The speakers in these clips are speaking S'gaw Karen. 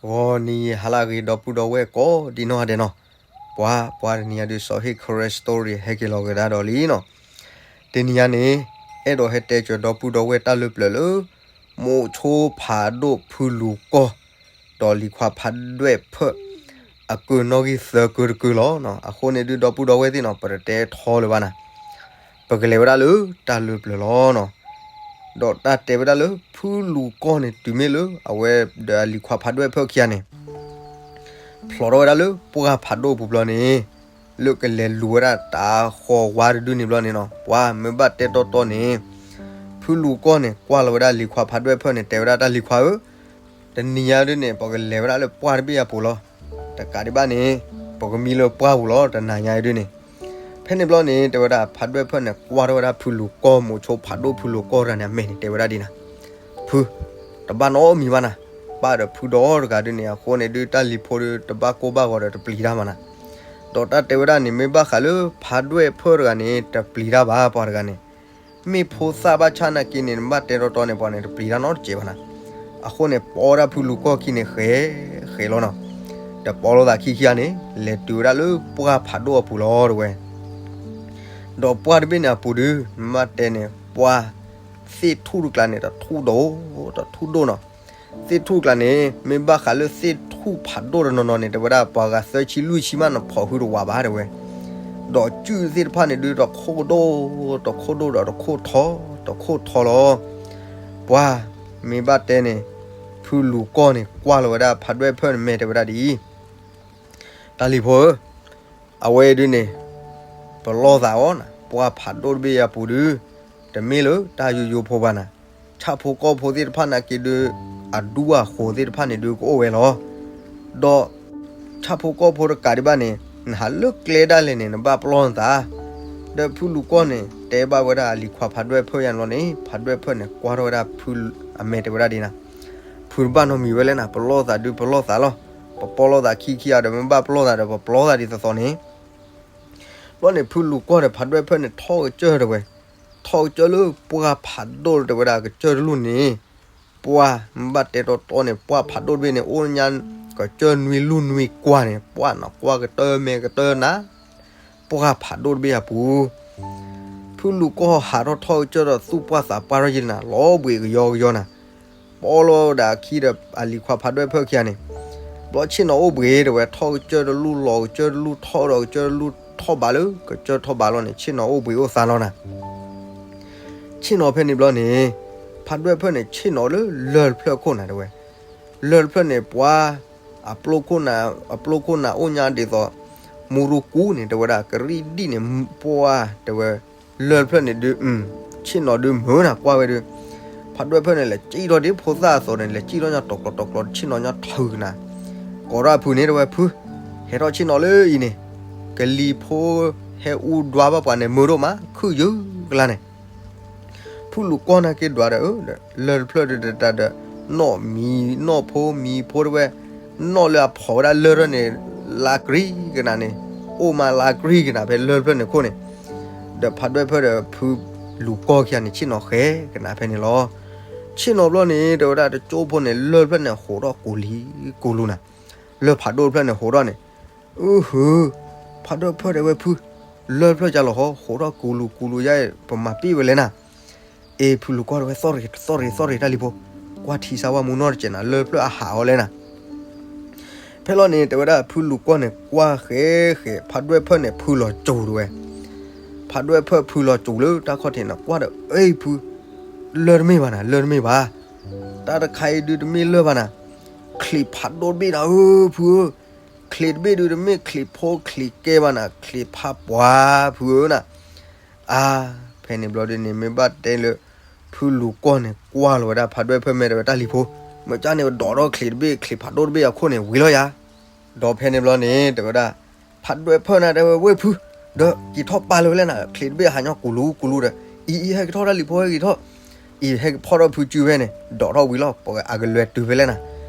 ဂီၤနံၤဟါလၢအဂ့ၤ ဒီပုၢ်ဒီဝဲၢ်ကိးဒံနီၢ်ဂၤဒဲးနီၤ, ပှၤ ပှၤတနံၤညါဒုး စီၤဟ့ၣ် ကရၢစတိရံ ဟဲက့ၤလီၤကဒါဒီးလံနီၤ. တနံၤညါန့ၣ် အဲၣ်ဒိးဟဲတဲစၢၤဒီပုၢ်ဒီဝဲၢ်တၢ်လၢပျၢၤလၢ မိၤဆိဖးဒိၣ်ဖုလူၤကီၢ် ဒီးလံၤခွါဖးဒွဲၣ်ဖၢၣ် အကၢနီၣ်ဂံၢ်သၢကၢတကၢလီၤ. အဃိန့ၣ်ဒုး ဒီပုၢ်ဒီဝဲၢ်သ့ၣ်နီၤ ပတတဲထီလၢၤဘၣ်နၤ, ပကလဲၤဝဲဒၣ်လၢတၢ်လၢပျၢၤလီၤနီၤ. ဒီးတၢ်တဲဝဲဒၣ်လၢ ဖုလူၤကီၢ်န့ၣ် တုၤမ့ၢ်လၢအဝဲဒီးအလံၤခွါဖးဒွဲၣ်ဖၢၣ်ခံဂၤန့ၣ် ဖျိးထီၣ်ဝဲဒၣ်လၢပှၢ်ဖးဒိၣ်အပူၤဘျီန့ၣ် လၢကလဲၤလူၤဝဲဒၣ်တၢ်ဃီၤဝါတဒုန့ၣ်ဘျီန့ၣ်နီၤ, ပှၤမ့ၢ်ဘၣ်တဲတီတီန့ၣ် ဖုလူၤကီၢ်န့ၣ် ကွၢ်လီၤဝဲဒၣ်လံၤခွါဖးဒွဲၣ်ဖၢၣ်န့ၣ် တဲဝဲဒၣ်တၢ်လံၤခွါဧၢ, တနံၤညါဒုးန့ၣ် ပကလဲၤဝဲဒၣ်လၢပှၢ်တဘ့ၣ်အပူၤလီၤ. တကးဒံးဘၣ်န့ၣ် ပကမံလၢပှၢ်ပူၤလီၤ တနၤညါအံၤဒုးန့ၣ်. ဖဲန့ၣ်ဘျီန့ၣ် တဲဝဲဒၣ်ဖးဒွဲၣ်ဖၢၣ်န့ၣ် ကွၢ်ထီၣ်ဝဲဒၣ်ဖုလူၤကီၢ် မိၤဆိဖးဒိၣ်ဖုလူၤကီၢ်တဂၤန့ၣ် အမဲာ်န့ၣ် တဲဝဲဒၣ်ဒ်နၤ, ဖု တဘၣ်နီတမံၤဘၣ်နၤ, ပၢ်ဒီးဖုဒီတဂၤဒုးန့ၣ် အဃိန့ၣ်ဒုး တၢ်လံၤဖိဒုး တဘၣ်ကိၢ်ဘၣ်ဂီၤဒီးတပျံၤတၢ်မးနၤ. ဒီးတၢ်တဲဝဲဒၣ်န့ၣ် မ့ၢ်ဘၣ်ဃးလၢဖးဒွဲၣ်ဖၢၣ်တဂၤန့ၣ် တပျံၤတၢ်ဘၣ် ပှၤတဂၤန့ၣ် မ့ၢ်ဖိသၣ်ဘၣ်ဆၣ်နာ်က့န့ၣ် နဘၣ်တဲတီတီန့ၣ် ပှၤန့ၣ် တပျံၤတၢ်နီတစဲးဘၣ်နၤ. အဃိန့ၣ် ပိာ်ဝဲဒၣ်ဖုလူၤကီၢ်ခံန့ၣ် ဃဲးဃဲးလီၤနီၤ. ဒီးပိာ်လိာ်သးခံခံဂၤန့ၣ် လဲၤတုၤဝဲဒၣ်လၢပှၢ်ဖးဒိၣ်အပူၤလီၤ တဲဝဲ. ဒီးပှၢ်တဘ့ၣ်န့ၣ်အပူၤဒုး မ့ၢ်ဘၣ်တဲန့ၣ် ပှၢ်သ့ၣ်ထူၣ်တကျါန့ၣ် တထူၣ်ဒိၣ် တထူၣ်ဒိၣ်နီၤ. သ့ၣ်ထူၣ်တကျါန့ၣ် မ့ၢ်ဘၣ်ဃးလၢသ့ၣ်ထူၣ်ဖးဒိၣ်တနီၤနီၤန့ၣ် တဲဝဲဒၣ် ပှၤဂၤသၢဆံလွံၢ်ဆံမး နဖီၣ်ဟုတဝးဘၣ် တဲဝဲ. ဒီးစုၣ်သ့ၣ်တဖၣ်န့ၣ်ဒုး တခိၣ်ဒိၣ် တခိၣ်ဒိၣ်ဒီးတခိၣ်ထီ တခိၣ်ထီလီၤ. ပှၤမ့ၢ်ဘၣ်တဲန့ၣ် ဖုလူၤကီၢ်န့ၣ် ကွၢ်လီၤဝဲဒၣ်ဖးဒွဲၣ်ဖၢၣ်န့ၣ် မဲာ်တဲဝဲဒၣ်ဒ်အံၤ, တၢ်လံၤဖိဧၢ, အဝဲအံၤဒုးန့ၣ် ပလီၢ်သးအီၤနၤ, ပှၢ်ဖးဒိၣ်တဘ့ၣ်အပူၤဒုး တမ့ၢ်လၢတၢ်ယိယိဖိဘၣ်နၤ. ဆၣ်ဖိကီၢ်ဖိသ့ၣ်တဖၣ်နာ်က့ဒုး အဒူအဃိၤသ့ၣ်တဖၣ်န့ၣ်ဒုး ကအိၣ်ဝဲလီၤ. ဒီးဆၣ်ဖိကီၢ်ဖိတကးဒံးဘၣ်န့ၣ် နဟးလၢကျဲဒၣ်လဲာ်န့ၣ် နဘၣ်ပလီၢ်နသး. ဒီးဖုလူၤကီၢ်န့ၣ် တဲဘၣ်ဝဲဒၣ်အလံၤခွါဖးဒွဲၣ်ဖၢၣ်ယါန့ၣ်လီၤန့ၣ် ဖးဒွဲၣ်ဖၢၣ်န့ၣ် ကွၢ်ထီၣ်ဝဲဒၣ်ဖု အမဲာ်တဲဝဲဒၣ်ဒ်နၤ, ဖုတဘၣ်နီတမံၤဝဲလဲၣ်နၤ, ပလီၢ်သးဒုးပလီၢ်သးလီၤ. ပပီၢ်လိာ်သးခံခံဂၤဒီး မ့ၢ်ဘၣ်ပလီၢ်သးဒီး ပပလီၢ်သးဒ်သိးသိးန့ၣ် ဘျီန့ၣ် ဖုလူၤကီၢ်ဒီးဖးဒွဲၣ်ဖၢၣ်န့ၣ် ထီၣ်ကစၢၢ်တဲဝဲ, ထီၣ်ကစၢၢ်လၢပှၢ်ဖးဒိၣ်တဲဝဲဒၣ် ကစၢၢ်တလူၢ်န့ၣ်, ပှၢ်မ့ၢ်ဘၣ်တဲတီတီန့ၣ် ပှၢ်ဖးဒိၣ်တဘ့ၣ်န့ၣ် အိၣ်ညါ ကစၢၢ်နွံလူၢ်နွံကွၢ်န့ၣ် ပှၢ်နီၢ်ကွၢ်ကတၢၢ်မဲာ်ကတၢၢ်နၤ, ပှၢ်ဖးဒိၣ်တဘ့ၣ်အပူၤ ဖုလူၤကီၢ်ဟးထီၣ်ထီၣ်ကစၢၢ်ဒီးသူၣ်ပှၢ်သးပှၢ်ထီၣ်ယဲၢ်နၤ လီၤဘှံးကယီကယီနၤ, ပီၢ်လိာ်ဒီးအခံဒီးအလံၤခွါဖးဒွဲၣ်ဖၢၣ်ခံဂၤန့ၣ်, ဘျီဆ့ၣ်နီၤအိၣ်ဘှံးတဲဝဲ ထီၣ်ကစၢၢ်တလူၢ်လီၤကစၢၢ်တလူၢ်ထီၣ်ဒီးကစၢၢ်ထီၣ်ဘးလီၤန့ၣ် ဆ့ၣ်နီၤအိၣ်ဘှံးအိၣ်သါလီၤနၤ ဆ့ၣ်နီၤဖဲန့ၣ်ဘျီန့ၣ်, ဖးဒွဲၣ်ဖၢၣ်န့ၣ် ဆ့ၣ်နီၤလၢလၢၢ်တဖျၢၣ်ခိၣ်နၤတဲဝဲ, လၢၢ်တဖျၢၣ်န့ၣ် ပှၢ်, အပျိခိၣ်နၤ, အပျိခိၣ်နၤအိၣ်ညါဒ်သိး, မူရူကူန့ၣ် တဲဝဲဒၣ် ကရံၣ်ဒံၣ်န့ၣ် ပှၢ်တဲဝဲ, လၢၢ်တဖျၢၣ်န့ၣ်ဒုး, ဆ့ၣ်နီၤဒုးမုာ်နၤကွၢ်ဝဲဒုး, ဖးဒွဲၣ်ဖၢၣ်န့ၣ် လဲၤစံၣ်ထီၣ်ဒ်ဖိသၣ်အသိးန့ၣ် လဲၤစံၣ်ထီၣ်ညါတီၤကျီၤတီၤကျီၤ ဆ့ၣ်နီၤညါထုးကနၤ, ကိးထီၣ်အဖုန့ၣ်တဲဝဲ ဖု, ဟဲထီၣ်ဆ့ၣ်နီၤလၢအံၤန့ၣ်, ကလံၤဖိဟဲအူဒွါဘၣ်ပှၤန့ၣ် မုာ်ဒိၣ်မး ခုၣ်ယုၢ်ကလါန့ၣ် ဖုလူၤကီၢ်နာ်က့ဒွးဒီး လၢၢ်တဖျၢၣ်ဒုးတတၢ်ဒီး, နီၣ်မံၤနီၣ်ဖိမံၤဖိတဲဝဲ, နီၣ်လၢအဖီၣ်ဝဲဒၣ်လၢၢ်ထီၣ်န့ၣ်, လါကြံကနၤန့ၣ်, အိၣ်မးလါကြံကနၤဖဲလၢၢ်တဖျၢၣ်န့ၣ်ခိၣ်န့ၣ်, ဒီးဖးဒွဲၣ်ဖၢၣ်ဒီးဖုလူၤကီၢ်ခံဂၤန့ၣ် ဆ့ၣ်နီၤဃဲကနၤဖဲန့ၣ်လီၤ. ဆ့ၣ်နီၤဘျီန့ၣ် တဲဝဲဒၣ်တကၠိဖိန့ၣ် လၢၢ်တဖျၢၣ်န့ၣ် ဟိးထီၣ်ကူၤလံၤကူၤလူၤနၤ, လၢၢ်ဖးဒိၣ်တဖျၢၣ်န့ၣ် ဟိးထီၣ်န့ၣ် အၢ ဟု, ဖးဒွဲၣ်ဖၢၣ်တဲဝဲဖု, လၢၢ်တဖျၢၣ်ကလီၤဟီ ဟိးထီၣ်ကူၤလူၤကူၤလူၤယါ, ပမၤပ့ၢ်ဝဲလဲၣ်နၤ. အ့ ဖုလူၤကီၢ်တဲဝဲ သီၣ်ရ့ၣ်သီၣ်ရ့ၣ်တၢ်လံၤဖိ, ကွၢ်ထံဆါဝါမူနီၢ်တစဲးနၤ လၢၢ်တဖျၢၣ်အဟးအီၤလဲၣ်နၤ. ဖဲလီၤန့ၣ် တဲဝဲဒၣ်ဖုလူၤကီၢ်န့ၣ် ကွၢ်ဃဲဃဲ ဖးဒွဲၣ်ဖၢၣ်န့ၣ် ဖုလီၤစူၤတဲဝဲ, ဖးဒွဲၣ်ဖၢၣ်ဖုလီၤစူၤလၢတၢ်ခီၣ်ထံးန့ၣ် ကွၢ်ဒီး အ့ ဖု, လၢၢ်တမ့ၢ်ဘၣ်နၤ လၢၢ်တမ့ၢ်ဘၣ်, တၢ်တခါအံၤဒုးတမ့ၢ်လၢၢ်ဘၣ်နၤ, ချံးဖးဒိၣ်တဘ့ၣ်နၤဧၢ ဖုဧၢ, ချံးတဘ့ၣ်ဒုးတမ့ၢ်ချံးဖိချံးကဲဘၣ်နၤ ချံးဖးပှၤဖုဧၢနၤ. အါ, ဖဲန့ၣ်ဘျီဒုးန့ၣ် မ့ၢ်ဘၣ်တဲလၢ ဖုလူၤကီၢ်န့ၣ် ကွၢ်လီၤဝဲဒၣ်ဖးဒွဲၣ်ဖၢၣ်မဲာ်တဲဝဲတၢ်လံၤဖိ, မ့ၢ်ကၢ်န့ၣ် ဒိးထီၣ်ချံးတဘ့ၣ် ချံးဖးဒိၣ်တဘ့ၣ်အခိၣ်န့ၣ် ဝံၤလီၤယၤ. ဒီးဖဲန့ၣ်ဘျီန့ၣ် တဲဝဲဒၣ် ဖးဒွဲၣ်ဖၢၣ်နၤတဲဝဲ ဝ့ၢ်ဖု, ဒီးက့ၤထီၣ်ပာ်လၢၤဝဲလဲၣ်နၤ ချံးတဘ့ၣ်ဟးညီကူၤလူၤကူၤလူၤဒီး, အံၤအံၤဟဲက့ၤထီၣ်တၢ်လံၤဖိဟဲက့ၤထီၣ်, အံၤဟဲက့ၤဖီၣ်ထီၣ်ဖုစုဖဲန့ၣ် ဒိးထီၣ်ဝံၤလီၤ ပှၤအကလဲၤတုၤဖဲလဲၣ်နၤ,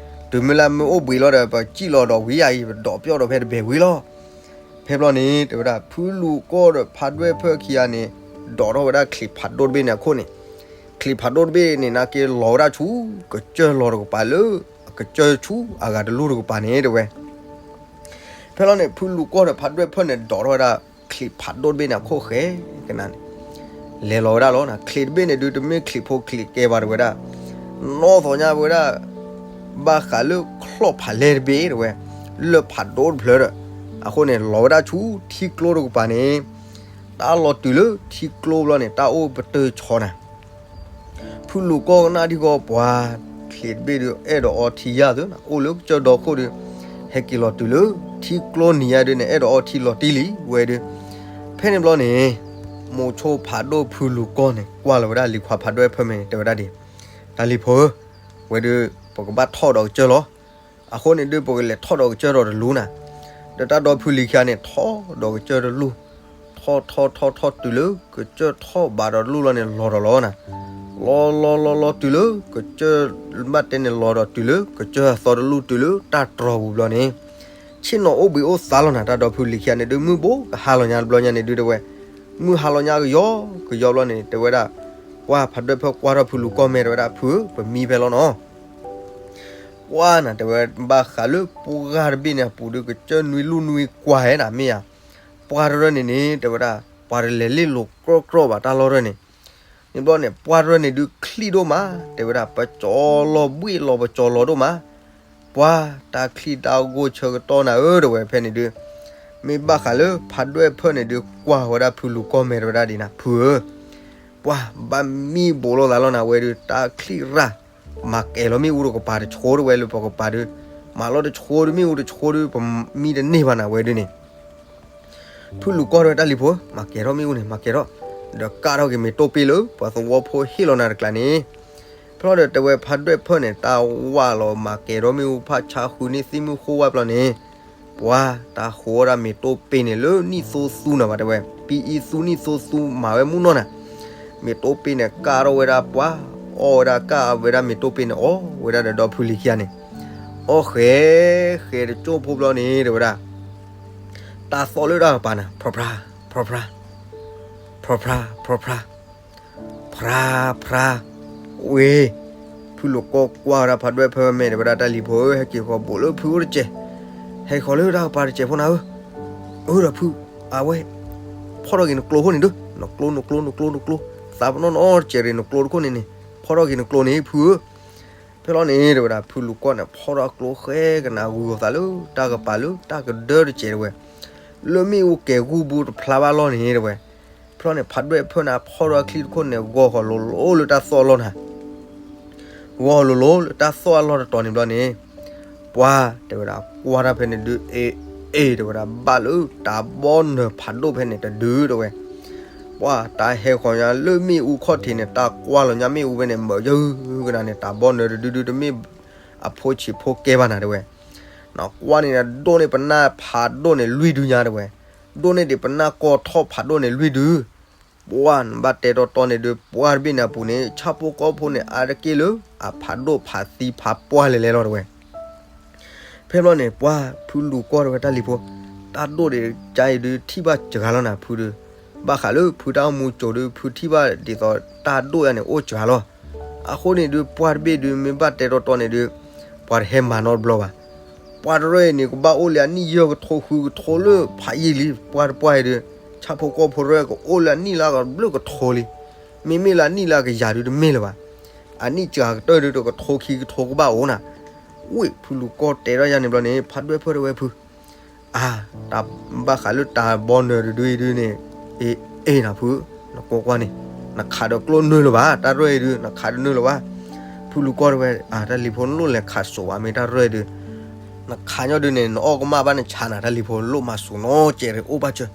တုၤမ့ၢ်လၢမ့ၢ်အိၣ်ဘှံးလီၤဒီး ပစံၣ်လီၤဒီးဝံၤယၤအံၤ ပဒိးပျီၢ်ဒီးဖဲတဘဲဝံၤလီၤ. ဖဲဘျီန့ၣ် တဲဝဲဒၣ် ဖုလူၤကီၢ်ဒီးဖးဒွဲၣ်ဖၢၣ်ခံဂၤန့ၣ် ဒိးထီၣ်ဝဲဒၣ်ချံးဖးဒိၣ်တဘ့ၣ်န့ၣ်အခိၣ်န့ၣ်, ချံးဖးဒိၣ်တဘ့ၣ်န့ၣ် နာ်က့လီၤဝဲဒၣ်ဆူ ကစၢၢ်လီၤတကပၤလၢ အ ကစၢၢ်ဆူအဂၤတလူၢ်တကပၤန့ၣ် တဲဝဲ. ဖဲလီၤန့ၣ် ဖုလူၤကီၢ်ဒီးဖးဒွဲၣ်ဖၢၣ်န့ၣ် ဒိးထီၣ်ဝဲဒၣ် ချံးဖးဒိၣ်တဘ့ၣ်န့ၣ် အခိၣ်ဃဲကနၤန့ၣ် လဲၤလီၤဝဲဒၣ်လီၤနၤ. ချံးတဘ့ၣ်န့ၣ်ဒုး တမ့ၢ်ချံးဖိချံးကဲဘၣ် တဲဝဲဒၣ်, နီၣ်သီညါဝဲဒၣ် ဘၣ်ဃးလၢချီၣ်ဖးလဲၢ်တဘ့ၣ် တဲဝဲ, လၢၢ်ဖးဒိၣ်တဖျၢၣ်ဒီး, အဃိန့ၣ် လီၤဝဲဒၣ်ဆူထံကျိတကပၤန့ၣ်, တၢ်လီၤတုၤလၢထံကျိဘျီန့ၣ် တၢ်အိၣ်ပတုာ်ဆီနၤ. ဖုလူၤကီၢ်ကနၣ်ထံကီၢ်ပှၤ, ချံးတဘ့ၣ်ဒုး အဲၣ်ဒိးအီထံယၢ်သုနၤ, အိၣ်လၢကစၢၢ်ဒီခိၣ်ဒုး, ဟဲက့ၤလီၤတုၤလၢထံကျိနံၤယါဒုးန့ၣ် အဲၣ်ဒိးအီထံလီၤတံၢ်လံဝဲဒုး. ဖဲန့ၣ်ဘျီန့ၣ် မိၤဆိဖးဒိၣ်ဖုလူၤကီၢ်န့ၣ် ကွၢ်လီၤဝဲဒၣ်လံၤခွါဖးဒွဲၣ်ဖၢၣ်မဲာ်န့ၣ် တဲဝဲဒၣ်ဒ်, တၢ်လံၤဖိဧၢ, ဝဲဒုး ပကဘၣ်ထီၣ်ဒီးကစၢၢ်လီၤ. အဃိန့ၣ်ဒုး ပကလဲၤထီၣ်ဒီးကစၢၢ်ဒီးတလူၤနၤ. ဒီးတၢ်ဒီဖုလံၤခံဂၤန့ၣ် ထီၣ်ဒီးကစၢၢ်တလူၢ်, ထီၣ်ထီၣ်ထီၣ်ထီၣ်တုၤလၢ ကစၢၢ်ထီၣ်ဘးဒီးတလူၢ်လီၤန့ၣ် လီၤဒီးလီၤနၤ. လီၤလီၤလီၤလီၤတုၤလၢ ကစၢၢ်ဘၣ်တဲန့ၣ် လီၤဒီးတုၤလၢ ကစၢၢ်အသီတလူၢ်တုၤလၢတၢ်တြီၤပူၤဘျီန့ၣ်, ဆ့ၣ်နီၤအိၣ်ဘှံးအိၣ်သါလီၤနၤ. တၢ်ဒီဖုလံၤခံဂၤန့ၣ်ဒုး မုၢ်ဘိကဟါလီၤညါတဘျီညါန့ၣ်ဒုး တဲဝဲ, မုၢ်ဟါလီၤညါကယီကယီဘျီန့ၣ် တဲဝဲဒၣ်, ပှၤဖးဒွဲၣ်ဖၢၣ်ကွၢ်ထီၣ်ဖုလူၤကီၢ်မဲာ် တဲဝဲဒၣ်, ဖုဧၢ, ပမံဖဲလီၤနီၤ. ပှၤနၤ တဲဝဲ, ဘၣ်ဃးလၢပှၢ်တဘ့ၣ်န့ၣ်အပူၤဒုး ကစၢၢ်နွံလူၢ်နွံကွၢ်ဟဲနၤမ့ၢ်ဧါ. ပှၢ်တရၢၢ်န့ၣ်န့ၣ် တဲဝဲဒၣ်, ပှၤတလဲၤလ့ၣ်လိၤကြီကြီဘၣ်တၢ်လီၢ်တရၢၢ်န့ၣ်. န့ၣ်ဘျီန့ၣ် ပှၢ်တရၢၢ်န့ၣ်ဒုးချံၣ်ဒိၣ်မး, တဲဝဲဒၣ်, ပကၠီလီၤဘှ့ၣ်လီၤပကၠီလီၤဒိၣ်မး. ပှၤတၢ်ချံၣ်တၢ်ဂိၢ်ဆၢကတီၢ်နၤဧၢ တဲဝဲဖဲန့ၣ်ဒုး, မ့ၢ်ဘၣ်ဃးလၢဖးဒွဲၣ်ဖၢၣ်န့ၣ်ဒုး ကွၢ်ဝဲဒၣ်ဖုလူၤကီၢ်မဲာ် တဲဝဲဒၣ်ဒ်နၤ, ဖုဧၢ, ပှၤဘၣ်မံဘိးလိာ်သးလီၤနၤ ဝဲဒုး တၢ်ချံၣ်ရၢ်, မၤကဲၤလီၤမ့ၣ်အူတကပၤတဆိဒၣ်ဝဲလၢပကပၤဒုး, မၤလီၤတဆိဒုး မ့ၣ်အူတဆိဒုး ပမံတန့ၢ်ဘၣ်နၤဝဲဒုးန့ၣ်. ဖုလူၤကီၢ်တဲဝဲတၢ်လံၤဖိ, မၤကဲၤထီၣ်မ့ၣ်အူန့ၣ် မၤကဲၤထီၣ်, ဒီးကၢ်ထီၣ်က့ၤမ့ၤတိၢ်ပ့ၢ်လၢပှၤသဝီဖိဟ့ၣ်လီၤနၤတကျးန့ၣ်. ဖဲလီၤဒီးတဲဝဲဖးဒွဲၣ်ဖၢၣ်န့ၣ် တၢ်ဝၢ်လီၤမၤကဲၤထီၣ်မ့ၣ်အူဖးဆါဃုန့ၢ်သံၣ်မုၢ်ဃိဝဲဘျီန့ၣ်, ပှၤတၢ်ဃိးဝဲဒၣ်မ့ၤတိၢ်ပ့ၢ်န့ၣ်လၢနံၣ်သိသူနၤဘၣ်တဲဝဲ, ပံအံသူနံၣ်သိသူမၤဝဲမုၢ်နီၢ်နၤ. မ့ၤတိၢ်ပ့ၢ်န့ၣ် ကၢ်ထီၣ်ဝဲဒၣ်ပှၤ, အီၣ်ဝဲဒၣ်ကၢ်ဝဲဒၣ်မ့ၤတိၢ်ပ့ၢ်န့ၣ် အီၣ်ဝဲဒၣ်ဒီးဒီဖုလံၤခံဂၤန့ၣ်, အီၣ်ဃဲၤဃဲၤတကၠိၢ်ဖိဘျီန့ၣ် တဲဝဲဒၣ် တၢ်သီၣ်လၢတၢ်ကပၤနၤ ဖြါဖြါ, ဖြါဖြါ, ဖြါဖြါ, ဖြါဖြါ, ဖြါဖြါ, ဝ့ၢ်, ဖုလူၤကီၢ်ကွၢ်ဝဲဒၣ်ဖးဒွဲၣ်ဖၢၣ်မဲာ် တဲဝဲဒၣ်တၢ်လံၤဖိဧၢ, ဟဲက့ၤဃီၤဘူးလၢဖုအိၣ်တစဲး, ဟဲက့ၤဃီၤလၢတၢ်ကပၤတစဲးဖိနၤဧၢ, အၢဒီးဖု, အဝဲ, ဖီၣ်ထီၣ်က့ၤနကျိခိၣ်န့ၣ်ဒုး, နကျိ နကျိ နကျိ နကျိ, သးပနီၣ်နီၣ်တစဲးရ့ၣ် နကျိတခိၣ်န့ၣ်န့ၣ်, ဖီၣ်ထီၣ်က့ၤနကျိန့ၣ်ဖုဧၢ. ဖဲလီၤန့ၣ် တဲဝဲဒၣ် ဖုလူၤကီၢ်န့ၣ် ဖီၣ်ထီၣ်ကျိဃဲၤကနၤ ဂုာ်ဂီၤသးလၢတၢ်ကပၤလၢတၢ်ကဒၢတစဲးတဲဝဲ, လၢမ့ၣ်အူကဲၤဂူၢ်ဘူးတဖျါဘၣ်လီၢ်န့ၣ်တဲဝဲ, ဖဲလီၤန့ၣ် ဖးဒွဲၣ်ဖၢၣ်န့ၣ် ဖီၣ်ထီၣ်ချံၣ်တခိၣ်န့ၣ် ဂီၤဃီၤလိၤလိၤလၢတၢ်သီၣ်အလီၢ်နၤ ဂီၤလိၤလိၤလၢတၢ်သီၣ်အလီၢ်တတီၤန့ၣ်ဘျီန့ၣ်, ပှၤတဲဝဲဒၣ် ကွၢ်တၢ်ဖဲန့ၣ်ဒုး အ့ၣ်အ့ၣ်တဲဝဲဒၣ် ဘၣ်လၢတၢ်ဘီနၢၤဖးဒိၣ်ဖဲန့ၣ်တဒုးတဲဝဲ, ပှၤတၢ်ဟဲဃီၤညါလၢမ့ၣ်အူခီၣ်ထံးန့ၣ် တၢ်ကွၢ်လီၤညါမ့ၣ်အူဖဲန့ၣ် မၢယၢကနၤန့ၣ် တၢ်ဘီနၢၤတဒုဒုး တမ့ၢ်အဖိဆံးဖိကဲဘၣ်နၤတဲဝဲ, နကွၢ်န့ၣ် ဒိၣ်န့ၢ်ပနၢ်ဖးဒိၣ်န့ၣ်လွံၢ်ဒုညါတဲဝဲ, ဒိၣ်န့ၢ်ဒံးပနၢ်ကီထီၣ်ဖးဒိၣ်န့ၣ်လွံၢ်ဒု ပှၢ်နဘၣ်တဲတီတီန့ၣ်ဒုး ပှၢ်တဘ့ၣ်န့ၣ်အပူၤန့ၣ် ဆၣ်ဖိကီၢ်ဖိန့ၣ် အါတက့ၢ်လၢအဖးဒိၣ်ဖးသံဖးပှၢ်လဲၤလဲၤလီၤတဲဝဲ. ဖဲဘျီန့ၣ် ပှၢ်ဖုလူၤကီၢ်တဲဝဲတၢ်လံၤဖိ, တၢ်ဒိၣ်ဒံးကါအံၤဒုး ထံၣ်ဘၣ်စှၤလီၤနၤဖုဒုး, ဘၣ်ဃးလၢဖုတၢ်အိၣ်မူကၠိဒုး ဖုထံၣ်ဘၣ်ဒ်သိးတၢ်ဒိၣ်ယါန့ၣ် အိၣ်စှၤလီၤ. အဃိန့ၣ်ဒုး ပှၢ်တဘ့ၣ်ဒုး မ့ၢ်ဘၣ်တဲတီတီန့ၣ်ဒုး ပှၤတဟဲမၤနီတဘျီဘၣ်. ပှၢ်တရၢၣ်အံၤန့ၣ် ကဘၣ်အိၣ်လၢအနံၣ်ယဲၢ်ကထိဃုကထိလၢဖးယံာ်လံ, ပှၢ်တပှၢ်အံၤဒုး ဆၣ်ဖိကီၢ်ဖိတရၢၣ် ကအိၣ်လၢအနံၣ်လၢကဘျုးကထိလံ. မ့မ့ၢ်လၢအနံၣ်လၢကယၤဒုးတမ့ၢ်လၢၤဘၣ်. အနံၣ်စှၤကတၢၢ်ဒုး တကထိခံကထိကဘၣ်အိၣ်နၤ. ဝံၤဖုလူၤကီၢ်တဲထီၣ်ယါန့ၣ်ဘျီန့ၣ် ဖးဒွဲၣ်ဖၢၣ်တဲဝဲဖု အါ, တၢ်ဘၣ်ဃးလၢတၢ်ဘီနၢၤတဒုအံၤဒုးန့ၣ်, အ့ၣ် အ့ၣ်နၤဖု, နကွၢ်ကွၢ်န့ၣ်, နခးဒီးကျိနၢလၢၤဘၣ်, တၢ်ရဲၣ်အံၤဒုး နခးတနၢလၢၤဘၣ်. ဖုလူၤကီၢ်တဲဝဲ, အါ တၢ်လံၤဖိ နလိၣ်လဲၤခးစိးဘၣ် မ့ၢ်တၢ်ရဲၣ်ဒုး, နခးညီဒုးန့ၣ် နအီၣ်ကမၣ်ဘၣ်နဆါနၤ တၢ်လံၤဖိ လိၣ်မၤစိးနီတစဲးရ့ၣ်အိၣ်ဘၣ်စၢၤ,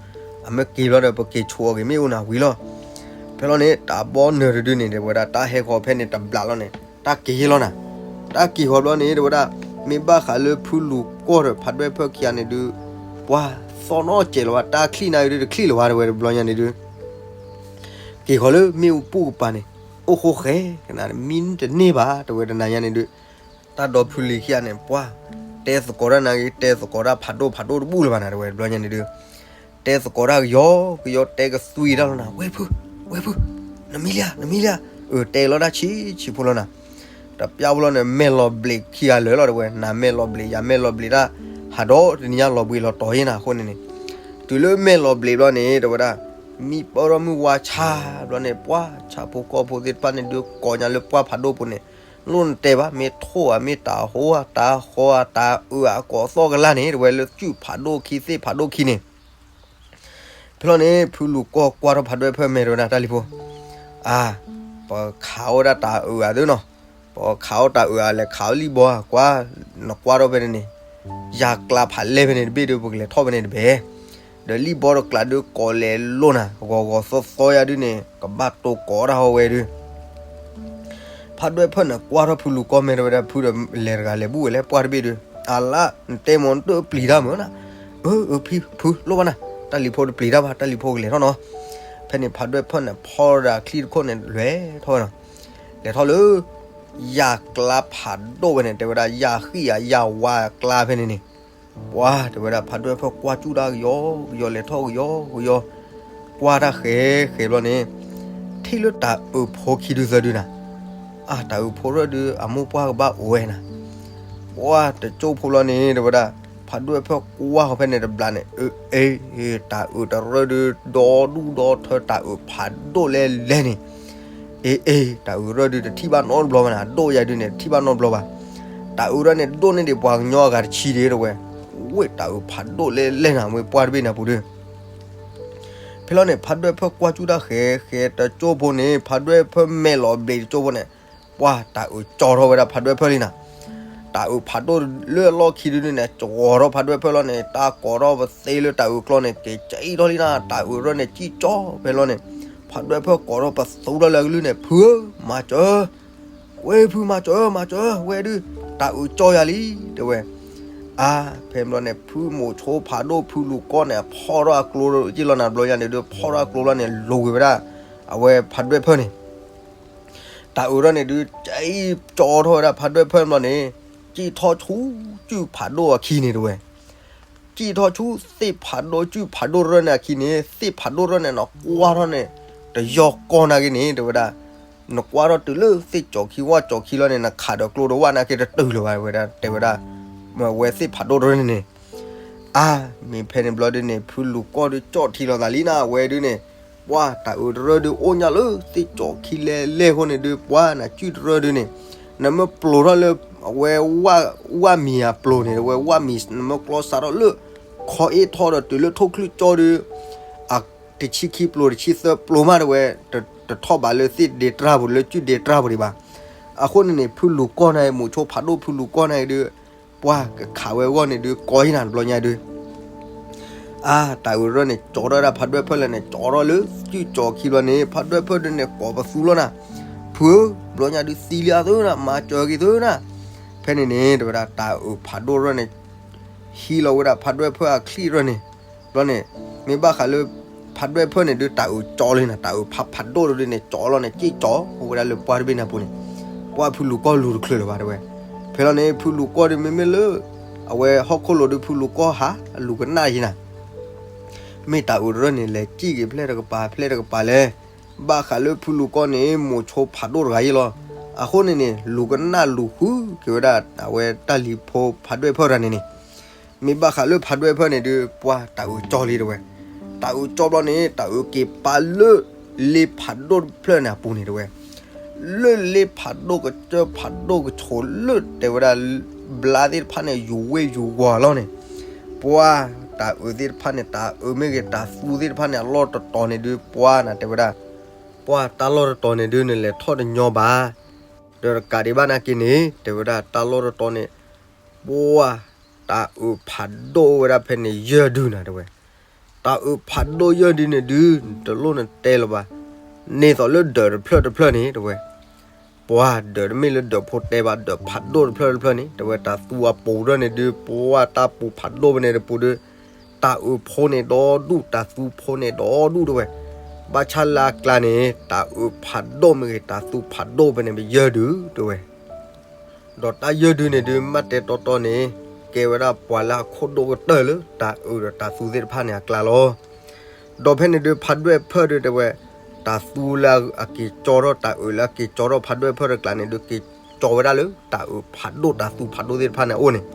အမ့ၢ်က့ၤဘျီဒီး ပက့ၤဆိအီၤက့ၤမ့ၣ်အူနၤဝံၤလီၤ. ဖဲလီၤန့ၣ် တၢ်ဘီနၢၤတဒုန့ၣ် တဲဝဲဒၣ် တၢ်ဟဲဃီၤဖဲန့ၣ်တဘျးလီၤန့ၣ် တၢ်က့ၤဟ့ၣ်လီၤနၤ. တၢ်က့ၤဃီၤဘျီန့ၣ် တဲဝဲဒၣ် မ့ၢ်ဘၣ်ဃးလၢဖုလူၤကီၢ်ဒီးဖးဒွဲၣ်ဖၢၣ်ခံဂၤန့ၣ်ဒုး ပှၤသီၣ်နီတစဲးလၢၤဘၣ်, တၢ်ချံၣ်နၤအံၤဒုး တချံၣ်လၢၤဘၣ် တဲဝဲတဘျီညါန့ၣ်ဒုး က့ၤဃီၤလၢမ့ၣ်အူပူၤကပၤန့ၣ် အိၣ်ဃိဃဲၤကနၤ မံတန့ၢ်ဘၣ် တဲဝဲတနၤညါန့ၣ်ဒုး တၢ်ဒီဖုလံၤခံဂၤန့ၣ် ပှၤတဲသကိးတၢ်နၤဂ့ၤ တဲသကိးတၢ်ဖးဒိၣ်ဖးဒိၣ်တဘူၣ်လၢၤဘၣ်နၤ တဲဝဲတဘျီညါန့ၣ်ဒုး တဲသကိးတၢ်ကယီကယီ တဲကသွံတၢ်လီၤနၤ ဝဲဖု, ဝဲဖု, နမံလံဧါ နမံလံဧါ, အၢ တဲလီၤတၢ်ဆံးဆံးဖိလီၤနၤ. တပျၢ်ဖိလီၤန့ၣ် မဲာ်လီၤဘျ့းခံဂၤလၢာ်လီၤ တဲဝဲ, နမဲာ်လီၤဘျ့း ယမဲာ်လီၤဘျ့းတၢ်, ဟးဒီးတနံၤညါလီၤဘှံးလီၤတီၤယဲနၤအဃိန့ၣ်န့ၣ်, တုၤလၢမဲာ်လီၤဘျ့းဘျီန့ၣ် တဲဝဲဒၣ်, မံပၢၢ်ထီၣ်မုၢ်ဝါဆါဘျီန့ၣ် ပှၢ်ဆၣ်ဖိကီၢ်ဖိသ့ၣ်တဖၣ်န့ၣ်ဒုးကိးညါလၢပှၢ်ဖးဒိၣ်ပူၤန့ၣ်, လိၣ်နတဲဘၣ် မ့ၢ်ထိၣ်ဧါ မ့ၢ်တၤဟီဧါ တၤဃီဧါ တၤအုးအကိးသီၣ်ကလၢ်န့ၣ် တဲဝဲလၢစုၣ်ဖးဒိၣ်ခံသ့ၣ်ဖးဒိၣ်ခံန့ၣ် ဖဲလီၤန့ၣ် ဖုလူၤကီၢ်ကွၢ်ထီၣ်ဖးဒိၣ်ဖၢၣ်မဲာ်တဲဝဲဒၣ် တၢ်လံၤဖိ, အါ, ပခးဝဲဒၣ်တၤအုးအသိးနီၤ, ပခးအီၣ်တၤအုးအလဲၤခးအီၣ်လံၣ်ဘီဧါ ကွၢ်, နကွၢ်ထီၣ်ဖဲန့ၣ်န့ၣ်, ယၤကျါဖးလဲၢ်ဖဲန့ၣ်တဘ့ၣ်ဒီး ပကလဲၤထီၣ်ဖဲန့ၣ်တဘ့ၣ်, ဒီးလံၣ်ဘီတကျးဒုးကိးလဲၤလိၣ်နၤ ဂီၤဂီၤသီသီယၤဒုးန့ၣ် ကဘၣ်တိၢ်ကိးတၢ်ဟီဝဲဒုး ဖးဒိၣ်ဖၢၣ်န့ၣ်ကွၢ်ထီၣ်ဖုလူၤကီၢ်မဲာ်တဲဝဲဒၣ် ဖုဒီးလဲၤတဂၤလဲၤဘူၣ်ဝဲလဲၣ် ပှၢ်တဘ့ၣ်ဒုး, အလါ နတဲမ့ၢ်နတပျံၤတၢ်မုၢ်နၤ, အၢ အၢ ဖု ဖုလိၣ်ဘၣ်နၤ, တၢ်လံၤဖိတပျံၤတၢ်ဘၣ် တၢ်လံၤဖိကလဲၤထီၣ်နီၤ, ဖဲန့ၣ်ဖးဒိၣ်ဖၢၣ်န့ၣ်ဖီၣ်ဒီးအချံၣ်တခိၣ်န့ၣ်လဲၤထီၣ်ဝဲနီၤ, လဲၤထီၣ်လၢ ယၤကျါဖးဒိၣ်ဝဲန့ၣ် တဲဝဲဒၣ် ယၤဃံၣ်ဧါ ယၤဝါကျါဖဲန့ၣ်န့ၣ်, ပှၢ်တဲဝဲဒၣ် ဖးဒိၣ်ဖၢၣ်ကွၢ်စူၣ်တၢ်ကယီကယီ လဲၤထီၣ်ကယီကယီ, ကွၢ်တၢ်ဃဲးဃဲးဘျီန့ၣ်, ထံၣ်လၢတၤအုးဖိခံဒုသၢဒုနၤ, အါ တၤအုးဖိရၢၢ်ဒုး အမိၢ်ပှၢ်ကဘၣ်အိၣ်ဝဲနၤ, ပှၢ်တကၠိဖိလီၤန့ၣ် တဲဝဲဒၣ် ဖးဒိၣ်ဖၢၣ်ကွၢ်ဃီၤဖဲန့ၣ်တဘျီန့ၣ် အ့ အ့ တၤအုးတရၢၢ်ဒုး ဒီဒူၣ်ဒီထၢ တၤအုးဖးဒိၣ်လဲၣ်လဲၣ်န့ၣ်, အ့ အ့ တၤအုးရၢၢ်ဒုး တထံၣ်ဘၣ်နီတဘျီဘၣ်နၤ အဒိၣ်ယၤဒုးန့ၣ် တထံၣ်ဘၣ်နီတဘျီဘၣ်, တၤအုးရၢၢ်န့ၣ် ဒိၣ်န့ၢ်ဒံးပှၤကညီအဂၤတဆံဒံးတဲဝဲ, ဝ့ၢ်တၤအုးဖးဒိၣ်လဲၣ်လဲၣ်နၤ ဝဲပှၢ်တဘ့ၣ်န့ၣ်ပူၤဒုး ဖဲလီၤန့ၣ် ဖးဒိၣ်ဖၢၣ်ကွၢ်စူၣ်တၢ်ဃဲးဃဲးတကၠိဖိန့ၣ် ဖးဒိၣ်ဖၢၣ်မဲာ်လီၤဘျ့းတကၠိဖိန့ၣ်, ပှၢ်တၤအုးကၠီထီၣ်ဝဲဒၣ်ဖးဒိၣ်ဖၢၣ်လံနၤ, တၤအုးဖးဒိၣ်လၢအလီၢ်ခံဒုန့ၣ် ကၠီထီၣ်ဖးဒိၣ်ဖၢၣ်လီၤန့ၣ် တၢ်ကိးထီၣ်ပသ့လၢတၤအုးကျီန့ၣ် က့ၤကၠံထီၣ်လံနၤ တၤအုးရၢၢ်န့ၣ် ကံၣ်ကၠီဖဲလီၤန့ၣ်, ဖးဒိၣ်ဖၢၣ်ကိးထီၣ်ပသူထီၣ်လၢအကလုၢ်န့ၣ် ဖုဧၢ မၤစၢၤ ဝဲဖုမၤစၢၤ မၤစၢၤ ဝဲဒုး တၤအုးကၠီယၤလံ တဲဝဲ, အါ ဖဲဘျီန့ၣ် ဖုမိၤဆိဖးဒိၣ်ဖုလူၤကီၢ်န့ၣ် ဖီၣ်ထီၣ်အကျိယ့ၢ်လီၤနၤ ဘျီညါန့ၣ်ဒုး ဖီၣ်ထီၣ်အကျိလီၤန့ၣ် လိၤကွံာ်ဝဲဒၣ် အဝဲဖးဒိၣ်ဖၢၣ်န့ၣ် တၤအုးရၢၢ်န့ၣ်ဒုး ကၠံကၠီထီၣ်ဝဲဒၣ်ဖးဒိၣ်ဖၢၣ်ဘျီန့ၣ်, ကံၣ်ထီၣ်ဆူစုၣ်ဖးဒိၣ်အခံန့ၣ်တဲဝဲ, ကံၣ်ထီၣ်ဆူသ့ၣ်ဖးဒိၣ်စုၣ်ဖးဒိၣ်ရၢၢ်န့ၣ်အခံန့ၣ် သ့ၣ်ဖးဒိၣ်ရၢၢ်န့ၣ် နကွၢ်ထီၣ်န့ၣ် တယီၢ်ကီၢ်နာ်က့န့ၣ် တဲဝဲဒၣ်, နကွၢ်ထီၣ်တုၤလၢသ့ၣ်ကၠီၤခံဝၣ်ကၠီၤခံလီၤန့ၣ် နခးဒီးကျိတဝၣ်နာ်က့တတုၤလၢၤဘၣ်ဝဲဒၣ် တဲဝဲဒၣ်, ဝဲသ့ၣ်ဖးဒိၣ်ရၢၢ်န့ၣ်န့ၣ် အါ မ့ၢ်ဖဲန့ၣ်ဘျီဒုန့ၣ် ဖုလူၤကီၢ်ဒုးကၠီၣ်ထံလီၤသးလံနၤ အဝဲဒုန့ၣ်, ပှၢ်တၤအုးတရၢၢ်ဒုးအိၣ်ညါလၢသ့ၣ်ကၠီၤခံလဲၣ်လဲၣ်အဃိန့ၣ်ဒုး ပှၢ်နစုၣ်တရၢၢ်ဒုန့ၣ်, နမ့ၢ်ပျိၤထီၣ်လၢ အဝဲဝၣ်မံၤအပျိၤန့ၣ် ဝဲဝၣ်မံၤနမ့ၢ်ကျီစးထီၣ်လၢ ခီအ့ၣ်ထီၣ်ဒီးတုၤလၢထိၣ်ချံကၠီဒုး အတဆံခံပျိၤတဆံသၢပျိၤမးတဲဝဲ, တထီၣ်ဘးလၢသ့ၣ်ဒ့တြၢ်ပူၤ လၢစုၣ်ဒ့တြၢ်ပူၤဒံးဘၣ်. အဃိန့ၣ်န့ၣ် ဖုလူၤကီၢ်န့ၣ် မိၤဆိဖးဒိၣ်ဖုလူၤကီၢ်န့ၣ်ဒုး ပှၢ်ကခးဝဲအဂီၢ်န့ၣ်ဒုး ကီယံၤနၤတဘျီညါဒုး အါ တၤအုးတရၢၢ်န့ၣ် ကၠီထီၣ်ဝဲဒၣ်ဖးဒိၣ်ဖၢၣ်လၢန့ၣ် ကၠီထီၣ်လၢစုၣ်ကၠီၤခံဘျီန့ၣ် ဖးဒိၣ်ဖၢၣ်ဒုးန့ၣ် ကိးပသူလီၤနၤ, ဖုဧၢ, ဘျီညါဒုးသံလံအသိးနၤ မၤစၢၤက့ၤသုနၤ. ဖဲန့ၣ်န့ၣ် တဲဝဲဒၣ် တၤအုးဖးဒိၣ်တရၢၢ်န့ၣ် ဟံးလီၤဝဲဒၣ်ဖးဒိၣ်ဖၢၣ်အချံၣ်တရၢၢ်န့ၣ်, ဘျီန့ၣ် မ့ၢ်ဘၣ်ဃးလၢ ဖးဒိၣ်ဖၢၣ်န့ၣ်ဒုး တၤအုးကၠီလံနၤ, တၤအုးဖးဖးဒိၣ်တရၢၢ်န့ၣ် ကၠီလီၤန့ၣ် ကၠီအိၣ်ဝဲဒၣ်လၢပှၢ်တဘ့ၣ်န့ၣ်အပူၤန့ၣ်, ပှၢ်ဖုလူၤကီၢ်လူၤတချုးလၢၤဘၣ်တဲဝဲ. ဖဲလီၤန့ၣ် ဖုလူၤကီၢ်ဒုးမ့မ့ၢ်လၢ အဝဲဟီၣ်ခိၣ်လိၤဒုး ဖုလူၤကီၢ်ဟးလူၤကနၣ်ယံၤနၤ မ့ၢ်တၤအုးတရၢၢ်န့ၣ် လဲၤကံၣ်က့ၤဖျဲၣ်တကပၤ ဖျဲၣ်တကပၤလဲၣ်. ဘၣ်ဃးလၢဖုလူၤကီၢ်န့ၣ် မိၤဆိဖးဒိၣ်တဂၤယ့ၢ်လီၤ. အဃိန့ၣ်န့ၣ် လူၤကနၣ်လူၤဃုက့ၤဝဲဒၣ် အဝဲတၢ်လံၤဖိဖးဒိၣ်ဖၢၣ်တဂၤန့ၣ်န့ၣ်, မ့ၢ်ဘၣ်ဃးလၢဖးဒိၣ်ဖၢၣ်န့ၣ်ဒုး ပှၢ်တၤအုးကၠီလံတဲဝဲ. တၤအုးကၠီဘျီန့ၣ် တၤအုးက့ၤပာ်လၢ လ့ဖးဒိၣ်တဖျၢၣ်န့ၣ်အပူၤန့ၣ်တဲဝဲ. လၢလ့ဖးဒိၣ်ကစၢၢ်ဖးဒိၣ်ကဆိးလၢတဲဝဲဒၣ် ဘျါသ့ၣ်တဖၣ်န့ၣ် ယူၤဝ့ၢ်ယူၤဝီၤလီၤန့ၣ်, ပှၢ်တၤအုးသ့ၣ်တဖၣ်န့ၣ် တၤအုးမ့ၢ်ဂ့ၤ တၤသူသ့ၣ်တဖၣ်န့ၣ် အလီၢ်တတီၤန့ၣ်ဒုး ပှၢ်နၤတဲဝဲဒၣ် ပှၢ်တၢ်လီၢ်တတီၤန့ၣ်ဒုး နလဲၤထီၣ်တညီဘၣ်. ဒီးတကးဒံးဘၣ်နာ်က့န့ၣ် တဲဝဲဒၣ် တၢ်လီၢ်တတီၤန့ၣ် ပှၢ်တၤအုးဖးဒိၣ်ဝဲဒၣ်ဖဲန့ၣ်ယဲၢ်ဒုနၤတဲဝဲ. တၤအုးဖးဒိၣ်ယဲၢ်ဒုန့ၣ်ဒုး တလိၣ်နတဲလၢၤဘၣ်. န့ၢ်သိးလၢဒၢးတဖျၢၣ်တဖျၢၣ်န့ၣ်တဲဝဲ ပှၢ်ဒၢးတမ့ၢ်လၢဒၢးဖိတဲဘၣ် ဒၢးဖးဒိၣ်တဖျၢၣ်တဖျၢၣ်န့ၣ် တဲဝဲ တၤသူအပူၤဒၢန့ၣ်ဒုး ပှၢ်တၢ်ပူၤဖးဒိၣ်ဖဲန့ၣ်တပူၤဒုး တၤအုးဖိန့ၣ်ဒီဒူၣ် တၤသူဖိန့ၣ်ဒီဒူၣ်တဲဝဲ. ဘၣ်ဆၣ်လၢအကျါန့ၣ် တၤအုးဖးဒိၣ်မ့ၢ်ဂ့ၤ တၤသူဖးဒိၣ်ဖဲန့ၣ် ပယဲၢ်ဒုတဲဝဲ. ဒီးတၢ်ယဲၢ်ဒုန့ၣ်ဒုး မ့ၢ်တဲတီတီန့ၣ် ကဲဝဲဒၣ်ပှၤလၢအခိၣ်ဒိၣ်ကတၢၢ်လၢ တၤအုးဒီးတၤသူသ့ၣ်တဖၣ်န့ၣ်အကျါလီၤ. ဒီးဖဲန့ၣ်ဒုး ဖးဒိၣ်ဖၢၣ်ဒုတဲဝဲ တၤသူလၢအက့ၤကၠီထီၣ် တၤအုးလၢအက့ၤကၠီထီၣ် ဖးဒိၣ်ဖၢၣ်တကျါန့ၣ်ဒုး က့ၤ ကၠီဝဲဒၣ်လၢ တၢ်အုးဖးဒိၣ်တၢ်သူဖးဒိၣ်သ့ၣ်တဖၣ်န့ၣ်အအိၣ်န့ၣ်,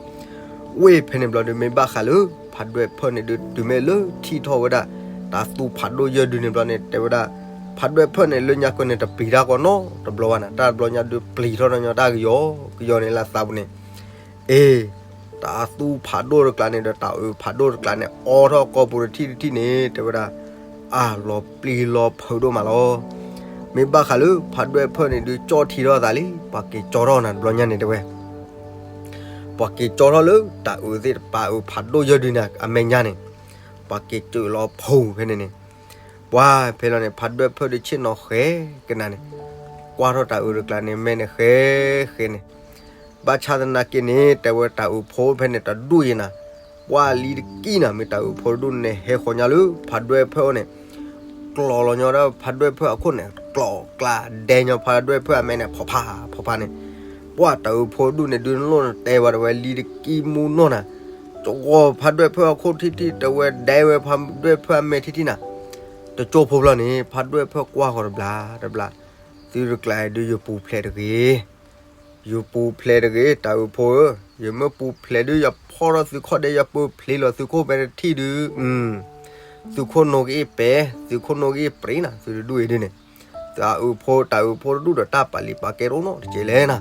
ဝ့ၢ်ဖဲန့ၣ်ဘျီဒီး မ့ၢ်ဘၣ်ဃးလၢ ဖးဒွဲၣ်ဖၢၣ်န့ၣ်ဒုး တုၤမ့ၢ်လၢထံၣ်ထီၣ်ဝဲဒၣ် တၢ်သူဖးဒိၣ်ယၢၢ်ဒုန့ၣ်ဘျီန့ၣ် တဲဝဲဒၣ် ဖးဒွဲၣ်ဖၢၣ်န့ၣ် လၢညါကၢန့ၣ် တပျံၤတၢ်ကီနီတဘျီဘၣ်န့ၣ်, တၢ်တဘျီညါဒုးပျံၤထီၣ်ညီတၢ်ကယီကယီန့ၣ်လၢအသးပူၤန့ၣ်, အ့ တၢ်သူဖးဒိၣ်တကျါန့ၣ်ဒီး တၢ်အုးဖးဒိၣ်တကျါန့ၣ် အိးထီၣ်ကိာ်ပူၤတထံၣ်တထံၣ်န့ၣ် တဲဝဲဒၣ် အါ လီၤပျံၤလီၤဖုးဒိၣ်မးလီၤ. မ့ၢ်ဘၣ်ဃးလၢ ဖးဒွဲၣ်ဖၢၣ်န့ၣ်ဒုး ကၠီထံထီၣ်အသးလံ, ပှၤက့ၤကၠီထီၣ်နၤတဘျီညါန့ၣ်တဲဝဲ ပှၤက့ၤကၠီထီၣ်လၢ တၢ်အုးသ့ၣ်တဖၣ်အုးဖးဒိၣ်ယၢၢ်ဒုန့ၣ် အမဲာ်ညါန့ၣ်, ပှၤက့ၤစၢးလီၤဖုးဖဲန့ၣ်န့ၣ်, ပှၤဖဲလီၤန့ၣ် ဖးဒွဲၣ်ဖၢၣ်ဒုးဆ့ၣ်နီၤဃဲကနၤန့ၣ်, ကွၢ်ထီၣ်တၢ်အုးတကျါန့ၣ် မဲာ်န့ၣ်ဃဲဃဲန့ၣ်, ဘၣ်ဆၣ်သနာ်က့န့ၣ် တဲဝဲတၢ်အုးဖိဖဲန့ၣ် တဒူၣ်အံၤနၤ, ပှၤလံတကံၢ်နၤ မ့ၢ်တၢ်အုးဖိတဒူၣ်န့ၣ် ဟဲဃီၤညါလၢ ဖးဒွဲၣ်ဖၢၣ်အအိၣ်န့ၣ် ကျီလီၤညီဒၣ်ဖးဒွဲၣ်ဖၢၣ်အခိၣ်န့ၣ် ကျီကျါဒဲညီဖးဒွဲၣ်ဖၢၣ်အမဲာ်န့ၣ် ဖီၣ်ဖးဖီၣ်ဖးန့ၣ်, ပှၤတၢ်အုးဖိဒူၣ်န့ၣ် ဒုးနလိၣ်နတဲဝဲ တဲဝဲလံတကံၢ်မူနီၢ်နၤ, ကဂီၤဖးဒွဲၣ်ဖၢၣ်အခိၣ်ထံၣ်ထံၣ် တဲဝဲဒဲဝဲဖးဒွဲၣ်ဖၢၣ်အမဲာ်ထံၣ်ထံၣ်နၤ, တကၠိဖိဖျီန့ၣ် ဖးဒွဲၣ်ဖၢၣ်ကွၢ်ဃီၤတဘျီတဘျီ, သုတကျါဒုးယပူၤဖျဲးတဂ့ၤ ယပူၤဖျဲးတဂ့ၤ တၢ်အုးဖိဧၢ, ယမ့ၢ်ပူၤဖျဲးဒုး ယဖီၣ်ထီၣ်သုခီၣ်ဒဲး ယပၢၤဖျ့လီၤသုခိၣ်ဖဲတထံၣ်ဒုး, သုခိၣ်နိကအ့ၣ်ပဲာ် သုခိၣ်နိကအ့ၣ်ပြ့နၤ သုတဒူၣ်အံၤဒုန့ၣ်, တၢ်အုးဖိ တၢ်အုးဖိတဒူၣ်ဒီး တၢ်ပာ်လံပာ်ကဲတအိၣ်နီတကဲလဲၣ်နၤ,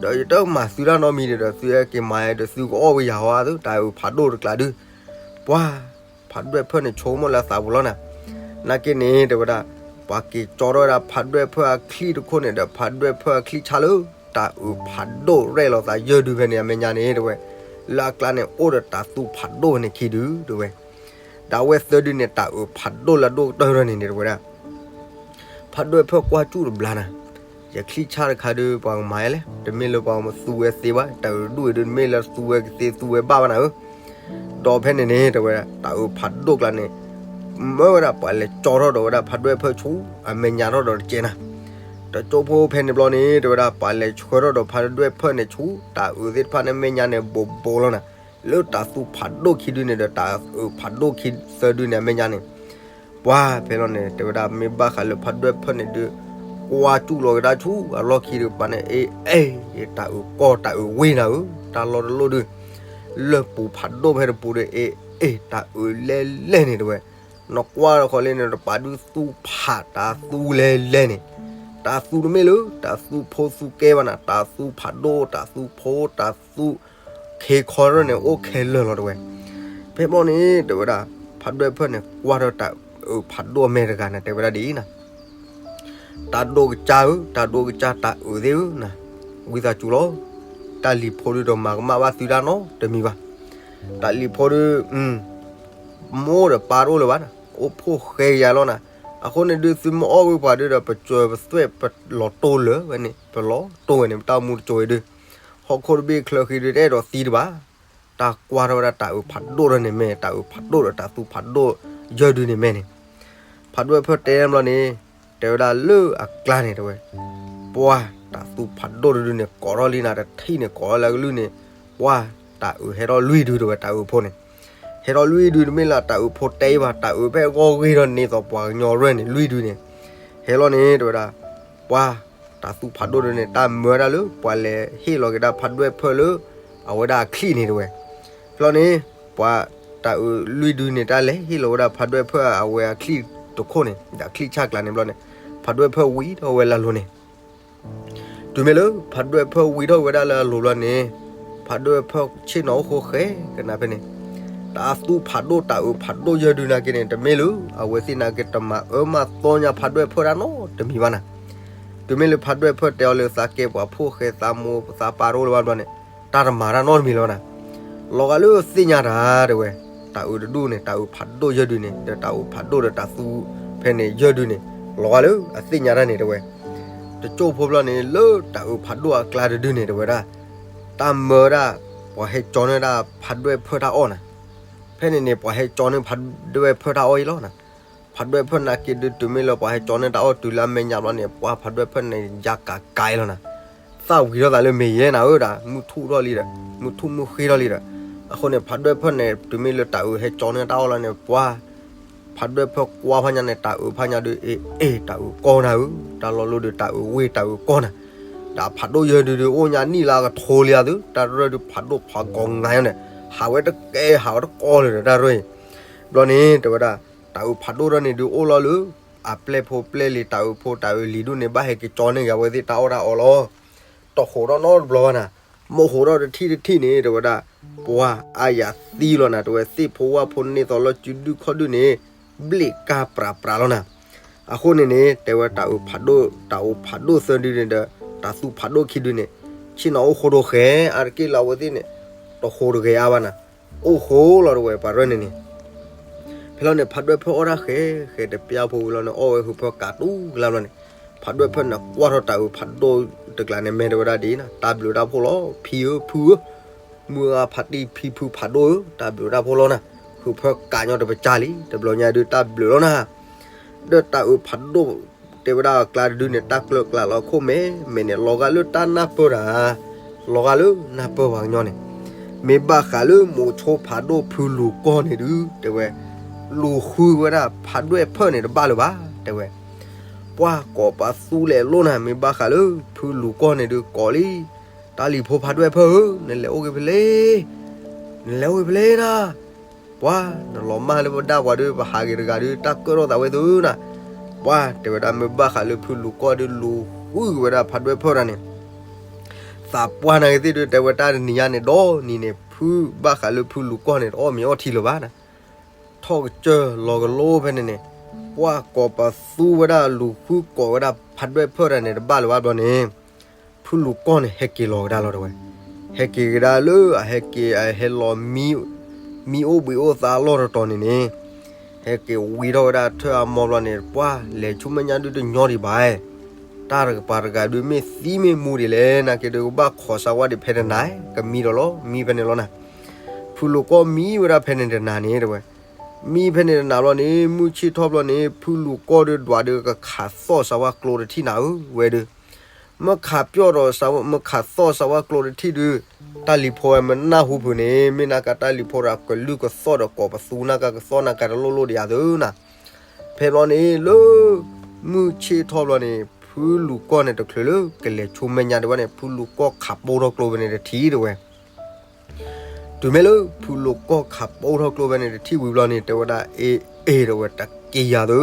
ဒီးယတမၤသုတၢ်နီတမံၤဒီး သုဟဲက့ၤမၤဒီး သုကအီၣ်ဝဲယၤဟီသု တၢ်အုးဖးဒိၣ်တကျါဒုး, ပှၤ ဖးဒွဲၣ်ဖၢၣ်န့ၣ် ဆိကမိၣ်လၢအသးပူၤလီၤနၤ, နာ်က့န့ၣ် တဲဝဲဒၣ်, ပှၤက့ၤကၠီထီၣ်ဝဲဒၣ်ဖးဒွဲၣ်ဖၢၣ်အချံၣ်တခိၣ်န့ၣ်ဒီး ဖးဒွဲၣ်ဖၢၣ်အချံၣ်ဆါလၢ တၢ်အုးဖးဒိၣ်ရဲၣ်လီၤသးယၢၢ်ဒုဖဲန့ၣ် အမဲာ်ညါန့ၣ် တဲဝဲ, လၢအကျါန့ၣ် အိၣ်ဒီးတၢ်သူဖးဒိၣ်ဖဲန့ၣ်ခံဒု တဲဝဲ, ဒီးအဝဲသၢဒုန့ၣ် တၢ်အုးဖးဒိၣ်လၢအဒိၣ်ကတၢၢ်ထီၣ်န့ၣ်န့ၣ် တဲဝဲဒၣ် ဖးဒွဲၣ်ဖၢၣ်ကွၢ်စူၣ်တဘျီနၤ, ယချံၣ်ဆါတခါဒုး ပှၤကမၤလဲၣ်, တမ့ၢ်လၢပှၤသူဝဲသ့ဘၣ်, တၢ်အုးဒူၣ်အံၤဒုး တမ့ၢ်လၢသူဝဲကသ့သူဝဲဘၣ်ဘၣ်နၤဧၢ, ဒီးဖဲန့ၣ်န့ၣ် တဲဝဲဒၣ် တၢ်အုးဖးဒိၣ်ကျါန့ၣ် မၢဝဲဒၣ်ပှၤလဲၤကၠီထီၣ်ဒီးဝဲဒၣ်ဖးဒွဲၣ်ဖၢၣ်ဆူ အမဲာ်ညါထီၣ်ဒီးတကဲနၤ, တကၠိဖိဖဲန့ၣ်ဘျီန့ၣ် တဲဝဲဒၣ် ပှၤလဲၤဆှၢထီၣ်ဒီးဖးဒွဲၣ်ဖၢၣ်န့ၣ်ဆူ တၢ်အုးသ့ၣ်တဖၣ်န့ၣ် မဲာ်ညါန့ၣ် ဘိးဘိးလီၤနၤ, လၢတၢ်သူဖးဒိၣ်ခံဒုန့ၣ်ဒီး တၢ်အုးဖးဒိၣ်ခံသၢဒုန့ၣ် အမဲာ်ညါန့ၣ် ပှၤဖဲလီၤန့ၣ် တဲဝဲဒၣ် မ့ၢ်ဘၣ်ဃးလၢဖးဒွဲၣ်ဖၢၣ်န့ၣ်ဒုး ကွၢ်စူၣ်လီၤကဒါဆူ အလီၢ်ခံတကပၤန့ၣ် အ့ အ့ တၢ်အုးကီၢ်တၢ်အုးဝ့ၢ်နၤဧၢ, တၢ်လီၤတလိၣ်ဒုး လၢပူၤဖးဒိၣ်ဖဲတပူၤဒီး အ့ အ့ တၢ်အုးလဲၢ်လဲၢ်န့ၣ်တဲဝဲ, နကွၢ်ဃီၤလၢန့ၣ် တပာ်ဒုးသူဖးတၢ်သူလဲၢ်လဲၢ်န့ၣ်, တၢ်သူတမ့ၢ်လၢ တၢ်သူဖိသူကဲဘၣ်နၤ, တၢ်သူဖးဒိၣ် တၢ်သူဖိ တၢ်သူ ခ့ခီရၢၢ်န့ၣ် အိၣ်ခဲလၢာ်လီၤတဲဝဲ. ဖဲဘျီန့ၣ် တဲဝဲဒၣ် ဖးဒွဲၣ်ဖၢၣ်န့ၣ် ကွၢ်ထီၣ်တၢ်အုးဖးဒိၣ်အမဲာ်တဂၤန့ၣ် တဲဝဲဒၣ်ဒ်အံၤနၤ, တၢ်ဒိၣ်ကစၢ်ဧၢ, တၢ်ဒိၣ်ကစၢ် တၢ်အုးသ့ၣ်ဧၢနၤ, ဝံသးစူၤလီၤ. တၢ်လံၤဖိဒုးဒီးမၤကမၣ်ဘၣ်သုတၢ်နီတမံၤဘၣ်. တၢ်လံၤဖိဒုး မိၢ်ဒီးပၢ်တအိၣ်လၢၤဘၣ်နၤ, အိၣ်ဖှိၣ်ဃဲကယၤလီၤနၤ. အဃိန့ၣ်ဒုး သုမ့ၢ်အီၣ်ဝံၤပှၤဒုးဒီး ပစၢၤပသွဲၣ် ပလီၤတိၢ်လၢာ်ဝဲန့ၣ်, ပလီၤတိၢ်ဝဲန့ၣ် ပတၢ်မူတစိၤဝဲဒုး, ဟီၣ်ခိၣ်တဘ့ၣ်ချၢဃံဒုး တအဲၣ်ဒိးသံတဘၣ်. တၢ်ကွၢ်ထီၣ်ဝဲဒၣ်တၢ်အုးဖးဒိၣ်ထီၣ်န့ၣ်မ့ၢ် တၢ်အုးဖးဒိၣ်ဒီးတၢ်သူဖးဒိၣ်ယၢၢ်ဒုးန့ၣ်မ့ၢ်န့ၣ် ဖးဒွဲၣ်ဖၢၣ်တဲဘျီန့ၣ် တဲဝဲဒၣ်လၢအကျါန့ၣ်တဲဝဲ, ပှၤတၢ်သူဖးဒိၣ်တဒုန့ၣ် ကိးထီၣ်လံနၤ တထံၣ်န့ၣ် ကိးထီၣ်လၢအကလုၢ်န့ၣ်, ပှၤတၢ်အုးဟဲထီၣ်လွံၢ်ဒုတဲဝဲ တၢ်အုးဖိန့ၣ်, ဟဲထီၣ်လွံၢ်ဒုတမ့ၢ်လၢတၢ်အုးဖိတဲဘၣ်, တၢ်အုးဖဲဂီၢ်ဂ့ၢ်ထီၣ်န့ၢ်သိးပှၤကညီရၢၢ်န့ၣ် လွံၢ်ဒုန့ၣ်, ဟဲလီၤန့ၣ်တဲဝဲဒၣ်, ပှၤတၢ်သူဖးဒိၣ်ဒုန့ၣ် တၢ်မၢဝဲဒၣ်လၢ ပှၤလဲၤဟ့ၣ်လီၤက့ၤဒၣ်ဖးဒွဲၣ်ဖၢၣ်လၢ အဝဲဒၣ်အချံၣ်န့ၣ်တဲဝဲ. ဖဲလီၤန့ၣ် ပှၤတၢ်အုးလွံၢ်ဒုန့ၣ် တၢ်လဲၤဟ့ၣ်လီၤဝဲဒၣ်ဖးဒွဲၣ်ဖၢၣ်အဝဲအချံၣ်တခိၣ်န့ၣ် ဒီးအချံၣ်ဆၣ်ကျါန့ၣ်ဘျီန့ၣ်, ဖးဒွဲၣ်ဖၢၣ်ဝံၤထီၣ်ဝဲလၢအလိၤန့ၣ် တုၤမ့ၢ်လၢ ဖးဒွဲၣ်ဖၢၣ်ဝံၤထီၣ်ဝဲဒၣ်လၢအလိၤဘျီန့ၣ်, ဖးဒွဲၣ်ဖၢၣ်ဆ့ၣ်နီၤအိၣ်ဃိဃဲကနၤဖဲန့ၣ်, တၢ်သူဖးဒိၣ်တၢ်အုးဖးဒိၣ်ယၢၢ်ဒုနာ်က့န့ၣ် တမ့ၢ်လၢ အဝဲသ့ၣ်နာ်က့တမၤအၢမၤသီညါဖးဒွဲၣ်ဖၢၣ်တၢ်နီတမံၤဘၣ်နၤ. တုၤမ့ၢ်လၢဖးဒွဲၣ်ဖၢၣ်တဲအီၤလၢသးကဲပှၤဖိၣ်ဃဲသးမိၢ်သးပၢ်တအိၣ်လၢၤဘၣ်ဘျီန့ၣ်, တၢ်တမၤတၢ်နီတမံၤလၢၤဘၣ်နၤ. လီၤဂာ်လၢအသ့ၣ်ညါတၢ်တဲဝဲ, တၢ်အုးတဒူၣ်န့ၣ် တၢ်အုးဖးဒိၣ်ယၢၢ်ဒုန့ၣ် ဒီးတၢ်အုးဖးဒိၣ်ဒီးတၢ်သူဖဲန့ၣ်ယၢၢ်ဒုန့ၣ်, လီၤဂာ်လၢအသ့ၣ်ညါတၢ်န့ၣ်တဲဝဲ. တစိၢ်ဖိဘျီန့ၣ် လၢတၢ်အုးဖးဒိၣ်အကျါတဒုန့ၣ်တဲဝဲဒၣ်, တၢ်မၢဝဲဒၣ် ပှၤဟဲကၠီန့ၢ်ဒၣ်ဖးဒွဲၣ်ဖၢၣ်တၢ်အီၣ်နၤ. ဖဲန့ၣ်န့ၣ် ပှၤဟဲကၠီန့ၢ်ဖးဒွဲၣ်ဖၢၣ်တၢ်အီၣ်အံၤလီၤနၤ. ဖးဒွဲၣ်ဖၢၣ်နာ်က့ဒုး တုၤမ့ၢ်လၢပှၤဟဲကၠီန့ၢ်တၢ်အီၣ်တုၤလၢအမဲာ်ညါဘျီန့ၣ် ပှၤဖးဒွဲၣ်ဖၢၣ်န့ၣ် ယါကးကါအံၤလီၤနၤ. သၣ်ဝံၤထီၣ်သးလၢမ့ၢ်ယဲနၤဧၢဒၣ် မုၢ်ထူၣ်ထီၣ်လံဒီး မုၢ်ထူၣ်မုၢ်ဃ့ထီၣ်လံဒီး, အဃိန့ၣ် ဖးဒွဲၣ်ဖၢၣ်န့ၣ် တုၤမ့ၢ်လၢတၢ်အုးဟဲကၠီန့ၢ်တၢ်အီၣ်လီၤန့ၣ် ပှၤ ဖးဒွဲၣ်ဖၢၣ်ကွၢ်ဖးညါန့ၣ် တၢ်အုးဖးညါဒုး အ့ အ့ တၢ်အုးကီၢ်နၤဧၢ, တၢ်လီၤလိၤဒုး တၢ်အုးဝ့ၢ်တၢ်အုးကီၢ်နၤ. တၢ်ဖးဒိၣ်ယဲၢ်ဒုဒုး အိၣ်ညါနံၣ်လၢအကထိလံဧါသု, တၢ်ရၢၢ်ဒုးဖးဒိၣ်ဖးကီးငါညါန့ၣ်, ဟးဝဲတကဲ ဟးဝဲတကီလၢၤဒီးတၢ်ရၢၢ်အံၤ. ဘျီန့ၣ် တဲဝဲဒၣ် တၢ်အုးဖးဒိၣ်ထီၣ်န့ၣ်ဒုးအိၣ်လီၤလၢ အပျဲၢ်ဖိပျဲၢ်လံၤ တၢ်အုးဖိတၢ်အုးလံၤဒိၣ်န့ၣ် ဘၣ်ဟဲက့ၤကၠီန့ၢ်က့ၤအဝဲသ့ၣ်တၢ်အီၣ်တၢ်အီလီၤ. တဟိးထီၣ်နီတဘျီဘၣ်နၤ, မ့ၢ်ဟိးထီၣ်တထံၣ်တထံၣ်န့ၣ် တဲဝဲဒၣ် ပှၢ်အါယၤသံလီၤနၤ, တဲဝဲသ့ၣ်ဖိဝၣ်ဖိန့ၢ်သီလီၤစုဒုၣ်ခီၣ်ဒုၣ်န့ၣ် ဘျ့ၣ်ကၢ်ပြးပြးလီၤနၤ. အဃိန့ၣ်န့ၣ် တဲဝဲတၢ်အုးဖးဒိၣ် တၢ်အုးဖးဒိၣ်သၢဒုန့ၣ်ဒီး တၢ်သူၣ်ဖးဒိၣ်ခံဒုန့ၣ် ဆ့ၣ်နီၤအိၣ်ဃိဒိၣ်ဃဲ အါတက့ၢ်လၢအဝဲသ့ၣ်န့ၣ် တဟိးတဂ့ၤအါဘၣ်နၤ, အိၣ်ဃိလီၤတဝဲပှၤရၢၢ်န့ၣ်န့ၣ် ဖဲလီၤန့ၣ် ဖးဒွဲၣ်ဖၢၣ်အီၣ်တၢ်ဃဲ ဃဲတပျၢ်ဖိဝံၤလီၤန့ၣ် အီၣ်ဝဲဟုးဖၢၣ်ကးတူၢ်ကလၢ်ဘျီန့ၣ် ဖးဒွဲၣ်ဖၢၣ်န့ၣ် ကွၢ်ထီၣ်တၢ်အုးဖးဒိၣ်တကျါန့ၣ် မ့ၢ်တဲဝဲဒၣ်ဒ်အံၤနၤ, တၢ်ဘျုးတၢ်ဖှိၣ်လီၤ ဖံဧၢဖုဧၢ, မုၢ်ဂၤဖးတံၢ်ဖံဖုဖးဒိၣ်ဧၢ, တၢ်ဘျုးတၢ်ဖှိၣ်လီၤနၤ, ဟုးဖၢၣ်ကးညီတပစၢ်လံ တဘျီညါဒုးတၢ်ဘျုးလီၤနၤ ဒီးတၢ်အုးဖးဒိၣ် တဲဝဲဒၣ်အကျါတဒုန့ၣ် တၢ်ကျၢၤကျါလီၤခိၣ်မဲာ်မဲာ်န့ၣ် လီၤဂာ်လၢတၢ်နၢ်ပၢၢ်တၢ်, လီၤဂာ်လၢနၢ်ပၢၢ်ပှၤကညီန့ၣ်, မ့ၢ်ဘၣ်ဃးလၢမိၤဆိဖးဒိၣ်ဖုလူၤကီၢ်န့ၣ်ဒုး တဲဝဲ လူၤဃုဝဲဒၣ်ဖးဒွဲၣ်ဖၢၣ်န့ၣ်တဘၣ်လၢၤဘၣ် တဲဝဲ ပှၢ်ကိးပသူလဲၤလိၣ်နၤ မ့ၢ်ဘၣ်ဃးလၢဖုလူၤကီၢ်န့ၣ်ဒုးကိးလံ, တၢ်လံၤဖိဖးဒွဲၣ်ဖၢၣ်ဧၢ, နလဲၤအိၣ်ဂ့ၤဖဲလဲၣ်, နလဲၤအိၣ်ဂ့ၤဖဲလဲၣ်နၤ ပှၢ်နလီၤမၢ်လၢပဒၣ်ပှၤဒုး ပဟးက့ၤတဂၤဒုး တၢ်ကၢၣ်ထီၣ်သးဝဲသုနၤ, ပှၢ်တဲဝဲဒၣ်မ့ၢ်ဘၣ်ဃးလၢဖုလူၤကီၢ်ဒုး လူၤဃုဝဲဒၣ်ဖးဒွဲၣ်ဖၢၣ်တၢ်န့ၣ်, သးပှၢ်နာ်က့ၤသ့ၣ်ဒုး တဲဝဲတၢ်တနံၤညါန့ၣ် ဒီနံၤန့ၣ် ဖုဘၣ်ဃးလၢဖုလူၤကီၢ်န့ၣ် တအီၣ်မ့ၤအီထံလၢၤဘၣ်နၤ, ထီၣ်ကစၢၢ်လီၤကလိဖဲန့ၣ်န့ၣ်, ပှၢ်ကိးပသူဝဲဒၣ်လူၤဃုကိးဝဲဒၣ်ဖးဒွဲၣ်ဖၢၣ်တၢ်န့ၣ် တဘၣ်လၢၤဘၣ်ဘျီန့ၣ် ဖုလူၤကီၢ်န့ၣ် ဟဲက့ၤလီၤကဒါလီၤတဲဝဲ, ဟဲက့ၤကဒါလၢအဟဲက့ၤ အဟဲလီၤ မံအိၣ်ဘှံးအိၣ်သါအလီၢ်တတီၤန့ၣ်န့ၣ်, ဟဲက့ၤဝံထီၣ်ဝဲဒၣ်ထၢၣ်အမီဘျီန့ၣ် ပှၢ်လဲၤဆူမဲာ်ညါဒုးတညီဒံးဘၣ်, တၢ်တကပၤတဂၤဒုးမ့ၢ်သံမ့ၢ်မူဒံးလဲၣ် နာ်က့ၤဒုးကဘၣ်ခိးစၢၤဝဲဒံးဖဲတနၤ, ကမံဒီးလီၤ မံဖဲန့ၣ်လီၤနၤ, ဖုလူၤကီၢ်မံဝဲဒၣ်ဖဲန့ၣ်တနၤန့ၣ်တဲဝဲ, မံဖဲန့ၣ်တနၤဘျီန့ၣ် မုၢ်ဆ့ၣ်ထီၣ်ဘျီန့ၣ် ဖုလူၤကီၢ်ဒုးဒွးဒုးကခးသီၣ်စၢၤဝဲကျိတထံၣ်နၤဧၢဝဲဒုး မ့ၢ်ခးပျီၢ်ဒီး မ့ၢ်ခးသီၣ်စၢၤဝဲကျိတထံၣ်ဒုး, တၢ်လံၤဖိဝဲမ့ၢ်နၢ်ဟူဖုးန့ၣ် မ့ၢ်နာ်က့ၤတၢ်လံၤဖိဒီးကလုၢ်ကသီၣ်ဒီးကိးပသူနာ်က့ၤကသီၣ်နာ်က့ၤတလိၣ်လိၣ်ဒံးယၤသုနၤ, ဖဲဘျီန့ၣ်လၢ မုၢ်ဆ့ၣ်ထီၣ်ဘျီန့ၣ် ဖုလူၤကီၢ်န့ၣ်တချုးလၢကလဲၤဆူမဲာ်ညါဒံးဘၣ်န့ၣ် ဖုလူၤကီၢ်ခးပိၢ်ထီၣ်ကျိဖဲန့ၣ်တထံၣ်တဲဝဲ တုၤမ့ၢ်လၢဖုလူၤကီၢ်ခးပိၢ်ထီၣ်ကျိဖဲန့ၣ်တထံၣ်ဝံၤဘျီန့ၣ် တဲဝဲဒၣ် အ့ အ့ တဲဝဲ တက့ယၤသု,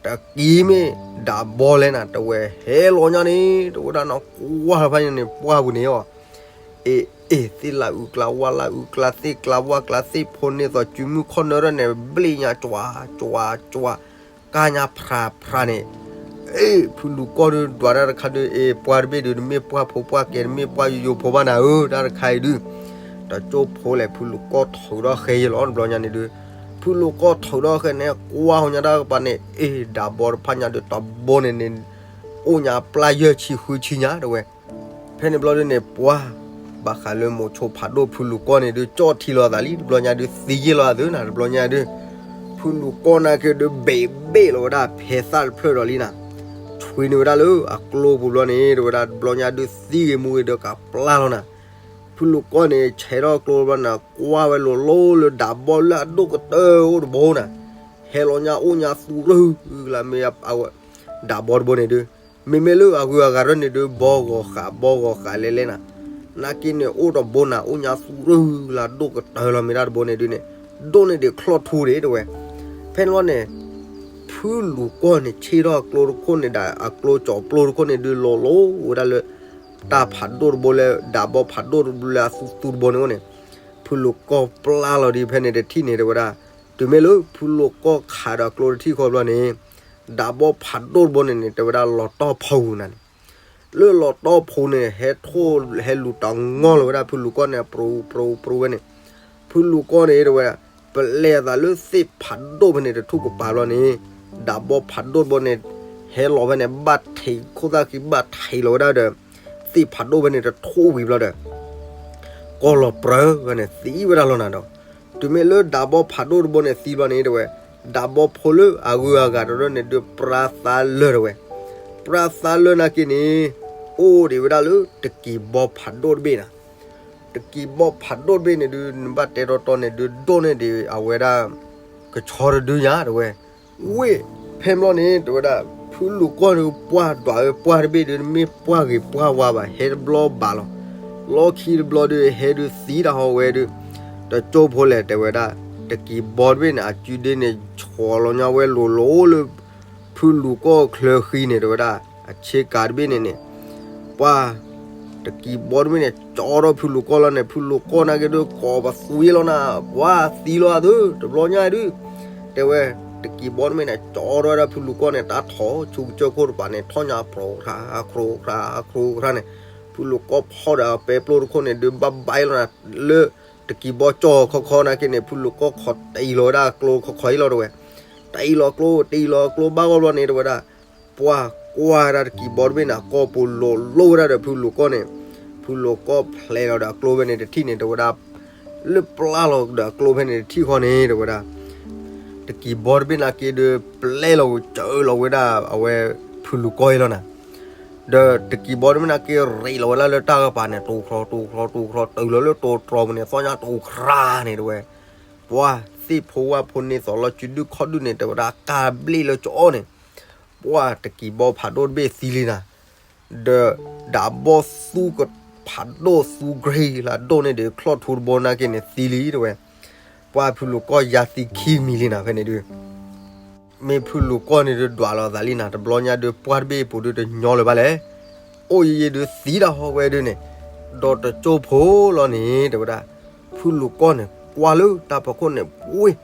တက့မ့ၢ်ဒၣ်ဘီလဲၣ်နၤ တဲဝဲ ဟဲလီၤညါန့ၣ် တဲဝဲဒၣ်နကွၢ်ဖးညါန့ၣ် ပှၢ်ပူၤန့ၣ်အီၤ, အ့ အ့ သ့ၣ်လၢအုၣ်ကျါ ဝၣ်လၢအုၣ်ကျါ သ့ၣ်ကျါဝၣ်ကျါ သ့ၣ်ဖိန့ၢ်သီ စုမုၢ်ခီၣ်နၢတၢ်န့ၣ် ဘျ့ၣ်ညါ ကၠွၤ ကၠွၤ ကၠွၤ ကၢ်ညါဖြးဖြးန့ၣ်, အ့ ဖုလူၤကီၢ်ဒုးဒွးတၢ်တခါဒုး အ့ ပှၢ်တဘ့ၣ်ဒုး တမ့ၢ်ပှၢ်ဖိပှၢ်ကဲ တမ့ၢ်ပှၢ်ယိယိဖိဘၣ်နၤဧၢ တၢ်တခါအံၤဒုး, တကၠိဖိလဲၣ် ဖုလူၤကီၢ်ထုးထီၣ်ဃဲယဲလီၤ တဘျီညါန့ၣ်ဒုး, ဖုလူၤကီၢ်ထုးထီၣ်ဃဲန့ၣ် ကွၢ်ဟီညါတၢ်ကပၤန့ၣ် အ့ ဒၣ်ဘီတဖၣ်ညါဒုး တဘီန့ၣ်န့ၣ် အိၣ်ညါပျၢ်ယဲၢ်ဆံဃုဆံညါတဲဝဲ ဖဲန့ၣ်ဘျီဒုးန့ၣ် ပှၢ် ဘၣ်ဃးလၢမိၤဆိဖးဒိၣ်ဖုလူၤကီၢ်န့ၣ်ဒုး ကၠီၣ်ထံလီၤအသးလံ တဘျီညါဒုး သံယ့ၢ်လီၤအသးနၤ တဘျီညါဒုး, ဖုလူၤကီၢ်နာ်က့ၤဒုး ဘ့ၣ်ဘ့ၣ်လီၤဝဲဒၣ် ဖဲသၣ်တဖျၢၣ်ဒီးလံနၤ, ဆွံန့ၢ်ဝဲဒၣ်လၢအကျိပူၤဘျီန့ၣ် တဲဝဲဒၣ် တဘျီညါဒုး သံဂ့ၤမူဂ့ၤဒီးကပျၢ်လီၤနၤ, ဖုလူၤကီၢ်န့ၣ် ဆဲးထီၣ်ကျိဘျီနၤ ကွၢ်ဝဲလိၤလိၤလၢဒၣ်ဘီလၢအဒိၣ်ကတၢၢ်အိၣ်တဘိနၤ, ဟဲလီၤညါအိၣ်ညါသူရၢၢ်ဂၤလၢမ့ၢ် ဒၣ်ဘီတဘိန့ၣ်ဒုး, မ့မ့ၢ်လၢအဂုၤအဂၤရၢၢ်န့ၣ်ဒုး ဘီဂီၤဃာ် ဘီဂီၤဃာ်လဲၤလဲၤနၤ, နာ်က့န့ၣ်အိၣ်တဘိနၤ အိၣ်ညါသူရၢၢ်ဂၤလၢအဒိၣ်ကတၢၢ်လီၤ မ့ၢ်ဒၣ်တဘိန့ၣ်ဒုးန့ၣ်, ဒိၣ်န့ၢ်ဒံးချီၣ်ထူဒံးတဲဝဲ, ဖဲန့ၣ်လီၤန့ၣ်, ဖုလူၤကီၢ်န့ၣ် ဆ့ၣ်ထီၣ်ကျိတခိၣ်န့ၣ်ဒီး အကျိကၠီၤပျိတခိၣ်န့ၣ်ဒုး လီၤလိၤဝဲဒၣ်လၢ တၢ်ဖးဒိၣ်တဘိလၢ ဒၣ်ဘီဖးဒိၣ်တဘိလၢအသူသူတဘိန့ၣ်အိၣ်န့ၣ်, ဖုလူၤကီၢ်ပျၢ်လီၤဒံးဖဲန့ၣ်တထံၣ်န့ၣ်တဲဝဲဒၣ်, တုၤမ့ၢ်လၢဖုလူၤကီၢ်ခးဒီးကျိတထံၣ်ဃီဘျီန့ၣ်, ဒၣ်ဘီဖးဒိၣ်တဘိန့ၣ်န့ၣ် တဲဝဲဒၣ်လီၤတီၢ်ဖီဝူၤနၤန့ၣ်, လၢလီၤတီၢ်ဖီဝူၤန့ၣ် ဟဲထိၣ် ဟဲလူၤတၢ်ငီၢ်လီၤဝဲဒၣ်ဖုလူၤကီၢ်န့ၣ် ပြူပြူပြူဝဲန့ၣ်, ဖုလူၤကီၢ်န့ၣ်တဲဝဲဒၣ်, ပလဲၤအသးလၢသ့ၣ်ဖးဒိၣ်ဖဲန့ၣ်တထူၣ်ကပၤဘျီန့ၣ်, ဒၣ်ဘီဖးဒိၣ်တဘိန့ၣ်, ဟဲလီၤဖဲန့ၣ် ဘၣ်ထံးခိၣ်သၣ်ခံ ဘၣ်ထံးလီၤဝဲဒၣ်ဒီး သ့ၣ်ဖးဒိၣ်ဖဲန့ၣ်တထူၣ်ဝံၤဘျီဒီး ကီၢ်လီၤပြၢဝဲန့ၣ် သံဝဲဒၣ်လီၤနၤဒီး, တုၤမ့ၢ်လၢဒၣ်ဘီဖးဒိၣ်တဘိန့ၣ်သံဘျီန့ၣ်တဲဝဲ, ဒၣ်ဘီဖိလၢအဂုၤအဂၤတရၢၢ်န့ၣ်ဒုး ပြါသါလၢာ်တဲဝဲ, ပြါသါလၢာ်နာ်က့န့ၣ်, အိၣ်ဒံးဝဲဒၣ်လၢတကံၤဘီဖးဒိၣ်တဘ့ၣ်နၤ, တကံၤဘီဖးဒိၣ်တဘ့ၣ်န့ၣ်ဒုး နဘၣ်တဲတီတီန့ၣ်ဒုး ဒိၣ်န့ၢ်ဒံးအဝဲဒၣ် ကဆီတဒုညါတဲဝဲ, ဝ့ၢ်ဖဲန့ၣ်ဘျီန့ၣ် တဲဝဲဒၣ်, ဖုလူၤကီၢ်န့ၣ် ပှၢ်ဒွးဝဲပှၢ်တဘ့ၣ်ဒုး တမ့ၢ်ပှၢ်ဂ့ၤပှၢ်ဝါဘၣ်, ဟဲတဘျီဘၣ်လီၤ. လီၢ်ခံတဘျီဒုး ဟဲဒုးသံတၢ်ဟီဝဲဒုး, တကၠိဖိလဲၣ် တဲဝဲဒၣ်, တကံၤဘီတဘ့ၣ်န့ၣ် အစုဒ့န့ၣ် ဆီၣ်လီၤညါဝဲလိၤလိၤလၢ ဖုလူၤကီၢ်ချၢဃံန့ၣ် တဲဝဲဒၣ်, အဆ့ကၤတဘ့ၣ်န့ၣ်န့ၣ်, ပှၢ် တကံၤဘီတဘ့ၣ်န့ၣ် ကၠီထီၣ်ဖုလူၤကီၢ်လီၤန့ၣ်, ဖုလူၤကီၢ်နာ်က့ဒုး ကိးပသူယ့လီၤနၤ, ပှၢ်သံလီၤအသု တဘျီညါဒုး, တဲဝဲ, တကံၤဘီတဘ့ၣ်န့ၣ် ကၠီထီၣ်ဝဲဒၣ်ဖုလူၤကီၢ်န့ၣ် တၢ်ထီၣ်ဆူကစၢၢ်ခိၣ်တပၤန့ၣ် ထီၣ်ညါ ဖြိးခရါ ဖြိးခရါ ဖြိးခရါန့ၣ်, ဖုလူၤကီၢ်ဖီၣ်ဒီးပဲပျိၢ်တခိၣ်န့ၣ်ဒုး ဘၣ်ဘၣ်လီၤနၤ, လၢတကံၤဘီကၠီခီခီနာ်က့န့ၣ် ဖုလူၤကီၢ်ခီၣ်တံၢ်လီၤဝဲဒၣ်ကျိခီခီအံၤလီၤတဲဝဲ, တံၢ်လီၤကျိ တံၢ်လီၤကျိဘၣ်ဂီၢ်ဘျီန့ၣ် တဲဝဲဒၣ်, ပှၢ်ကွၢ်ဝဲဒၣ်တကံၤဘီတဘ့ၣ်န့ၣ် အကိာ်ပူၤလိၤလိၤဝဲဒၣ်ဒီးဖုလူၤကီၢ်န့ၣ်, ဖုလူၤကီၢ်ဖျဲးလီၤဒီးအကျိဖဲန့ၣ်တထံၣ်န့ၣ် တဲဝဲဒၣ်, လၢပျၢ်လီၤဒီးအကျိဖဲန့ၣ်တထံၣ်ဃီန့ၣ် တဲဝဲဒၣ်, တကံၤဘီတဘ့ၣ်နာ်က့ဒုး ပျဲလီၤကၠၢလီၤဝဲဒၣ်အဝဲဖုလူၤကီၢ်အံၤလီၤနၤ, ဒီးတကံၤဘီတဘ့ၣ်နာ်က့ ရ့းလီၤဝဲဒၣ်လၢတၢ်ကပၤန့ၣ် တိၤချီ တိၤချီ တိၤချီ တုၤလီၤလၢတိၤတြီၤပူၤန့ၣ် သီၣ်ညါတိၤခရါန့ၣ်တဲဝဲ, ပှၢ်သ့ၣ်ဖိဝၣ်ဖိန့ၢ်သီလီၤစုဒုၣ်ခီၣ်ဒုၣ်န့ၣ် တဲဝဲဒၣ် ကၢ်ဘျ့ၣ်လၢကၠီန့ၣ်, ပှၢ်တကံၤဘီဖးဒိၣ်တဘ့ၣ်သံလံနၤ, ဒီးဒၣ်ဘီသူကဖးဒိၣ်သူ grade လၢအဒိၣ်န့ၣ်ဒီး ချီၣ်ထူတဘိနာ်က့န့ၣ်သံလံတဲဝဲ, ပှၢ်ဖုလူၤကီၢ်ယါသံခံမံၤလံနၤ ဖဲန့ၣ်ဒုး မ့ၢ်ဖုလူၤကီၢ်န့ၣ်ဒုးဒွးလီၤသးလံနၤ, တဘျီညါဒုးပှၢ်တဘ့ၣ်အပူၤဒုးတညီလၢၤဘၣ်လဲၣ်, အိၣ်ယံာ်ယံာ်ဒုးသံတၢ်ဟီဝဲဒုးန့ၣ်, ဒီးတကၠိဖိလီၤန့ၣ် တဲဝဲဒၣ်, ဖုလူၤကီၢ်န့ၣ် ကွၢ်လၢတၢ်ဖီခိၣ်န့ၣ် ဝ့ၢ်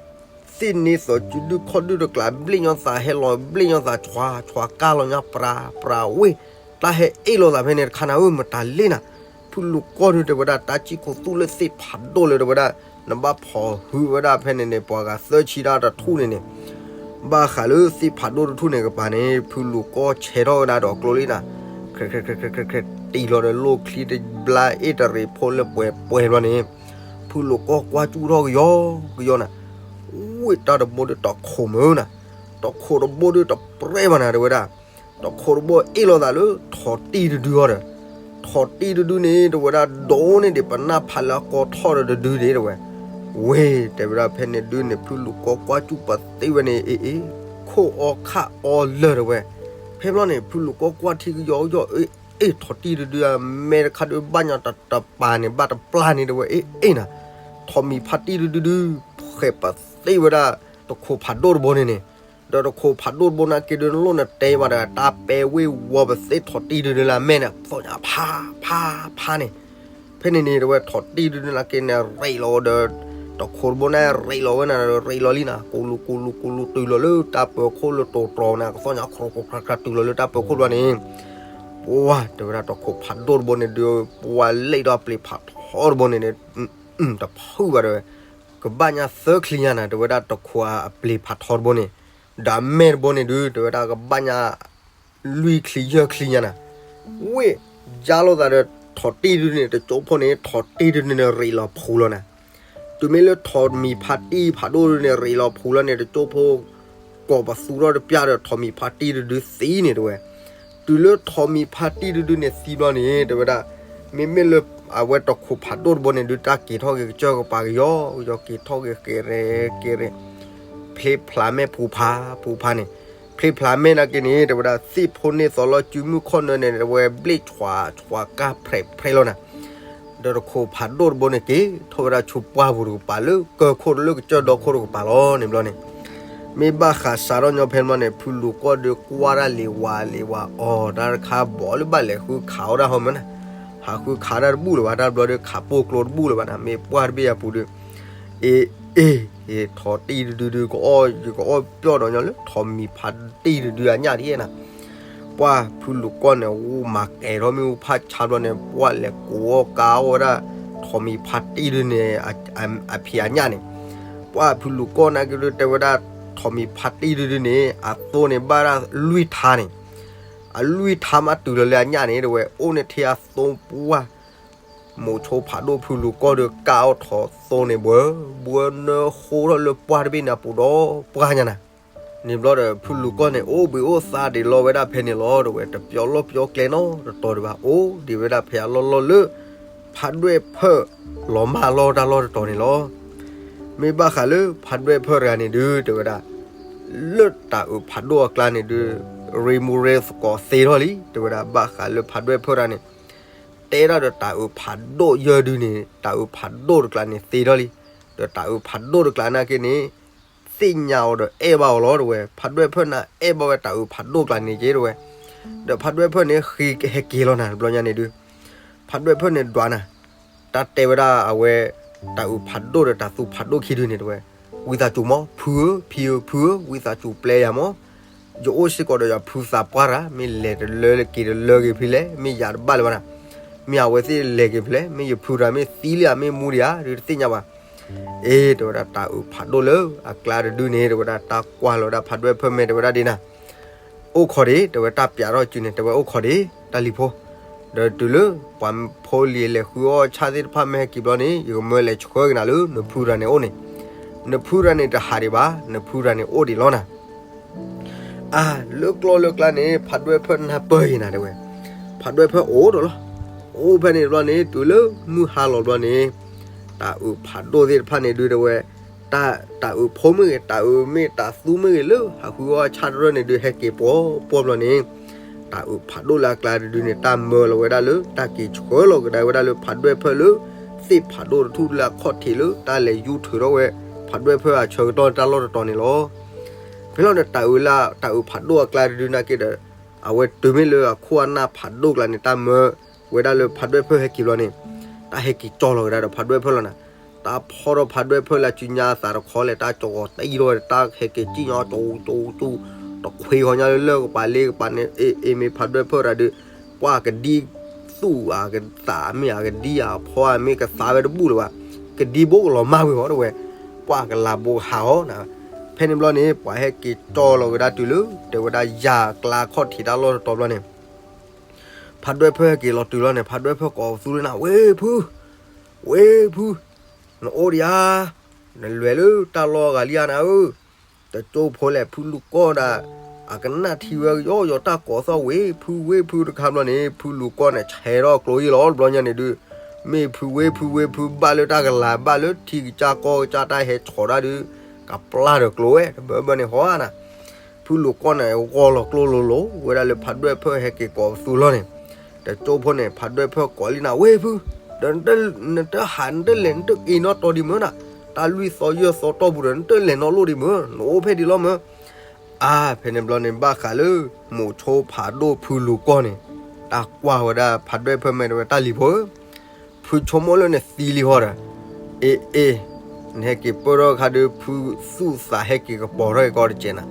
သ့ၣ်န့ၢ်သီစုဒုၣ်ခီၣ်ဒုၣ်တကျး ဘျ့ၣ်ညီသးဟဲလီၤ ဘျ့ၣ်ညီသး ဆွၤ ဆွၤကၢ်လီၤညါ ပြၤ ပြၤဝ့ၢ်, တၢ်ဟဲအ့ၣ်လိာ်သးဖဲန့ၣ်တခါနၤဧၢ မတၤလဲၣ်နၤ, ဖုလူၤကီၢ်ဒုးတဲဝဲဒၣ် တၢ်စံၣ်ခိၣ်သူၣ်လၢသ့ၣ်ဖးဒိၣ်လၢတဲဝဲဒၣ်, နဘၣ်ဖီၣ်ဟုဝဲဒၣ်ဖဲန့ၣ်န့ၣ် ပှၤဂၤသၢဆံဒၣ်တထူၣ်န့ၣ်န့ၣ် ဘၣ်ဃးလၢသ့ၣ်ဖးဒိၣ်တထူၣ်န့ၣ်ကပၤန့ၣ် ဖုလူၤကီၢ်ဆဲးထီၣ်ဝဲဒၣ်ဒီးကျိလံနၤ, ခြဲးခြဲးခြဲးခြဲးခြဲး တံၢ်လီၤဒီးလိၣ်ချံတဘျါအ့ၣ်တရံးဖိလၢပှဲၤပှဲၤဘျီန့ၣ်, ဖုလူၤကီၢ်ကွၢ်ကၠူၣ်ထီၣ်ကယီကယီနၤ, ဝ့ၢ်တၢ်တဘိဒုးတခိၣ်မုၢ်နၤ, တခိၣ်တဘိဒုးတပြဲၢ်ဘၣ်နၤတဲဝဲဒၣ်, တခိၣ်တဘိအ့ၣ်လိာ်သးလၢထိၣ်တံၢ်တဒုအီၤဒီး, ထိၣ်တံၢ်တဒုန့ၣ် တဲဝဲဒၣ်ဒိၣ်န့ၢ်ဒံးပနၢ်ဖးလၢအကီထီၣ်ဒီးတဒုန့ၣ်တဲဝဲ, ဝ့ၢ် တဲဝဲဒၣ်ဖဲန့ၣ်ဒုန့ၣ် ဖုလူၤကီၢ်ကွၢ်ကၠူၣ်ပသ့ဝဲန့ၣ် အ့ၣ်အ့ၣ်, ခိၣ်အီခၣ်အီလၢာ်တဲဝဲ, ဖဲဘျီန့ၣ် ဖုလူၤကီၢ်ကွၢ်ထံကယီကယီ အ့ၣ် ထိၣ်တံၢ်တဒုအမဲတခါဒုးဘၣ်ညီတတပၤန့ၣ် ဘၣ်တပျၢ်န့ၣ်တဲဝဲ အ့ၣ်အ့ၣ်နၤ, ထိၣ်မံၤဖးတံၢ်တဒုဒု ဃဲးပသ့ဝဲဒၣ် တခိၣ်ဖးဒိၣ်တဘိန့ၣ်န့ၣ်, ဒီးတခိၣ်ဖးဒိၣ်တဘိနာ်က့ဒုး နလိၣ်နတဲဘၣ်ဒီး တၢ်ပဲာ်ဝ့ၢ်ဝီပသ့ထိၣ်တံၢ်တဒုလၢအမဲန့ၣ် သီၣ်ညါဖးဖးဖးန့ၣ်, ဖဲန့ၣ်န့ၣ်တဲဝဲ ထိၣ်တံၢ်တဒုနာ်က့န့ၣ် ရ့းလီၤဒီး တခိၣ်တဘိန့ၣ် ရ့းလီၤဝဲနၤဒီး ရ့းလီၤလံနၤ ကိလူးကိလူးကိလူး တုၤလီၤလၢတၢ်ပၢၤခိၣ်လၢတိၤတြီၤနၤ ကသီၣ်ညါခြီးခြီးခြးခြး တုၤလီၤလၢတၢ်ပၢၤခိၣ်တဘျီန့ၣ်, ပှၢ် တဲဝဲဒၣ်တခိၣ်ဖးဒိၣ်တဘိန့ၣ်ဒုး ပှၢ်လဲၤဒီးပျ့ၤဖးထီတဘိန့ၣ် တဖုဘၣ်တဲဝဲ, ကဘၣ်ညါသၢချံညါနၤ တဲဝဲဒၣ်တခိၣ်အပျ့ၤဖးထီတဘိန့ၣ်, ဒီးအမဲာ်တဘိန့ၣ်ဒုး တဲဝဲဒၣ်ကဘၣ်ညါ လွံၢ်ချံယဲၢ်ချံညါနၤ, ဝ့ၢ် ယါလိာ်သးဒီး ထိၣ်တံၢ်တဒုန့ၣ် တကၠိဖိန့ၣ် ထိၣ်တံၢ်တဒုန့ၣ် ရ့းလီၤဖှူလီၤနၤ, တုၤမ့ၢ်လၢထိၣ်မံၤဖးတံၢ်ဖးဒိၣ်တဒုန့ၣ် ရ့းလီၤဖှူလီၤန့ၣ် တကၠိဖိ ကိးပသူထီၣ်တပျၢ်ဒီး ထိၣ်မံၤဖးတံၢ်တဒုသံန့ၣ်တဲဝဲ, တုၤလၢထိၣ်မံၤဖးတံၢ်တဒုန့ၣ်သံဘျီန့ၣ် တဲဝဲဒၣ်, မ့မ့ၢ်လၢအဝဲတခိၣ်ဖးဒိၣ်တဘိန့ၣ်ဒုး တၢ်က့ၤထီၣ်က့ၤကစၢၢ်ကပၤကယီကယီ က့ၤထီၣ်က့ၤက့ၤရဲက့ၤရဲ ဖျ့ဖျါမဲာ်ပူၤဖးပူၤဖးန့ၣ်, ဖျ့ဖျါမဲာ်နာ်က့န့ၣ် တဲဝဲဒၣ် သ့ၣ်ဖိန့ၢ်သီလီၤစုမုၢ်ခီၣ်နၢန့ၣ် တဲဝဲဘျ့ၣ်ဆွးဆွးကၢ်ဖြဲးဖြဲးလီၤနၤ, ဒီးတခိၣ်ဖးဒိၣ်တဘိန့ၣ် က့ၤထီၣ်ဝဲဒၣ်ဆူပှၢ်ပူၤတကပၤ လၢကၢၢ်ခိၣ်လၢကစၢၢ်ဒီခိၣ်တကပၤလီၤန့ၣ်ဘျီန့ၣ်, မ့ၢ်ဘၣ်ဃးစးထီၣ်ညီဖဲန့ၣ်ဘျီန့ၣ် ဖုလူၤကီၢ်ဒုးကွၢ်တၢ်လံၤဝါလံၤဝါအီၤ တၢ်တခါဘီးလၢဘၣ်လဲၤဃုခးအီၣ်တၢ်ဟီမၢ်နၤ, ဟးဃုခးတၢ်တဘူၣ်လၢၤဘၣ် တၢ်ဘျီဒုးခးပိၢ်ကျိတဘူၣ်လၢၤဘၣ်နၤ မ့ၢ်ပှၢ်တဘ့ၣ်အပူၤဒုး အ့ အ့ ထိၣ်တံၢ်တဒုဒု ကအီၣ် ယကအီၣ်ပျီၢ်ဒီးညီလၢထိၣ်မံၤဖးတံၢ်တဒုအညၣ်ဒ်နၤ, ပှၢ်ဖုလူၤကီၢ်န့ၣ် အိၣ်မၤကဲၤထီၣ်မ့ၣ်အူဖးဆါဘျီန့ၣ် ပှၢ်လဲၤကိးအီၣ်ကါအီၣ်ဝဲဒၣ် ထိၣ်မံၤဖးတံၢ်တဒုန့ၣ် အဖံးအညၣ်န့ၣ်, ပှၢ်ဖုလူၤကီၢ်နာ်က့ဒုး တဲဝဲဒၣ် ထိၣ်မံၤဖးတံၢ်တဒုန့ၣ် အသိန့ၣ်ဘၣ်ဒၣ်လွံၢ်ထါန့ၣ်, အလွံၢ်ထါမးတုၤလီၤလၢအညၣ်န့ၣ် တဲဝဲ အိၣ်န့ၢ်ထဲအသိပှၢ် မိၤဆိဖးဒိၣ်ဖုလူၤကီၢ်ဒီး ကၢ်အီၣ်ထိၣ်သိန့ၣ် ဘှၢ ဘှၢနၢဃိထီၣ်လၢပှၢ်တဘ့ၣ်န့ၣ်အပူၤဒီးပှၢ်ညါနၤ, န့ၣ်ဘျီဒီး ဖုလူၤကီၢ်န့ၣ် အိၣ်ဘှံးအိၣ်သါဒံးလီၤဝဲဒၣ်ဖဲန့ၣ်လီၤ တဲဝဲ တပျီလီၢ်ပျီကျဲနီတတီၤဒံးဘၣ် အိၣ်ဒံးဝဲဒၣ်ဖဲအလီၢ်လီၢ်လၢ ဖးဒွဲၣ်ဖၢၣ်လီၤမၢ်လီၢ်တၢ်လီၢ်တတီၤန့ၣ်လီၤ. မ့ၢ်ဘၣ်ဃးလၢဖးဒွဲၣ်ဖၢၣ်တဂၤန့ၣ်ဒုး တဲဝဲဒၣ် လၢတၢ်အုးဖးဒိၣ်အကျါန့ၣ်ဒုး ရ့မူရ့သကိးသ့ထီၣ်လံ တဲဝဲဒၣ် ဘၣ်ဃးလၢဖးဒွဲၣ်ဖၢၣ်တၢ်န့ၣ် တဲဒၣ်ဒီးတၢ်အုးဖးဒိၣ်ယဲၢ်ဒုန့ၣ် တၢ်အုးဖးဒိၣ်တကျါန့ၣ်သ့ထီၣ်လံ. ဒီးတၢ်အုးဖးဒိၣ်တကျါနာ်က့န့ၣ် သ့ၣ်ညါအီၤဒီးအဲၣ်ဘၣ်အီၤလီၤ တဲဝဲ. ဖးဒွဲၣ်ဖၢၣ်န့ၣ်အဲၣ်ဘၣ်ဝဲတၢ်အုးဖးဒိၣ်တကျါန့ၣ်က့ တဲဝဲ. ဒီးဖးဒွဲၣ်ဖၢၣ်န့ၣ် ဃ့ဟဲက့ၤလီၤနၤ တဘျီညါန့ၣ်ဒုး ဖးဒွဲၣ်ဖၢၣ်န့ၣ်ဒွးနၤ တၢ်တဲဝဲဒၣ်အဝဲ တၢ်အုးဖးဒိၣ်ဒီးတၢ်သူဖးဒိၣ်ခံဒုန့ၣ် တဲဝဲ. ဝံသးစူၤမး ဖုဧၢ, ဖံဧၢ, ဖုဧၢ, ဝံသးစူၤပျဲယၤမး, ယအိၣ်စ့ၢ်ကီးဒီးယဖုသးပှၢ်တဂၤ မ့ၢ်လဲၤတလၢက့ၤတလၢက့ၤဖဲလဲၣ် မ့ၢ်ယၤတဘၣ်လၢၤဘၣ်နၤ, မ့ၢ်အဝဲသ့ၣ်လဲၤက့ၤဖဲလဲၣ် မ့ၢ်ယဖုတဂၤမ့ၢ်သံလံဧါ မ့ၢ်မူဒံးဧါ ဒုးတသ့ၣ်ညါဘၣ်. အ့ တဲဝဲဒၣ် တၢ်အုးဖးဒိၣ်လၢအကျါတဒုန့ၣ် တဲဝဲဒၣ် တၢ်ကွၢ်လီၤဝဲဒၣ်ဖးဒွဲၣ်ဖၢၣ်မဲာ် တဲဝဲဒၣ်ဒ်နၤ အိၣ်ခိးဒံး တဲဝဲ တၢ်ပျးထီၣ်စုန့ၣ် တဲဝဲ အိၣ်ခိးဒံး တၢ်လံၤဖိ, ဒီးတုၤလၢပှၤဖိလံၤလဲၤဃုအီၣ်ဆၣ်သ့ၣ်တဖၣ်မ့ၢ်ဟဲက့ၤဘျီန့ၣ် ယကမၢလဲၤဆှၢက့ၤနၤလၢနဖုတဂၤန့ၣ်အိၣ်န့ၣ်, နဖုတဂၤန့ၣ်တဟးဒံးဘၣ် နဖုတဂၤန့ၣ်အိၣ်ဒံးလီၤနၤ. အါ လၢကျီၢ်လၢကျါန့ၣ် ဖးဒွဲၣ်ဖၢၣ်နၢ်ပၢၢ်ယံၤနၤ တဲဝဲ, ဖးဒွဲၣ်ဖၢၣ်အိၣ်ဒီးလီၤ. အိၣ်ဖဲန့ၣ်တဘျီန့ၣ် တုၤလၢမုၢ်ဟါလီၤဘျီန့ၣ် တၢ်အုးဖးဒိၣ်သ့ၣ်တဖၣ်န့ၣ်ဒုး တဲဝဲ, တၢ် တၢ်အုးဖိမ့ၢ်ဂ့ၤ တၢ်အုးမ့ၢ်တၢ်သူမ့ၢ်ဂ့ၤ လၢဟးဃုအီၣ်ဆၣ်တရၢၣ်န့ၣ်ဒုး ဟဲက့ၤပှီၢ်ပှီၢ်ဘျီန့ၣ် တၢ်အုးဖးဒိၣ်လၢအကျါတဒုန့ၣ် တၢ်မၢလီၤဝဲဒၣ်လၢ တၢ်က့ၤဆှၢလီၤကဒါဝဲဒၣ်လၢဖးဒွဲၣ်ဖၢၣ်လၢ သ့ၣ်ဖးဒိၣ်တထူၣ်လၢအခီၣ်ထံးလၢ တၢ်လဲၤယူၤထုးထီၣ်ဝဲ ဖးဒွဲၣ်ဖၢၣ်အဆၢကတီၢ်တၢ်လီၢ်တတီၤန့ၣ်လီၤ. ဖဲလီၤဒီးတၢ်အုးလၢ တၢ်အုးဖးဒိၣ်အကျါတဒုနာ်က့ဒီး အဝဲတုၤမ့ၢ်လၢအခိၣ်အနၢ်ဖးဒိၣ်ကျါန့ၣ် တၢ်မၢဝဲဒၣ်လၢဖးဒွဲၣ်ဖၢၣ်ဟဲက့ၤဘျီန့ၣ် တၢ်ဟဲက့ၤကၠီလီၤကဒါဒီးဖးဒွဲၣ်ဖၢၣ်လီၤနၤ. တၢ်ဖီထီၣ်ဖးဒွဲၣ်ဖၢၣ်လၢအစုညါအသးတခီလဲၣ် တၢ်ကၠီဂီၤတံၢ်ထီၣ်ဝဲ တၢ်ဟဲက့ၤစံၣ်ညီၣ်ကၠိကၠိကၠိ တခွ့ဃီညါလၢလၢကပၤလ့ကပၤန့ၣ် အ့ အ့ မ့ၢ်ဖးဒွဲၣ်ဖၢၣ်တၢ်ဒုး ပှၤကဒံသူၣ်အကသးမ့ၢ်အကဒံအဖီအမ့ၢ်ကသးဝဲတဘူၣ်လၢၤဘၣ်. ကဒံဘိကလီၤမၢ်ဝံၤဃီတဲဝဲ, ပှၤကလၤဘိကဟးဃီနၤ. ဖဲန့ၣ်ဘျီန့ၣ် ပှၤဟဲက့ၤကၠီလီၤကဒါတုၤလၢ တဲဝဲဒၣ်ယၤကျါခီၣ်ထံးတၢ်လီၢ်တတီၤဘျီန့ၣ် ဖးဒွဲၣ်ဖၢၣ်ဟဲက့ၤလီၤတုၤလီၤန့ၣ် ဖးဒွဲၣ်ဖၢၣ်ကိးပသူလၢနၤ ဝ့ၢ်ဖု, ဝ့ၢ်ဖု, နအိၣ်ဒံးဧါ, နလဲၤလၢတၢ်လီၢ်ဂၤလံဧါနၤဧၢ, တကၠိဖိလဲၣ် ဖုလူၤကီၢ်ဒၣ် အကနၣ်ထံဝဲကယီယီတၢ်ကိးသီၣ် ဝ့ၢ်ဖု ဝ့ၢ်ဖုတခါဘျီန့ၣ် ဖုလူၤကီၢ်န့ၣ် ဆဲးထီၣ်ကျိယံလီၤတဘျီညါန့ၣ်ဒုး မ့ၢ်ဖုဝ့ၢ်ဖုဝ့ၢ်ဖုဘၣ်လၢတၢ်ကလၤဘၣ်လၢထံကစၢ်ကီၢ်ကစၢ်တၢ်ဟဲဆီးတၢ်ဒုး ကပျၢ်ဒီးကျိဝဲ တဘၢဘၢန့ၣ်ဟီဧါနၤ. ဖုလူၤကီၢ်န့ၣ် ဂီၤလီၤကျိလိၤလိၤဝဲဒၣ်လၢဖးဒွဲၣ်ဖၢၣ်ဟဲက့ၤကိးပသူလီၤန့ၣ်, တကၠိဖိန့ၣ် ဖးဒွဲၣ်ဖၢၣ်ကိးလံနၤ ဝ့ၢ်ဖု, ဒီးနတဟးနတလဲၤနတက့ၤနီတီၤဒံးမၢနၤ, တၢ်လွံၢ်သီယဲၢ်သီတီၢ်ပူၤဒီး နတလဲၤနီလိၣ်ဒံးမၢ, နအိၣ်ဖဲဒံးလီၤမၢ အါ ဖဲန့ၣ်ဘျီန့ၣ် ဘၣ်ဃးလၢ မိၤဆိဖးဒိၣ်ဖုလူၤကီၢ်န့ၣ် တၢ်ကွၢ်ဝဲဒၣ်ဖးဒွဲၣ်ဖၢၣ်မဲာ်တဲဝဲ တၢ်လံၤဖိဧၢ, ဖုဆိကမိၣ်လၢနသံလံဟီဒီး, အ့ အ့ နဟဲက့ၤပၢၢ်ထီၣ်အခါဒီး ဖုသူၣ်သးဟဲက့ၤကပီၤထီၣ်က့ၤကီတစဲးနၤ,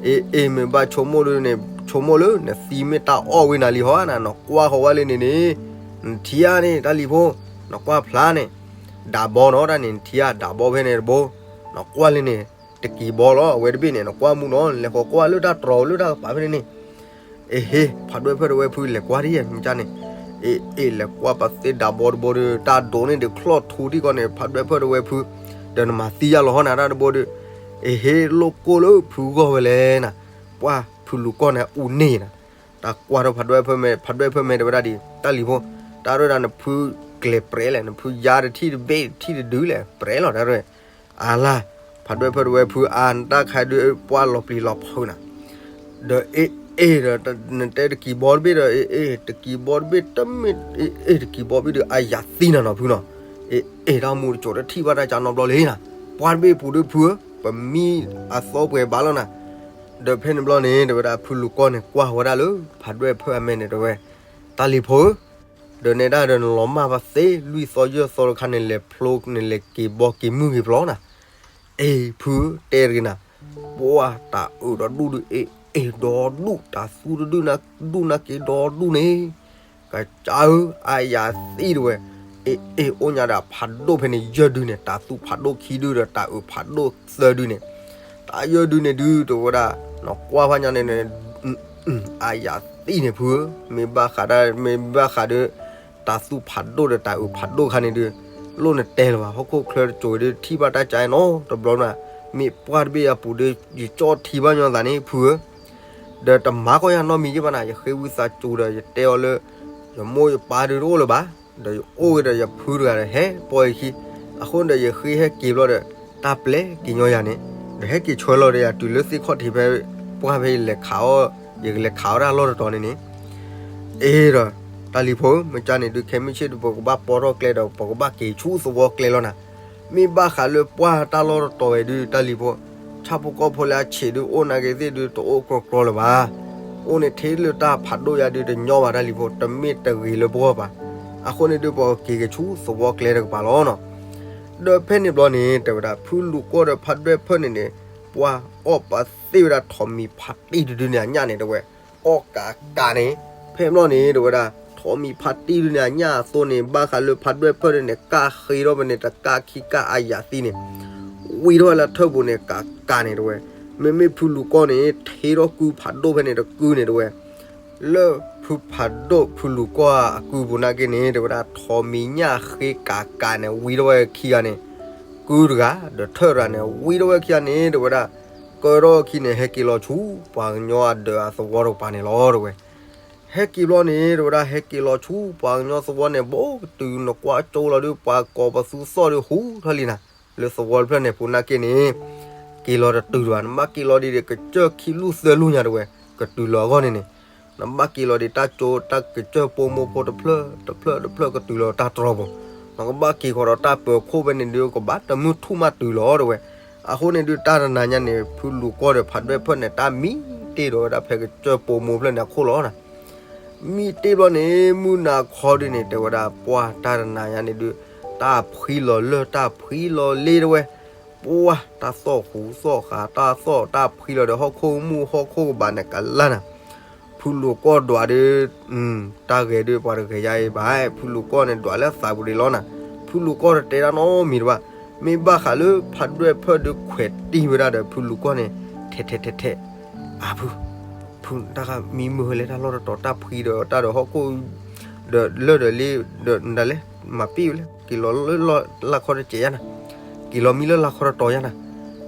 အ့ အ့ မ့ၢ်ဘၣ်ဆိကမိၣ်ဒုန့ၣ် ဆိကမိၣ်လၢနသံမ့ၢ်တၢ်အီၣ်ဝံၤနၤလံဟီဧါနၤ, နကွၢ်ဃီၤဝဲလံန့ၣ်န့ၣ်, နထံဧါန့ၣ် တၢ်လံၤဖိ, နကွၢ်ဖျါန့ၣ်, ဒးဘီနီၤ တၢ်န့ၣ် နထံဧါ ဒးဘီဖဲန့ၣ်တဘိ, နကွၢ်လံန့ၣ် တကံၤဘီလီၤ အဝဲတဘ့ၣ်န့ၣ် နကွၢ်မူနီၤ လဲၤဃီၤကွၢ်လၢတၢ်တြီၤလၢတၢ်ကပၤဖဲန့ၣ်န့ၣ် အ့ဟ့ ဖးဒွဲၣ်ဖၢၣ်တဲဝဲဖုလဲၤကွၢ်ဒ်ယဲၢ်မ့ၢ်ကန့ၣ်, အ့ အ့ လဲၤကွၢ်ပှၤသ့ဒးဘီတဘိဒီး တၢ်ဒိးန့ၢ်ဒုးချီၣ်ထူဒံးကီးန့ၣ် ဖးဒွဲၣ်ဖၢၣ်တဲဝဲဖု, ဒီးနမၤသံယါလီၤဟီနၤတၢ်တဘိဒီး, အ့ဟ့ လိၣ်ကိၢ်လၢဖုဂီၢ်ဝဲလဲၣ်နၤ, ပှၢ်ဖုလူၤကီၢ်န့ၣ်အူန့ၢ်နၤ, တၢ်ကွၢ်ထီၣ်ဖးဒွဲၣ်ဖၢၣ်မဲာ် ဖးဒွဲၣ်ဖၢၣ်မဲာ်တဲဝဲဒၣ်ဒ် တၢ်လံၤဖိ, တၢ်ရဲၣ်ဒၣ်နဖုကျဲၤပြဲးလဲၣ် နဖုယါတထံၣ်တဘ့ၣ်တထံၣ်တဒုလဲၣ် ပြဲးလီၤတၢ်ရဲၣ် အါလါ, ဖးဒွဲၣ်ဖၢၣ်တဲဝဲဖုအါ နတၢ်ခါဒုးပှၢ်လီၤပျံၤလီၤဖုးနၤ, ဒီးအ့ အ့ ဒီးနတဲတကံၤဘီတဘ့ၣ်ဒီး အ့ အ့ တကံၤဘီတဘ့ၣ်တမ့ၢ် အ့ အ့ တကံၤဘီတဘ့ၣ်ဒီး အါယၤသံနၤနီၤဖုနီၤ, အ့ အ့ တၢ်မူတစိၤတထံၣ်ဘၣ်တၢ်ကၢနီတဘျီလံနၤ, ပှၢ်တဘ့ၣ်ပူၤဒုးဖုဧၢ, ပမံအသီပှဲၤဘၣ်လီၤနၤ, ဒီးဖဲန့ၣ်ဘျီန့ၣ် တဲဝဲဒၣ်ဖုလူၤကီၢ်န့ၣ် ကွၢ်ဝဲဒၣ်လၢ ဖးဒွဲၣ်ဖၢၣ်အမဲာ်န့ၣ်တဲဝဲ, တၢ်လံၤဖိဧၢ ဒီးနဲဒၣ်ဒီးနလီၤမၢ်ပှၤသ့လွံၢ်သီယဲၢ်သီတခါန့ၣ် လဲၤဖျိန့ၣ်လဲၤက့ၤဘီက့ၤမုၢ်ဂ့ၤဖျီနၤ, အ့ၣ်ဖုတဲတဂ့ၤနၤ, ပှၢ်တၢ်အုးဒီဒူၣ်ဒုး အ့ၣ်အ့ၣ်ဒီဒူၣ် တၢ်သူတဒူၣ်နၤဒူၣ်နၤက့ၤဒီဒူၣ်န့ၣ်, ကစၢ်ဧၢ အါယၤသံတဲဝဲ, အ့ၣ်အ့ၣ်အိၣ်ညါဒီးဖးဒိၣ်ဖဲန့ၣ်ယဲၢ်ဒုန့ၣ် တၢ်သူဖးဒိၣ်ခံဒုဒီးတၢ်အုးဖးဒိၣ်သၢဒုန့ၣ်, တၢ်ယဲၢ်ဒုန့ၣ်ဒုတဲဝဲဒၣ်, နကွၢ်ဖးညါန့ၣ် အါယၤသံန့ၣ်ဖုဧၢ, မ့ၢ်ဘၣ်ဃးဒၣ် မ့ၢ်ဘၣ်ဃးဒီး တၢ်သူၣ်ဖးဒိၣ်ဒီးတၢ်အုးဖးဒိၣ်ခါန့ၣ်ဒုး လိၣ်နတဲလၢၤဘၣ် ဟီၣ်ခိၣ်ချၢတစိၤဒုး ထံၣ်ဘၣ်တၢ်ကါနီတဘျီနၤ, မ့ၢ်ပှၢ်တဘ့ၣ်အပူၤဒုး ယကၠီထံဘၣ်ညီသးန့ၣ်ဖုဧၢ, ဒီးတမၤကီၢ်ယၤနီတမံၤယဲၢ်ဘၣ်နၤ, ယဃ့ဝံသးစူၤဒီး ယတဲအီၤလၢ ယမိၢ်ယပၢ်ဒုးတအိၣ်လၢၤဘၣ်, ဒီးယအိၣ်ဝဲဒီးယဖုတဂၤဒီးဟဲပိာ်ယခံ, အဃိဒီးယဃ့ဟဲက့ၤဘျီဒီး တၢ်ပျဲက့ၤညီယၤန့ၣ်, ဒီးဟဲက့ၤဆှၢလီၤဒီးယၤတုၤလၢသ့ၣ်ခီၣ်ထံးဖဲ ပှၢ်ဖဲယလဲၤခးအီၣ် ယကလဲၤခးဝဲဒၣ်လီၢ်တတီၤန့ၣ်န့ၣ်, အ့ဒီး တၢ်လံၤဖိ မ့ၢ်ကန့ၣ်ဒုး ခဲမုၢ်ဆ့ၣ်ဒုး ပကဘၣ်ပီထီၣ်ကျဲဒီး ပကဘၣ်က့ၤဆူသဝီကျဲလီၤနၤ. မ့ၢ်ဘၣ်ဃးလၢပှၢ်တၢ်လီၢ်တတီၤဝဲဒုး တၢ်လံၤဖိ ဆၣ်ဖိကီၢ်ဖိလၢအဆံးဒုး အိၣ်နာ်က့ၤသ့ၣ်ဒုး တအိၣ်ကြီကြီလၢၤဘၣ်. အိၣ်န့ၣ်ထဲလၢတၢ်ဖးဒိၣ်ယါဒုးတညီဘၣ် တၢ်လံၤဖိ တမ့ၢ်တဂ့ၤလၢပဂီၢ်ဘၣ်. အဃိန့ၣ်ဒုး ပကက့ၤက့ၤဆူသဝီကျဲတကပၤလီၤနီၤ. ဒီးဖဲန့ၣ်ဘျီန့ၣ် တဲဝဲဒၣ် ဖုလူၤကီၢ်ဒီးဖးဒွဲၣ်ဖၢၣ်န့ၣ်န့ၣ် ပှၢ်အီၣ်ပာ်သ့ၣ်ဝဲဒၣ်ထိးမံၤဖးတံၢ်တဒုန့ၣ် အညၣ်န့ၣ်တဲဝဲ အီၣ်ကးကးန့ၣ်, ဖဲဘျီန့ၣ် တဲဝဲဒၣ် ထိးမံၤဖးတံၢ်ဒုန့ၣ် အညၣ်အသိးန့ၣ် ဘၣ်ဃးလၢဖးဒွဲၣ်ဖၢၣ်ဒုန့ၣ် ကၣ်ဃ့ထီၣ်ဖဲန့ၣ် တကၣ်ခံကၣ်အယၤသံန့ၣ် ဝံထီၣ်ဝဲလၢထၢၣ်ပူၤန့ၣ် ကးကးန့ၣ်တဲဝဲ, မ့မ့ၢ်ဖုလူၤကီၢ်န့ၣ် ထံထီၣ်ကုဖးဒိၣ်ဖဲန့ၣ်တကုန့ၣ်တဲဝဲ လၢဖုဖးဒိၣ်ဖုလူၤကီၢ်အကုပူၤနာ်က့န့ၣ် တဲဝဲဒၣ် ထိးမံၤညၣ်ဃ့ကးကးန့ၣ် ဝံထီၣ်ဝဲခံဂၤန့ၣ်, ကုတဂၤ ဒီးထၢၣ်တဂၤန့ၣ် ဝံထီၣ်ဝဲခံဂၤန့ၣ် တဲဝဲဒၣ်, ကၢထီၣ်ခံန့ၣ် ဟဲက့ၤလီၤဆူ ပှၤကညီအဒၢးအသဝီတကပၤန့ၣ်လီၤ တဲဝဲ. ဟဲက့ၤဘျီန့ၣ် တဲဝဲဒၣ် ဟဲက့ၤလီၤဆူပှၤကညီသဝီန့ၣ် ဘိကတုၤနကွၢ်ကၠိလီၤဒုး ပှၤကိးပသူသီၣ်ဒုးဟူထီၣ်လံနၤ, လၢသဝီတဖျၢၣ်န့ၣ် ပူၤနာ်က့န့ၣ် က့ၤလီၤတတုၤတဘၣ်, နဘၣ်က့ၤလီၤဒံးဒီး ကစၢၢ်ခံလူၢ်သၢလူၢ်ညါတဲဝဲ, ကတုၤလီၤအဂီၢ်န့ၣ်န့ၣ်, နဘၣ်က့ၤလီၤဒံးတၢ်ကၠိ တၢ်ကစၢၢ်ပိာ်မိၢ်ဖိတဖျၢၣ်တဖျၢၣ်တဖျၢၣ် ကတုၤလီၤတၢ်တြီပူၤ, နကဘၣ်က့ၤဃီၤဒီးတၢ်ပၢၤခိၣ်ဖဲန့ၣ်ဒုး ကဘၣ်တမုၢ်ထူၣ်မးတုၤလီၤတဲဝဲ. အဃိန့ၣ်ဒုး တၢ်တနၤညါန့ၣ် ဖုလူၤကီၢ်ဒီးဖးဒွဲၣ်ဖၢၣ်န့ၣ် တၢ်မံတ့ၢ်ဒီးဝဲဒၣ်ဖဲကစၢၢ်ပိာ်မိၢ်ဖျၢၣ်န့ၣ်အခိၣ်လီၤနၤ. မံတ့ၢ်ဘျီန့ၣ် မုၢ်နၤခီဒုးန့ၣ် တဲဝဲဒၣ် ပှၢ်တၢ်တနၤညါန့ၣ်ဒုး တၢ်ဖှံလီၤလၢၢ် တၢ်ဖှံလီၤလ့တဲဝဲ, ပှၢ်တၢ်သီၣ်ဟူသီၣ်ဃာ် တၢ်သီၣ်တၢ်ဖှံလီၤဒီးဟီၣ်ခိၣ်မူၣ်ဟီၣ်ခိၣ်ကဘၣ်န့ၣ်ကလၢ်နၤ. ဖုလူၤကီၢ်ဒွးဒုး တၢ်ဂဲၤဒုးပှၤတဂဲၤယါအံၤဘၣ်, ဖုလူၤကီၢ်န့ၣ်ဒွးလၢသးပူၤဒံးလီၤနၤ. ဖုလူၤကီၢ်တတဲတၢ်နီတမံၤတဘၣ်, မ့ၢ်ဘၣ်ဃးလၢဖးဒွဲၣ်ဖၢၣ်ဒုးခွဲးတံၢ်ဝဲဒၣ်ဒီးဖုလူၤကီၢ်န့ၣ် ထဲးထဲးထဲးထဲး, အၢ ဖု, ဖု တၢ်မံမုာ်ဝဲလဲၣ် တၢ်လီၢ်တတီၤ တၢ်ဖှံဒီးတၢ်ဒီးဟီၣ်ခိၣ် ဒီးလၢၢ်ဒီးလ့ ဒီးနဒၣ်လဲာ် မၤပ့ၢ်ဝဲလဲၣ် က့ၤလီၤလၢလါခီတစဲးယါနၤ, က့ၤလီၤမံလၢလါခီတတီၤယါနၤ,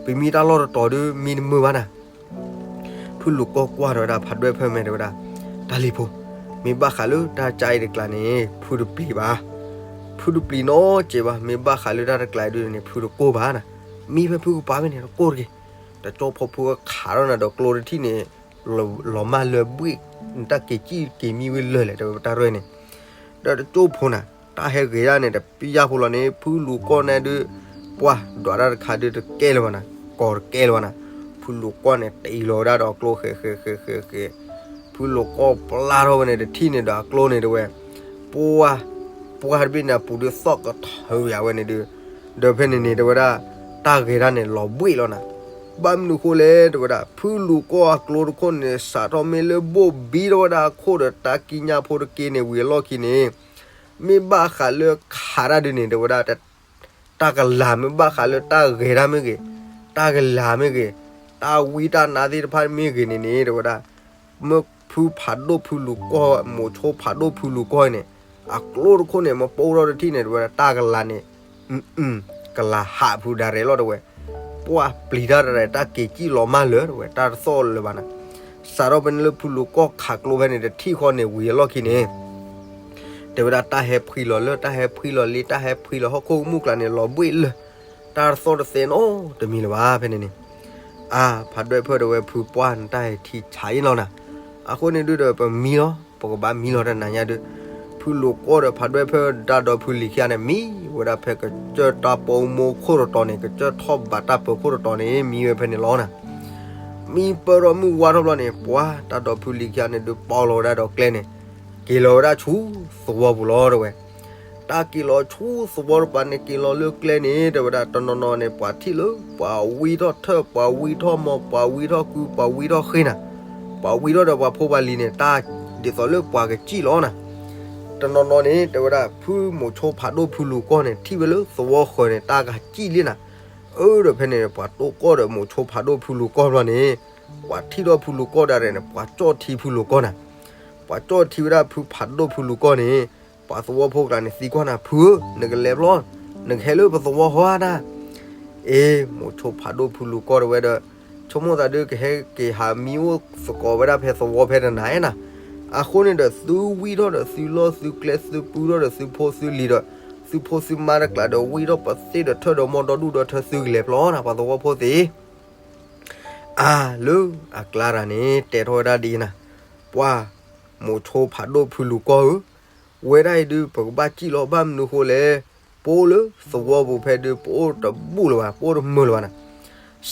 ပမံတၢ်လီၢ်တတီၤဒုးမံတမုာ်ဘၣ်နၤ. ဖုလူၤကီၢ်ကွၢ်ထီၣ်ဝဲဒၣ်ဖးဒွဲၣ်ဖၢၣ်မဲာ်တဲဝဲဒၣ်, တၢ်လံၤဖိ, မ့ၢ်ဘၣ်ဃးလၢတၢ်ကါအံၤတကျါန့ၣ် ဖုတပျံၤဘၣ်, ဖုတပျံၤနီတစဲးဘၣ်, မ့ၢ်ဘၣ်ဃးလၢတၢ်တကျါအံၤဒုးန့ၣ် ဖုတကိၢ်ဘၣ်နၤ, မံဖဲဖုကပၤဖဲန့ၣ် တကိၢ်တက့ၢ်. တကၠိဖိဖုခးထီၣ်နၤဒီးကျိတထံၣ်န့ၣ် လီၤမၢ်လၢဘှ့ၣ်, နတၢ်က့ၤစံၣ်က့ၤမံဝံၤလၢာ်လဲၣ် တဲဝဲတၢ်ရဲၣ်န့ၣ် ဒီးတကၠိဖိနၤ, တၢ်ဟဲဂ့ၤဒၣ်န့ၣ် တပျၢ်ဖိလီၤန့ၣ် ဖုလူၤကီၢ်န့ၣ်ဒုး ပှၢ်ဒွးတၢ်တခါဒုးတကဲလၢၤဘၣ်နၤ, ကီၤတကဲလၢၤဘၣ်နၤ. ဖုလူၤကီၢ်န့ၣ် တအံၤလီၤဝဲဒၣ်ဒီးကျိဃဲးဃဲးဃဲးဃဲးဃဲး, ဖုလူၤကီၢ်ပျၢ်ထီၣ်ဝဲန့ၣ် တထံၣ်န့ၣ်ဒီးအကျိန့ၣ်တဲဝဲ, ပှၢ်, ပှၢ်တဘ့ၣ်န့ၣ် အပူၤဒုးသီၣ်ကထၢယၤဝဲန့ၣ်ဒုး, ဒီးဖဲန့ၣ်န့ၣ် တဲဝဲဒၣ် တၢ်ဂဲၤဒၣ်န့ၣ် လီၤဘှ့ၣ်လီၤနၤ. ဘၣ်မနုၤဃိလဲၣ် တဲဝဲဒၣ် ဖုလူၤကီၢ်အကျိတခိၣ်န့ၣ် စးထီၣ်မ့ၢ်လၢဘိၣ်ဘံထီၣ်ဝဲဒၣ်အခိၣ်ဒီး တၢ်ကံးညာ်ဖိတက့ၢ်န့ၣ် ဝံၤအလီၢ်ခံန့ၣ် မ့ၢ်ဘၣ်ဃးလၢခးတၢ်ဒုးန့ၣ် တဲဝဲဒၣ် တၢ်ကလၤမ့ၢ်ဘၣ်ဃးလၢတၢ်ဂဲၤတၢ်မ့ၢ်ဂ့ၤ, တၢ်ကလၤမ့ၢ်ဂ့ၤ, တၢ်ဝံတၢ်နါသ့ၣ်တဖၣ်မ့ၢ်ဂ့ၤန့ၣ်န့ၣ် တဲဝဲဒၣ် မ့ၢ်ဖုဖးဒိၣ်ဖုလူၤကီၢ် မိၤဆိဖးဒိၣ်ဖုလူၤကီၢ်န့ၣ် အကျိတခိၣ်န့ၣ် မ့ၢ်ပိၢ်ထီၣ်တထံၣ်န့ၣ် တဲဝဲဒၣ် တၢ်ကလၤန့ၣ် ကလၤဟးဖုဒၣ်ရဲၣ်လီၤတဲဝဲ, ပှၢ်ပျံၤတၢ်တရဲၣ် တၢ်က့ၤစံၣ်လီၤမၢ်လၢာ်တဲဝဲ တၢ်တသီၣ်လၢၤဘၣ်နၤ. စးထီၣ်ဖဲန့ၣ်လၢဖုလူၤကီၢ်ခးကျိဖဲန့ၣ် တထံၣ်ဃီန့ၣ် ဝံၤအလီၢ်ခံန့ၣ် တဲဝဲဒၣ် တၢ်ဟဲဖှံလီၤလၢာ် တၢ်ဟဲဖှံလီၤလ့ တၢ်ဟဲဖှံလီၤဟီၣ်ခိၣ်မူၣ်ကျါန့ၣ် လီၤဘှ့ၣ်လၢာ်, တၢ်တသီၣ်တသဲနီတမံၤလၢၤဘၣ်ဖဲန့ၣ်န့ၣ်. အါ ဖးဒွဲၣ်ဖၢၣ်တဲဝဲ ဖုပှၢ်နတၢ်ဟဲထံဆးအံၤလီၤနၤ. အဃိန့ၣ်ဒုးဒီး ပမံလီၤ ပကဘၣ်မံလီၤတနၤညါဒုး, ဖုလူၤကီၢ်ဒီးဖးဒွဲၣ်ဖၢၣ် တၢ်ဒီဖုလံၤခံဂၤန့ၣ် မံဝဲဒၣ်ဖဲကစၢၢ်တၢ်ပိာ်မိၢ်ခိၣ်တတီၤန့ၣ် ကစၢၢ်ထီၣ်ဘးတၢ်ပၢၤခိၣ်တတီၤန့ၣ် မံဝဲဖဲန့ၣ်လီၤနၤ. မံပၢၢ်ထီၣ်မုၢ်ဝါထီၣ်ဘျီန့ၣ် ပှၢ်တၢ်ဒီဖုလံၤခံဂၤန့ၣ်ဒုး ပိာ်လီၤဝဲဒၣ်ဒီးကျဲန့ၣ် က့ၤလီၤဝဲဒၣ်ဆူသဝီပူၤလီၤတဲဝဲ. တၢ်က့ၤလီၤဆူသဝီတပၤန့ၣ် က့ၤလီၤလၢကျဲန့ၣ် တဲဝဲဒၣ် တနီၤနီၤန့ၣ် ပှၤထံၣ်လၢ ပှၤဝံထီၣ်ထၢၣ် ပှၤဝံထီၣ်မီၤ ပှၤဝံထီၣ်ကု ပှၤဝံထီၣ်ဃ့နၤ, ပှၤဝံထီၣ်ဒီးပှၤဖိပှၤလံၤန့ၣ် တၢ်ဒ်သိးလၢပှၤကစံၣ်လီၤနၤ. တနီၤနီၤန့ၣ် တဲဝဲဒၣ် ဖုမိၤဆိဖးဒိၣ်ဖုလူၤကီၢ်န့ၣ် ထံၣ်ဝဲလၢသဝီဃၢၤန့ၣ် တၢ်ကစံၣ်လံနၤ. အၢ ဒီးဖဲန့ၣ် ပှၤတိၢ်ကီၢ်ဒီးမိၤဆိဖးဒိၣ်ဖုလူၤကီၢ်ဘျီန့ၣ် ပှၤထံၣ်ထီၣ်ဖုလူၤကီၢ်ဒၣ်ရဲၣ်န့ၣ် ပှၤကၠီၣ်ထံဖုလူၤကီၢ်နၤ. ပှၤကၠီၣ်ထံဝဲဒၣ်ဖုဖးဒိၣ်ဖုလူၤကီၢ်န့ၣ် ပှၤသဝီဖိကျါန့ၣ် သံကွၢ်နၤ ဖုဧၢ နကလဲၤဘျီ နကဟဲလၢပသဝီဟီဧါနၤ. အ့ မိၤဆိဖးဒိၣ်ဖုလူၤကီၢ်တဲဝဲဒီး ဆိကမိၣ်သးဒုးကဟဲက့ၤဟးမံအိၣ်သကိးဝဲဒၣ်ဖဲသဝီဖဲတနၤဧါနၤ. အဃိန့ၣ်ဒီး သုဝံထီၣ်ဒီးသုလီၢ်သုကျဲ သုပုၢ်ထီၣ်ဒီးသုဖိသုလံၤဒီး သုဖိသုမါတကျါဒီး ဝံထီၣ်ပသ့ၣ်ဒီးထၢၣ်ဒီးမီၢ်ဒီဒူၣ်ဒီထၢ သုကလဲၤဘျီနၤ ပှၤသဝီဖိသ့ၣ် အါ လၢအကျါတၢ်န့ၣ် တဲထီၣ်ဝဲဒၣ်ဒ်အံၤနၤ, ပှၤ မိၤဆိဖးဒိၣ်ဖုလူၤကီၢ်ဧၢ, ဝဲဒၣ်အံၤဒုး ပကဘၣ်စံၣ်လီၤ ဘၣ်မနုၤဃိလဲၣ်, ပအိၣ်လၢသဝီပူၤဖဲဒုး ပအိၣ်တဘူၣ်လၢၤဘၣ် ပအိၣ်တမုာ်လၢၤဘၣ်နၤ.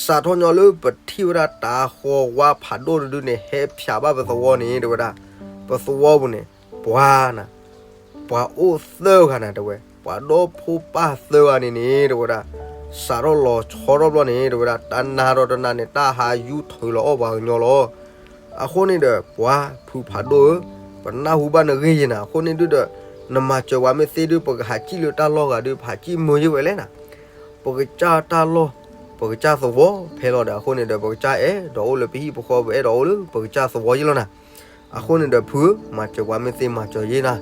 စးထီၣ်ညီလၢပထံၣ်ဝဲဒၣ်တၢ်ဃီဝါဖးဒိၣ်တဒုန့ၣ် ဟဲဖျးဘၣ်ပသဝီန့ၣ် တဲဝဲဒၣ်, ပသဝီပူၤန့ၣ် ပှၤနၤ ပှၤအိၣ်သၢဂၤနၤ တဲဝဲ, ပှၤဒီဖိပၢ်သၢဂၤန့ၣ်န့ၣ် တဲဝဲဒၣ်, စးထီၣ်လီၤဆီထီၣ်ဘျီန့ၣ် တဲဝဲဒၣ် တနၤဒီးတနၤန့ၣ် တၢ်ဟးယူၤထုးလီၤအီၣ်ပှၤကညီလီၤ. အဃိန့ၣ်ဒီး ပှၤဖုဖးဒိၣ်ဧၢ, ပနၢ်ဟူဘၣ်နဂ့ၢ်ယဲနၤ. အဃိန့ၣ်ဒုးဒီး နမၤစၢၤပှၤမ့ၢ်သ့ဒုး ပကဟးစံၣ်လၢတၢ်လီၢ်ဂၤဒုး ပဟးစံၣ်မုာ်ယဲဝဲလဲၣ်နၤ. ပကစၢ်တၢ်လီၢ် ပကစၢ်သဝီဖဲလီၤဒီး အဃိန့ၣ်ဒီး ပကစၢ်အဲၣ်ဒိးအိၣ်လၢပဟံၣ်ပဃီ ပအဲၣ်ဒိးအိၣ်လၢပကစၢ်သဝီယဲလီၤနၤ. အဃိန့ၣ်ဒီးဖုဧၢ, မၤစၢၤပှၤမ့ၢ်သ့မၤစၢၤယဲနၤ.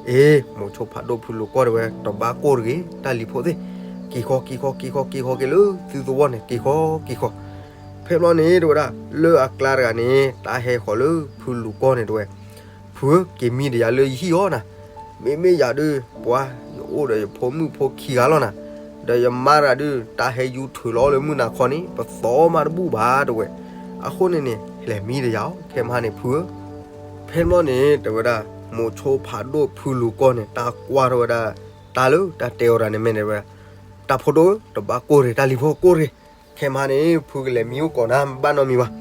အ့ မိၤဆိဖးဒိၣ်ဖုလူၤကီၢ်တဲဝဲ တဘၣ်ကိၢ်တဂ့ၤ တၢ်လံၤဖိသ့ၣ်, က့ၤဃီ က့ၤဃီ က့ၤဃီ က့ၤဃီက့ၤလၢသုသဝီန့ၣ် က့ၤဃီ က့ၤဃီ. ဖဲဘျီန့ၣ် တဲဝဲဒၣ် လၢအကျါတဂၤန့ၣ် တၢ်ဟဲဃီၤလၢဖုလူၤကီၢ်န့ၣ်တဲဝဲ, ဖုဧၢ, က့ၤမံတယၤလၢယဟံၣ်အီၤနၤ. မ့မ့ၢ်ယၤဒုး ပှၤ ယအိၣ်ဒီးယဖိမုၣ်ဖိခံဂၤလီၤနၤ. ဒီးယမါတဂၤဒုး တၢ်ဟဲယူၤထုးလီၤအီၣ်လၢမုၢ်နၤခီန့ၣ် ပသီမးတဘူၣ်ဘၣ်တဲဝဲ. အဃိန့ၣ်န့ၣ် လဲၤမံတယၤအီၤ ခဲမဟါန့ၣ်ဖုဧၢ. ဖဲဘျီန့ၣ် တဲဝဲဒၣ် မိၤဆိဖးဒိၣ်ဖုလူၤကီၢ်န့ၣ် တၢ်ကွၢ်ထီၣ်ဝဲဒၣ် တၢ်လၢတၢ်တဲအီၤတၢ်န့ၣ်မ့ၢ်န့ၣ်ဝဲ, တၢ်ဖိဒိၣ်ဧၢ, တဘၣ်ကိၢ်တဂ့ၤ တၢ်လံၤဖိကိၢ်တဂ့ၤ. ခဲမဟါန့ၣ် ဖုကလဲၤမံအိၣ်ကိးနၤ ဘၣ်နီတမံၤဘၣ်.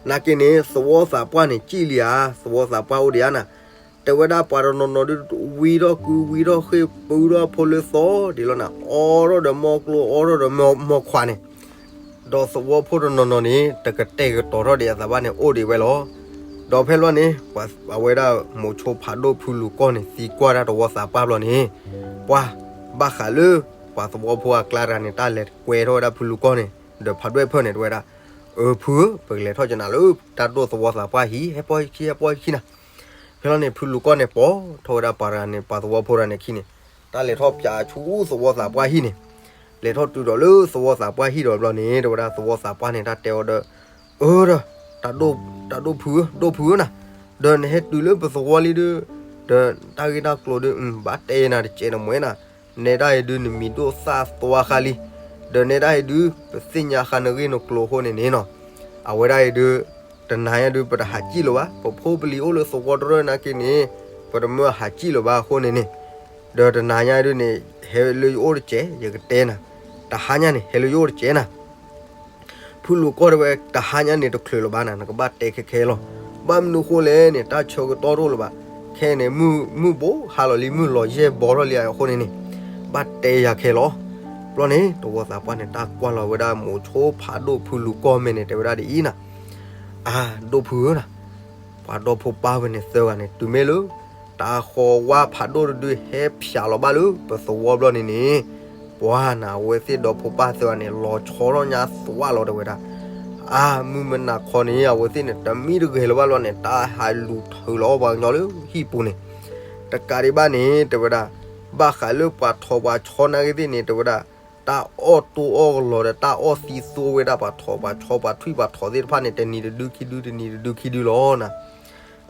နာ်က့န့ၣ် သဝီသးပှၢ်န့ၣ် ကံၣ်လံဧါ, သဝီသးပှၢ်အိၣ်ဒံးဧါနၤ. တဲဝဲဒၣ်ပှၤတနီၤနီၤဒုး ဝံထီၣ်ကု ဝံထီၣ်ဃ့ၢ် ပုထီၣ်ဖိလၢသီဒံးလီၤနၤ, အီထီၣ်ဒီးမီၢ်ကျိ အီထီၣ်ဒီးမီၢ်ခွါန့ၣ် ဒီးသဝီဖိတနီၤနီၤန့ၣ် တကတဲာ်ကတီၤထီၣ်ဒံးအသးဘၣ်န့ၣ် အိၣ်ဒံးဝဲလီၤ. ဒီးဖဲလီၤန့ၣ် ပှၤအဝဲဒၣ်မိၤဆိဖးဒိၣ်ဖုလူၤကီၢ်န့ၣ် သံကွၢ်ဒၣ်သဝီသးပှၢ်ဘျီန့ၣ်, ပှၤ ဘၣ်ဃးလၢ ပှၤသဝီဖိအကျါတဂၤန့ၣ် တၢ်လဲၤကွဲထီၣ်ဝဲဒၣ်ဖုလူၤကီၢ်န့ၣ် ဒီးဖးဒွဲၣ်ဖၢၣ်န့ၣ် တဲဝဲဒၣ်, အၢ ဖုဧၢ, ပကလဲၤထီၣ်ကနၤလၢတၢ်ဒိၣ်သဝီသးပှၢ်ဟံၣ် ဟဲပိာ်ယခံ ဟဲပိာ်ယခံနၤ. ဖဲလီၤန့ၣ် ဖုလူၤကီၢ်န့ၣ် ပိာ်ထီၣ်ဝဲဒၣ်ပှၤတဂၤန့ၣ် ပှၤသဝီဖိတဂၤန့ၣ်ခံန့ၣ်, တၢ်လဲၤထီၣ်ပၠးဆူသဝီသးပှၢ်ဟံၣ်န့ၣ်, လဲၤထီၣ်တုၤဒီးလၢသဝီသးပှၢ်ဟံၣ်ဒီးဘျီန့ၣ် တဲဝဲဒၣ်သဝီသးပှၢ်န့ၣ် တၢ်တဲအီၤဒီး, အၢ ဒီး တၢ်ဒိၣ်ဖုဧၢ, ဒိၣ်ဖုဧၢနၤ, ဒီးနဟဲတုၤလၢပသဝီလံဒုး, ဒီးတၢ်ဂ့ၢ်တၢ်ကျိၤဒုး ဘၣ်တဲနၤတစဲးတမှဲၤနၤ, နဲဒၣ်အံၤဒုး နမံၤဒိၣ်သၣ်သွါဃါလံ, ဒီးနဲဒၣ်အံၤဒုး ပသ့ၣ်ညါဃါနဂ့ၢ်နကျိၤအဃိန့ၣ်န့ၣ်နီၤ, အဝဲဒၣ်အံၤဒုး တနၤညါဒုး ပတဟးစံၣ်လၢၤဘၣ်, ပဖိပလံၤအိၣ်လၢသဝီတရၢၢ်နာ်က့န့ၣ်, ပတမၢဟးစံၣ်လၢၤဘၣ်အဃိန့ၣ်န့ၣ်, ဒီးတနၤညါဒုးန့ၣ် ဟဲလၢယအိၣ်တစဲး ယကတဲနၤ, တဟါညါန့ၣ် ဟဲလၢယအိၣ်တစဲးနၤ. ဖုလူၤကီၢ်တဲဝဲ တဟါညါန့ၣ်တချုးလၢၤဘၣ်နၤ, နကဘၣ်တဲခဲခဲလီၤ. ဘၣ်မနုၤဃိလဲၣ်န့ၣ် တၢ်ဆၢကတီၢ်တအိၣ်လၢၤဘၣ်. ခဲအံၤန့ၣ် မုၢ် မုၢ်ဘိဟါလီၤလံ, မုၢ်လီၤယဲၢ်ဘီထီၣ်လံအဃိန့ၣ်န့ၣ်, ဘၣ်တဲယၤခဲလီၤ. ဘျီန့ၣ် သဝီသးပှၢ်န့ၣ် တၢ်ကွၢ်လီၤဝဲဒၣ်မိၤဆိဖးဒိၣ်ဖုလူၤကီၢ်မဲာ်န့ၣ် တဲဝဲဒၣ်ဒ်အံၤနၤ, အၢ ဒိၣ်ဖုဧၢနၤ, ပှၤဒီဖိပၢ်ဝဲန့ၣ်သၢဂၤန့ၣ် တုၤမ့ၢ်လၢ တၢ်ဃီဝါဖးဒိၣ်တဒုဟဲဖျးလီၤဘၣ်လၢပသဝီဘျီန့ၣ်န့ၣ်, ပှၤနၤ အဝဲသ့ၣ်ဒီဖိပၢ်သၢဂၤန့ၣ် လီၤဆီထီၣ်ညါသွးလီၤ တဲဝဲဒၣ်. အၢ မုၢ်မနၤခီန့ၣ် အဝဲသ့ၣ်န့ၣ် တမံတဂဲၤလၢၤဘၣ်လီၤန့ၣ် တၢ်ဟးလူၤထုးလီၤအီၣ်ပှၤကညီလၢဟံၣ်ပူၤန့ၣ်, တကးဒံးဘၣ်န့ၣ် တဲဝဲဒၣ်, ဘၣ်ဃးလၢပှၤထိးပှၤဆီနာ်က့သ့ၣ်န့ၣ် တဲဝဲဒၣ်, တၢ်အီၣ်တိၢ်အီၣ်ကလီၤဒီး တၢ်အီၣ်သံသိဝဲဒၣ်ပှၤထိးပှၤဆီပှၤထွံၣ်ပှၤထိးသ့ၣ်တဖၣ်န့ၣ် တနံၤတဒုခံဒု တနံၤတဒုခံဒုလီၤနၤ.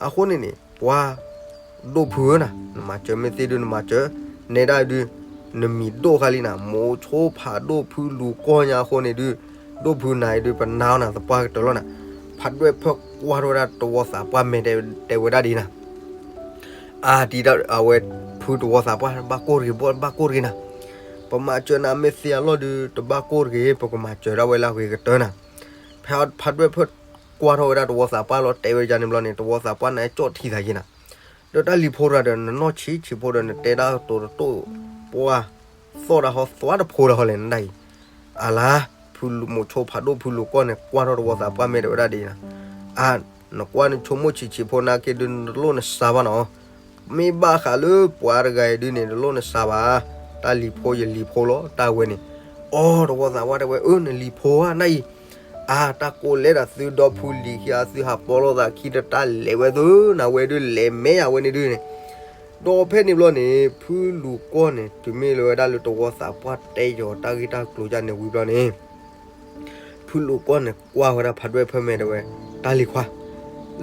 အဃိန့ၣ်န့ၣ် ပှၤ ဒိၣ်ဖုဧၢနၤ, နမၤစၢၤမ့ၢ်သ့ဒုးနမၤစၢၤ, နဲဒၣ်ဒုး နမံၤဒိၣ်ဃါလံနၤ, မိၤဆိဖးဒိၣ်ဖုလူၤကီၢ်ညါအဃိန့ၣ်ဒုး, ဒိၣ်ဖုနၤအံၤဒုး ပနာ်အီၤနၤသပှၢ်ကတၢၢ်လီၤနၤ. ဖးဒွဲၣ်ဖၢၣ်ကွၢ်ထီၣ်ဝဲဒၣ်သဝီသးပှၢ်မဲာ် တဲဝဲဒၣ်ဒ်နၤ, အၢ ဒ်အဝဲ ဖုသဝီသးပှၢ် ဘၣ်ကိၢ်တဂ့ၤ ဘၣ်ကိၢ်တဂ့ၤနၤ, ပမၤစၢၤနၤမ့ၢ်သ့အလီၢ်ဒုး တဘၣ်ကိၢ်တဂ့ၤ ပကမၤစၢၤဒၣ်ဝဲလၢအဂ့ၤကတၢၢ်နၤ. ဖဲဖးဒွဲၣ်ဖၢၣ်ကွၢ်ထီၣ်ဝဲဒၣ်သဝီသးပှၢ်လီၤ တဲဝဲဒ်န့ၣ်ဘျီန့ၣ် သဝီသးပှၢ်န့ၣ် ကၠီၣ်ထံသးယဲနၤ, ဒီးတၢ်လံၤဖိတဂၤဒီး နနီၢ်ဆံးဆံးဖိဒီး နတဲတၢ်ကတိၤတတိၢ်, ပှၤ သီၣ်တၢ်ဟီ သွါတဖိတၢ်ဟီလဲၣ်နဒၣ်အံၤ, အလါ ဖုလူၤမိၤဆိဖးဒိၣ်ဖုလူၤကီၢ်န့ၣ် ကွၢ်ထီၣ်သဝီသးပှၢ်မဲာ် တဲဝဲဒၣ်ဒ်အံၤနၤ, အၢ နကွၢ်နဆိကမိၣ်ဆံးဆံးဖိနာ်က့ဒုး နတလိၣ်နစၢ်ဘၣ်နီၤ, မ့ၢ်ဘၣ်ဃးလၢပှၤတဂၤအံၤဒုးန့ၣ် နတလိၣ်နစၢ်ဘၣ်, တၢ်လံၤဖိယလံၤဖိလီၤ တၢ်ဝဲန့ၣ်. အီ သဝီသးပှၢ်တဲဝဲ အၢ နလံၤဖိဧါ နဒၣ်အံၤ, အၢ တၢ်ကိးလဲၤဒၣ်သုဒီဖုလံၤခံ အသုဟးပိာ်လိာ်သးခံတတၢ်လဲၤဝဲသု နဝဲဒုးလဲၤမဲာ်ယၤဝဲန့ၣ်ဒုးန့ၣ်, ဒီးဖဲန့ၣ်ဘျီန့ၣ် ဖုလူၤကီၢ်န့ၣ် တုၤမ့ၢ်လၢဝဲဒၣ်လၢသဝီသးပှၢ်တဲယီၤတၢ်ဂ့ၢ်တၢ်ကျိၤယါန့ၣ်ဝံၤဘျီန့ၣ် ဖုလူၤကီၢ်န့ၣ် ကွၢ်ဝဲဒၣ်ဖးဒွဲၣ်ဖၢၣ်မဲာ်တဲဝဲ, တၢ်လံၤခွါ,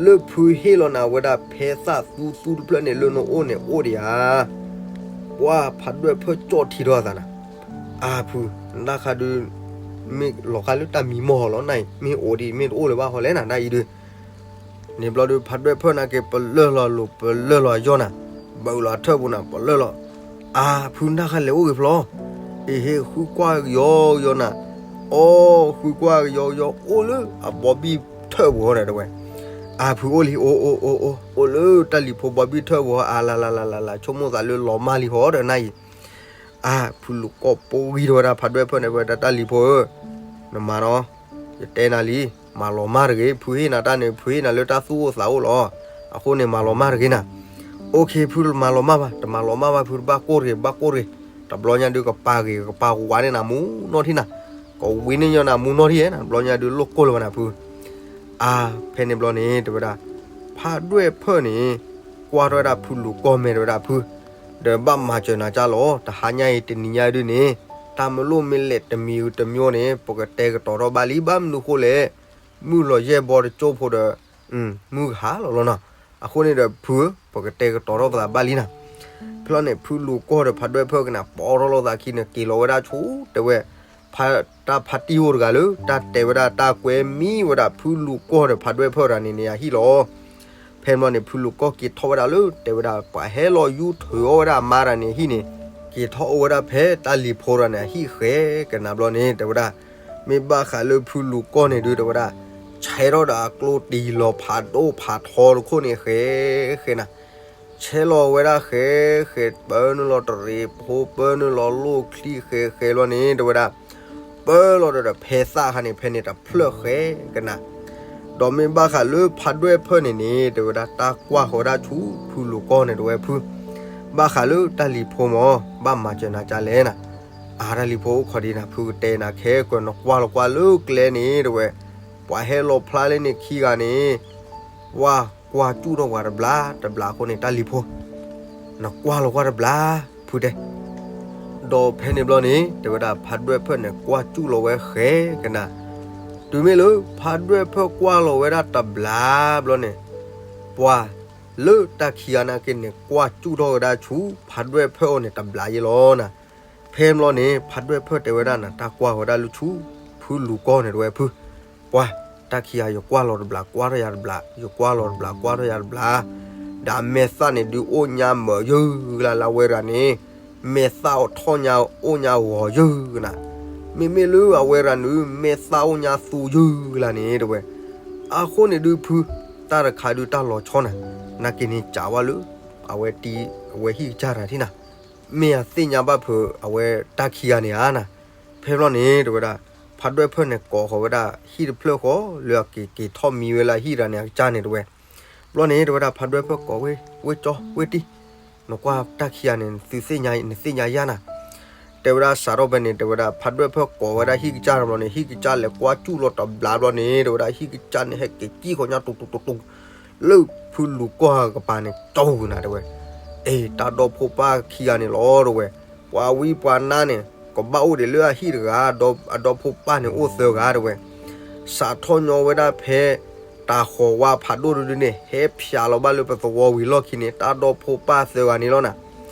လၢဖုဟ့ၣ်လီၤနၤဝဲဒၣ်ဖဲသၣ်သူသူတဖျၢၣ်န့ၣ် လၢနအိၣ်န့ၣ်အိၣ်ဒံးဧါ, ပှၤဖးဒွဲၣ်ဖၢၣ်ကၠီၣ်ထံထီၣ်အသးနၤ, အၢ ဖု, နတၢ်ခါဒုး မ့ၢ်လီၤဃါလၢတၢ်မံမီၢ်ဟီလီၤ နအံၤ မ့ၢ်အိၣ်ဒံး မ့ၢ်တအိၣ်လၢၤဘၣ်ဟီလဲၣ်နၤ နဒၣ်အံၤဒုး, န့ၣ်ဘျီဒုး ဖးဒွဲၣ်ဖၢၣ်နာ်က့ ပလၢၢ်လီၤလိၤ ပလၢၢ်လီၤယီၢ်နၤ, ဘၣ်အုးလီၤအထၢၣ်ပူၤနၤ ပလၢၢ်လီၤ, အါ ဖုနၢ်ဃါလဲၤအိၣ်ဂ့ၤဖျီ, အ့ဟ့ၣ် ဃုကွၢ်ကယီကယီနၤ, အီ ဃုကွၢ်ကယီကယီ အိၣ်လၢအဘီဘံၣ်ထၢၣ်ပူၤဟီဒီးတဲဝဲ, အါ ဖုအိၣ်လံ အိၣ်အိၣ်အိၣ်အိၣ် အိၣ်လၢတၢ်လံၤဖိဘီဘံၣ်ထၢၣ်ပူၤဟီ အါ လၢ်လၢ်လၢ်လၢ်လၢ် ဆိကမိၣ်သးလၢလီၤမၢ်လံဟီဒီးနၢ်အံၤ အါ ဖုလူၤကီၢ်ပိာ်ဂံၢ်ထီၣ်ဝဲဒၣ်ဖးဒွဲၣ်ဖၢၣ်န့ၣ် ဝဲဒၣ်တၢ်လံၤဖိဧၢ, နမၤနီၤ, ယတဲနၤလံ, မၤလီၤမၢ်တဂ့ၤ, ဖုဟ့ၣ်နၤတၢ်န့ၣ် ဖုဟ့ၣ်နၤလၢတၢ်သူၣ်အိၣ်သးအိၣ်လီၤ, အဃိန့ၣ် မၤလီၤမၢ်တဂ့ၤနၤ, အိၣ်ခ့ ဖုမၤလီၤမၢ်ဘၣ်, တမၤလီၤမၢ်ဘၣ် ဖုတဘၣ်ကိၢ်တဂ့ၤ ဘၣ်ကိၢ်တဂ့ၤ, တဘျီညါဒုးကပာ်ဂ့ၤ ကပာ်ဝးန့ၢ်နၤမူနီၢ်ထံၣ်နၤ, ကဝံန့ၢ်ညီနၤမူနီၢ်ထံၣ်ဧါနၤ, တဘျီညါဒုးလိၣ်ကိၢ်လၢၤဘၣ်နၤဖု အါ ဖဲန့ၣ်ဘျီန့ၣ် တဲဝဲဒၣ်, ဖးဒွဲၣ်ဖၢၣ်န့ၣ် ကွၢ်ထီၣ်ဝဲဒၣ်ဖုလူၤကီၢ်မဲာ်တဲဝဲဒၣ်ဖု, ဒီးဘၣ်မၤစၢၤနၤကၢ်လီၤ, တဟါညါအံၤတနံၤညါဒုးန့ၣ်, တၢ်မလိၣ်မ့ၢ်လဲၤတမံၤတမံၤန့ၣ် ပကတဲကတီၤထီၣ်ဘၣ်လံ, ဘၣ်မနုၤဃိလဲၣ်, မုၢ်လီၤယဲၢ်ဘီတကၠိၢ်ဖိဒီး မုၢ်ကဟါလီၤလီၤနီၤ, အဃိန့ၣ်ဒီးဖုဧၢ ပကတဲကတီၤထီၣ်ပသးဘၣ်လံနၤ ဖဲလီၤန့ၣ် ဖုလူၤကီၢ်ဒီးဖးဒွဲၣ်ဖၢၣ်ကနၣ် ပိာ်ထီၣ်လိာ်သးခံန့ၣ် က့ၤလီၤဝဲဒၣ်ဆူ တဲဝဲ, ဖါတၢ်ဖါတံၢ်အိၣ်တဂၤလၢ တၢ်တဲဝဲဒၣ်တၢ်ကွဲမံဝဲဒၣ်ဖုလူၤကီၢ်ဒီးဖးဒွဲၣ်ဖၢၣ်တဂၤန့ၣ်န့ၣ် အဟံၣ်လီၤ. ဖဲန့ၣ်ဘျီန့ၣ် ဖုလူၤကီၢ်က့ၤထီၣ်ဝဲဒၣ်လၢ တဲဝဲဒၣ် ပှၤဟဲလီၤယူထၢၣ်အီၣ်ဝဲဒၣ်အမါတဂၤန့ၣ်အဟံၣ်န့ၣ်, က့ၤထီၣ်အိၣ်ဝဲဒၣ်ဖဲတၢ်လံၤဖိတဂၤန့ၣ် အဟံၣ်ဃဲကနၣ်ဘျီန့ၣ် တဲဝဲဒၣ်, မ့ၢ်ဘၣ်ဃးလၢဖုလူၤကီၢ်န့ၣ်ဒုး တဲဝဲဒၣ် ဆဲးထီၣ်ဒီးအကျိတံၤလီၤဖးဒိၣ်ဖးထီတခိၣ်န့ၣ် ဃဲဃဲနၤ ဆဲးလီၤဝဲဒၣ်ဃဲဃဲ ပၢနုာ်လီၤတရံးဖိ ပၢနုာ်လီၤလိၣ်ချံဃဲဃဲလီၤန့ၣ် တဲဝဲဒၣ်, ပၢလီၤဒီးဖဲသၣ်ခါန့ၣ် ဖဲန့ၣ်တဖျၢၣ်ဃဲကနၣ်, ဒီးမ့ၢ်ဘၣ်ဃးလၢဖးဒွဲၣ်ဖၢၣ်န့ၣ်န့ၣ် တဲဝဲဒၣ် တၢ်ကွၢ်ဃီၤဝဲဒၣ်ဆူဖုလူၤကီၢ်န့ၣ် တဲဝဲဖု, ဘၣ်ဃးလၢတၢ်လံၤဖိမၢ် ဘၣ်မၤစၢၤနၤကၢ်လဲၣ်နၤ, အါ တၢ်လံၤဖိအိၣ်ခိးဒံးနၤ ဖုကတဲနၤခဲကၢၤ နကွၢ်လီၤကွၢ်လၢကျဲန့ၣ် တဲဝဲ, ပှၤဟဲလီၤဖျါလၢန့ၣ်ခံဂၤန့ၣ် ပှၤကွၢ်စူၣ်ထီၣ်ပှၤတဘျါတဘျါအဃိန့ၣ် တၢ်လံၤဖိ နကွၢ်လီၤကွၢ်တဘျါ ဖုတဲ, ဒီးဖဲန့ၣ်ဘျီန့ၣ် တဲဝဲဒၣ် ဖးဒွဲၣ်ဖၢၣ်န့ၣ် ကွၢ်စူၣ်လီၤဝဲဃဲကနၣ်, တုၤမ့ၢ်လၢဖးဒွဲၣ်ဖၢၣ်ကွၢ်လီၤဝဲဒၣ်တဘျါဘျီန့ၣ်, ပှၤလၢတၢ်ခံဂၤနာ်က့န့ၣ် ကွၢ်စူၣ်ထီၣ်ဝဲဒၣ်ဆူ ဖးဒွဲၣ်ဖၢၣ်အအိၣ်န့ၣ် တဘျါယဲလီၤနၤ, ဖဲန့ၣ်ဘျီန့ၣ် ဖးဒွဲၣ်ဖၢၣ်တဲဝဲဒၣ်နၤ တၢ်ကွၢ်ဃီၤဝဲဒၣ်လၢဆူ ဖုလူၤကီၢ်န့ၣ် တဲဝဲဖု, ပှၤ တၢ်ခံဂၤ ယကွၢ်လီၤတဘျါ ကွၢ်ထီၣ်ယၤတဘျါ ယကွၢ်လီၤတဘျါ ကွၢ်ထီၣ်ယၤတဘျါ, ဒီးမဲာ်သၣ်န့ၣ်ဒုးအိၣ်ညါမၢာ်ယုၢ်ကလါလၢအဝဲတဂၤန့ၣ်, မဲာ်သၣ်အိၣ်ထီၣ်ညါအိၣ်ညါဂီၤယုၢ်ကနၣ်, မ့မ့ၢ်လၢအဝဲတဂၤန့ၣ် မဲာ်သၣ်အိၣ်ညါသူယုၢ်ကလါန့ၣ် တဲဝဲ, အဃိန့ၣ်ဒုးဖု, တၢ်တခါဒုးတၢ်လီၤဆီနၤ, နာ်က့န့ၣ် ကးဝဲလၢ အဝဲတံၤ အဝဲဟံၣ်ကစၢ်တဂၤထံၣ်နၤ, မ့ၢ်အသ့ၣ်ညါဘၣ်ဖုး အဝဲတၢ်ခံဂၤန့ၣ်ဧါနၤ, ဖဲဘျီန့ၣ် တဲဝဲဒၣ်, ဖးဒွဲၣ်ဖၢၣ်န့ၣ် ကိးဃီၤဝဲဒၣ်ဟံၣ်တဖျၢၣ်ဃီ လၢအက့ၤက့ၤထီၣ်မံဝဲလၢအဟံၣ်တဂၤန့ၣ်အကစၢ်န့ၣ် တဲဝဲ, ဘျီန့ၣ် တဲဝဲဒၣ် ဖးဒွဲၣ်ဖၢၣ်ကိးဝဲ, ဝဲကၠီ ဝဲတံၤ, နကွၢ်တၢ်ခံဂၤန့ၣ် သုသ့ၣ်ညါ နသ့ၣ်ညါယါနၤ, တဲဝဲဒၣ်စးထီၣ်ဖဲန့ၣ် တဲဝဲဒၣ် ဖးဒွဲၣ်ဖၢၣ်ကိးဝဲဒၣ်ဟံၣ်ကစၢ်တဘျီန့ၣ် ဟံၣ်ကစၢ်လဲၤကွၢ်စူၣ်လီၤတဘျါဘျီန့ၣ် တဲဝဲဒၣ် ဟံၣ်ကစၢ်န့ၣ် ဟဲက့ၤကံၣ်ဃီညါတူတူတူတူ လၢဖုလူၤကီၢ်အကပၤန့ၣ် ကၠီဝဲနၤ တဲဝဲ, အ့ တၢ်ဒီဖိပၢ်ခံဂၤန့ၣ်လီၤ တဲဝဲ, ပှၤဝံပှၤနါန့ၣ် ကဘၣ်အိၣ်ဒံးလၢအဟံၣ်တဂၤ, အဒီဖိပၢ်န့ၣ်အိၣ်သၢဂၤ တဲဝဲ, စးထီၣ်ညီဝဲဒၣ်ဖဲ တၤဃီၤဝါဖးဒိၣ်တဒုန့ၣ် ဟဲဖျါလီၤဘၣ်လၢပသဝီဝံၤလီၢ်ခံန့ၣ် တၢ်ဒီဖိပၢ်သၢဂၤန့ၣ်လီၤနၤ,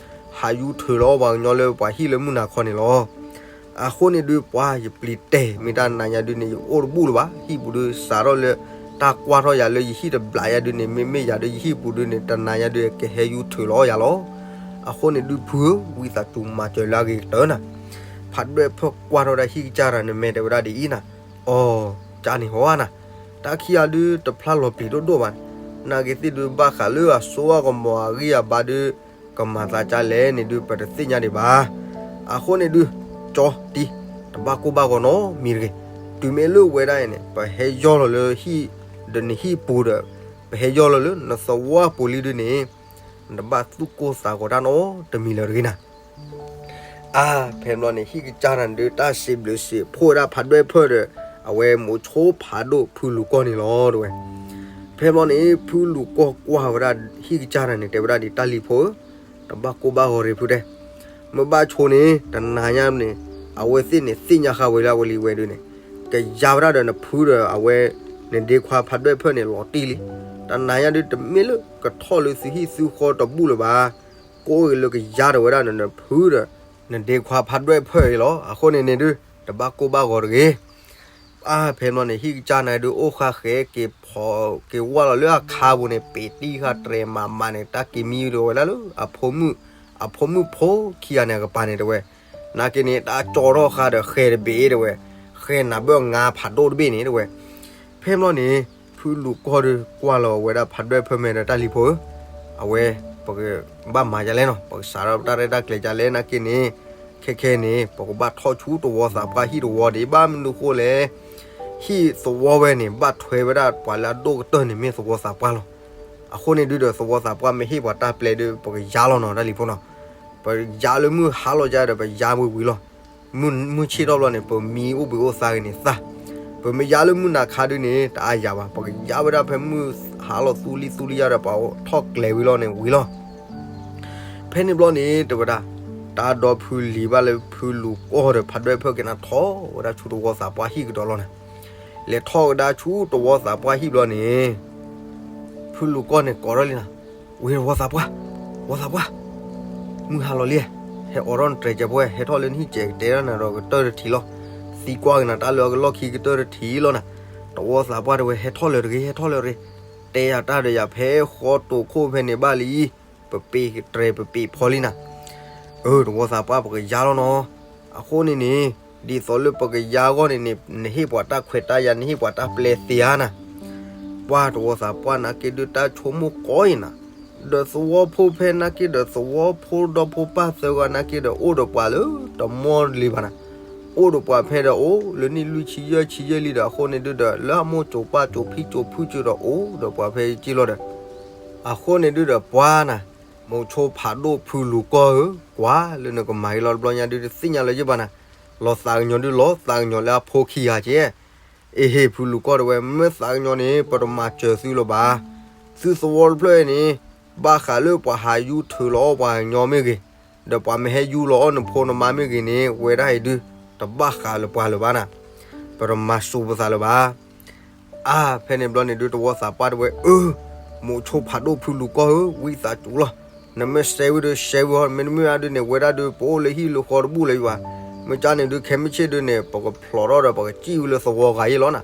ဟးယူထၢၣ်လီၤပှၤကညီလၢပှၤဟံၣ်လၢမုၢ်နၤခီန့ၣ်လီၤ. အဃိန့ၣ်ဒုး ပှၤယပျံၤတဲာ် မ့ၢ်တၢ်နၤညါဒုးန့ၣ် ယအိၣ်တဘူၣ်လၢၤဘၣ်, ဟံၣ်ပူၤဒုး စးထီၣ်လၢ တၢ်ကွၢ်ထီၣ်ယၤလၢယဟံၣ်တဘျးယါဒုးန့ၣ် မ့မ့ၢ်ယၤဒုးယဟံၣ်ပူၤဒုးန့ၣ် တနၤညါဒုးကဟဲယူထၢၣ်လီၤယၤလီၤ. အဃိန့ၣ်ဒုးဖုဧၢ ဝံသးစူၤမၤစၢၤလၢအဂ့ၤကတၢၢ်နၤ. ဖးဒွဲၣ်ဖၢၣ်ကွၢ်ထီၣ်ဝဲဒၣ်ဟံၣ်ကစၢ်တဂၤန့ၣ် မဲာ်တဲဝဲဒၣ်ဒ်အံၤနၤ, အီၤ ကၢ်န့ၣ်ဟီဧါနၤ, တၢ်ခံဂၤဒုးတဖျါလီၤပျံၤဒိၣ်ဒိၣ်ဘၣ်, နာ်က့ၤသ့ၣ်ဒုးဘၣ်ဃးလၢအစိအကမီၤအဂံၢ်အဘါဒုး ကမၤသးကၢ်လဲၣ်န့ၣ်ဒုး ပတသ့ၣ်ညါဒံးဘၣ်. အဃိန့ၣ်ဒုး ကၠီတံၤ တဘၣ်ကိၢ်ဘၣ်ဂီၤနီတမံၤတဂ့ၤ. တုၤမ့ၢ်လၢဝဲဒၣ်အံၤန့ၣ် ပဟဲယီၢ်လီၤလၢဟံၣ်ဒီးနဟံၣ်ပူၤဒီး ပဟဲယီၢ်လီၤလၢနသဝီပူၤလံဒုးန့ၣ် နတဘၣ်သူၣ်ကိၢ်သးဂီၤတၢ်နီတမံၤလၢၤတဂ့ၤနၤ. အါ ဖဲဘျီန့ၣ် ဟံၣ်ကစၢ်တဂၤန့ၣ်ဒုး တၢ်စံးဘျုးစံးဖှိၣ်ဝဲဒၣ်ဖးဒွဲၣ်ဖၢၣ်ဒီး အဝဲမိၤဆိဖးဒိၣ်ဖုလူၤကီၢ်န့ၣ်လီၤ တဲဝဲ. ဖဲဘျီန့ၣ် ဖုလူၤကီၢ်ကွၢ်ဝဲဒၣ်ဟံၣ်ကစၢ်တဂၤန့ၣ် တဲဝဲဒၣ်ဒ်တၢ်လံၤဖိဧၢ, တဘၣ်ကိၢ်ဘၣ်ဂီၤရ့ၣ်ဖုတဲ, မ့ၢ်ဘၣ်ဆိန့ၣ် တနၤညါန့ၣ် အဝဲသ့ၣ်န့ၣ် သ့ၣ်ညါဃာ်ဝဲလၢအဝဲလံဝဲဒုးန့ၣ် ကယါဝဲဒၣ်ဒီးနဖုဒီးအဝဲ နဒ့ခွါဖးဒွဲၣ်ဖၢၣ်န့ၣ် လီၤတံၢ်လံ. တနၤညါဒုး တမ့ၢ်လၢကထီၣ်လၢသုဟံၣ်သုဃီတဘူၣ်လၢၤဘၣ်. ကိးဂ့ၤလၢကယါထီၣ်ဝဲဒၣ်ဒီးနဖုဒီး နဒ့ခွါဖးဒွဲၣ်ဖၢၣ်အံၤလီၤ. အဃိန့ၣ်န့ၣ်ဒုး တဘၣ်ကိၢ်ဘၣ်ဂီၤတဂ့ၤ. အါဖဲန့ၣ်ဘျီန့ၣ် ဟံၣ်ကစၢ်န့ၣ်ဒုးအိၣ်ဃာ်ဃဲက့ၤဖီက့ၤဝၢ်လီၤလၢအခါပူၤန့ၣ် ပ့ၤတံၢ်ဃာ်တြဲၤမးမးန့ၣ် တၢ်က့ၤမံဝဲဒၣ်လၢ အဖိမုၣ်ဖိခံဂၤန့ၣ်အကပၤန့ၣ်တဲဝဲ, နာ်က့န့ၣ် တၢ်ကၠီထီၣ်ဃာ်ဒီးဃဲတဘ့ၣ်တဲဝဲ, ဃဲနၤဘၣ်ငါဖးဒိၣ်တဘ့ၣ်န့ၣ်တဲဝဲ. ဖဲန့ၣ်ဘျီန့ၣ် ဖုလူၤကီၢ်ဒုးကွၢ်လီၤဝဲဒၣ်ဖးဒွဲၣ်ဖၢၣ်မဲာ်ဒီး တၢ်လံၤဖိဧၢ, အဝဲ ပကဘၣ်မၤဒ်လဲၣ်နီၤ, ပကစးထီၣ်တၢ်ရဲၣ်တၢ်ကျဲၤဒ်လဲၣ်နာ်က့န့ၣ်, ခဲခဲန့ၣ် ပကဘၣ်ထီၣ်ဆူသဝီသးပှၢ်ဟံၣ်သဝီဒံး ဘၣ်မနုၤဃိလဲၣ်, ဟံၣ်သဝီဝဲန့ၣ် ဘၣ်ထွဲဝဲဒၣ်ပှၤလၢအဒိၣ်ကတၢၢ်န့ၣ်မ့ၢ်သဝီသးပှၢ်လီၤ. အဃိန့ၣ်ဒုးဒီးသဝီသးပှၢ်မ့ၢ်ဟ့ၣ်ပှၤတၢ်ပျဲဒုး ပကယါလီၤနီၤ တၢ်လံၤဖိနီၤ. ပယါလၢမုၢ်ဟါလီၤယါဒီး ပယါဝံၤဝံၤလီၤ. မုၢ်ဆ့ၣ်ထီၣ်ဘျီန့ၣ် ပမံအိၣ်ဘှံးအိၣ်သါဂ့ၤန့ၣ်သၣ်, ပမ့ၢ်ယါလၢမုၢ်နၤခါဒုးန့ၣ် တအါယၤဘၣ်, ပကယါဝဲဒၣ်ဖဲမုၢ်ဟါလီၤသူလံသူလံယါဒီး ပှၤထီၣ်ကျဲၤဝံၤလီၤန့ၣ်ဝံၤလီၤ. ဖဲန့ၣ်ဘျီန့ၣ် တဲဝဲဒၣ်, တၢ်ဒီဖုလံၤဘၣ်လၢဖုလူၤကီၢ်ဒီးဖးဒွဲၣ်ဖၢၣ်က့ၤနၤ ထီၣ်ဝဲဒၣ်ဆူသဝီသးပှၢ်ဟံၣ်ကဒီးလီၤန့ၣ်. လဲၤထီၣ်ကဒါဆူသဝီသးပှၢ်ဟံၣ်ဘျီန့ၣ် ဖုလူၤကီၢ်န့ၣ်ကိးထီၣ်လံနၤ, ဝံၤသဝီသးပှၢ်, သဝီသးပှၢ်, မုၢ်ဟါလီၤလံ, ဟဲအိးထီၣ်နတြဲၤကဲးဖိဝဲ, ဟဲထီၣ်လၢနဟံၣ်ကဲးကတဲဒၣ်နၤဒီးကတၢၢ်တထံးလီၤ. သံကွၢ်က့ၤနၤတၢ်လၢအကလီၢ်ခံကတၢၢ်တထံးလီၤနၤ. သဝီသးပှၢ်တဲဝဲ ဟဲထီၣ်လၢၤတဂ့ၤ, ဟဲထီၣ်လၢၤတဂ့ၤ, တဲယၤတၢ်ဒီးယၤဖဲဃီတိာ်ခိၣ်ဖဲန့ၣ်ဘၣ်လံ, ပပ့ၤတြဲၤပပ့ၤဖီလံနၤ. အၢ သဝီသးပှၢ် ပကယါလီၤနီၤ. အဃိန့ၣ်န့ၣ် ဒ်သိးလၢပကယါအဂီၢ်န့ၣ်န့ၣ် နဟ့ၣ်ပှၤတၢ်ခွဲးတၢ်ယာ် နဟ့ၣ်ပှၤတၢ်ပျဲသ့ဧါနၤ. ပှၤသဝီသးပှၢ်နာ်က့ဒုးတၢ်ဆိကမိၣ်ကီအံၤနၤ, ဒီးသဝီဖိဖဲနာ်က့ဒီးသဝီဖိဒီဖိပၢ်သၢဂၤနာ်က့ဒီးအိၣ်ဒီးပှၤလၢတမီၢ်လံဘၣ်နၤ, အိၣ်ဒီးပှၤဖဲဒီးအိၣ်လၢနံၣ်လွံၢ်ဆံယဲၢ်ဆံယဲၢ်လံဒီး အဃိန့ၣ်ဒုးဒီး လၢအမိၢ်စိၤပၢ်စိၤဖံစိၤဖုစိၤဒီးအိၣ်ဒီးပှၤဖဲက့လီၤဒီး အဃိန့ၣ်ဒုးဒီးပှၤနၤ, မိၤဆိဖးဒိၣ်ဖုလူၤကီၢ်ဧၢ, ကွၢ်လၢနကမၤအံၤလီၤတဘျီညါဒုးတသ့ၣ်ညါလၢၤဘၣ်နၤ, လီၤသးကညီၤဒုးလီၤသးကညီၤလၢအဖိခံဂၤကဲ, အ့ဟ့ၣ်ဖုလူၤကီၢ်တဲဝဲ မ့ၢ်သးကညီၤန့ၣ် ပတမၤစၢၤသုလၢၤဘၣ်, သုသဝီတဖျၢၣ်အံၤန့ၣ် ဘၣ်ဃးလၢပှၤဟးယူထုးလီၤအီၣ်ပှၤကညီမ့ၢ်ဂ့ၤ, ဒီးပှၤမ့ၢ်ဟဲယူလီၤအီၣ်နဖိနမါမ့ၢ်ဂ့ၤန့ၣ် ဝဲဒၣ်အံၤဒုး တဘၣ်ဃးလၢပှၤလၢၤဘၣ်နၤ, ပတမၤစူၤပသးလၢၤဘၣ်. အါဖဲန့ၣ်ဘျီန့ၣ်ဒုးသဝီသးပှၢ်တဲဝဲ အၢ, မိၤဆိဖးဒိၣ်ဖုလူၤကီၢ်ဧၢ, ဝံသးစူၤလီၤ, နမ့ၢ်စဲဝံၤဒီးစဲဝံၤဟီ, မ့တမ့ၢ်ဒုးန့ၣ် ဝဲဒၣ်ဒုးပအိၣ်လၢဟံၣ်လၢဃီတဘူၣ်လၢၤဘၣ်, မ့ၢ်ကန့ၣ်ဒုးခဲမုၢ်ဆ့ၣ်ဒုးန့ၣ် ပကဖျိးထီၣ်ဒီးပကစံၣ်ဝံၤလၢသဝီဂၤအံၤလီၤနၤ.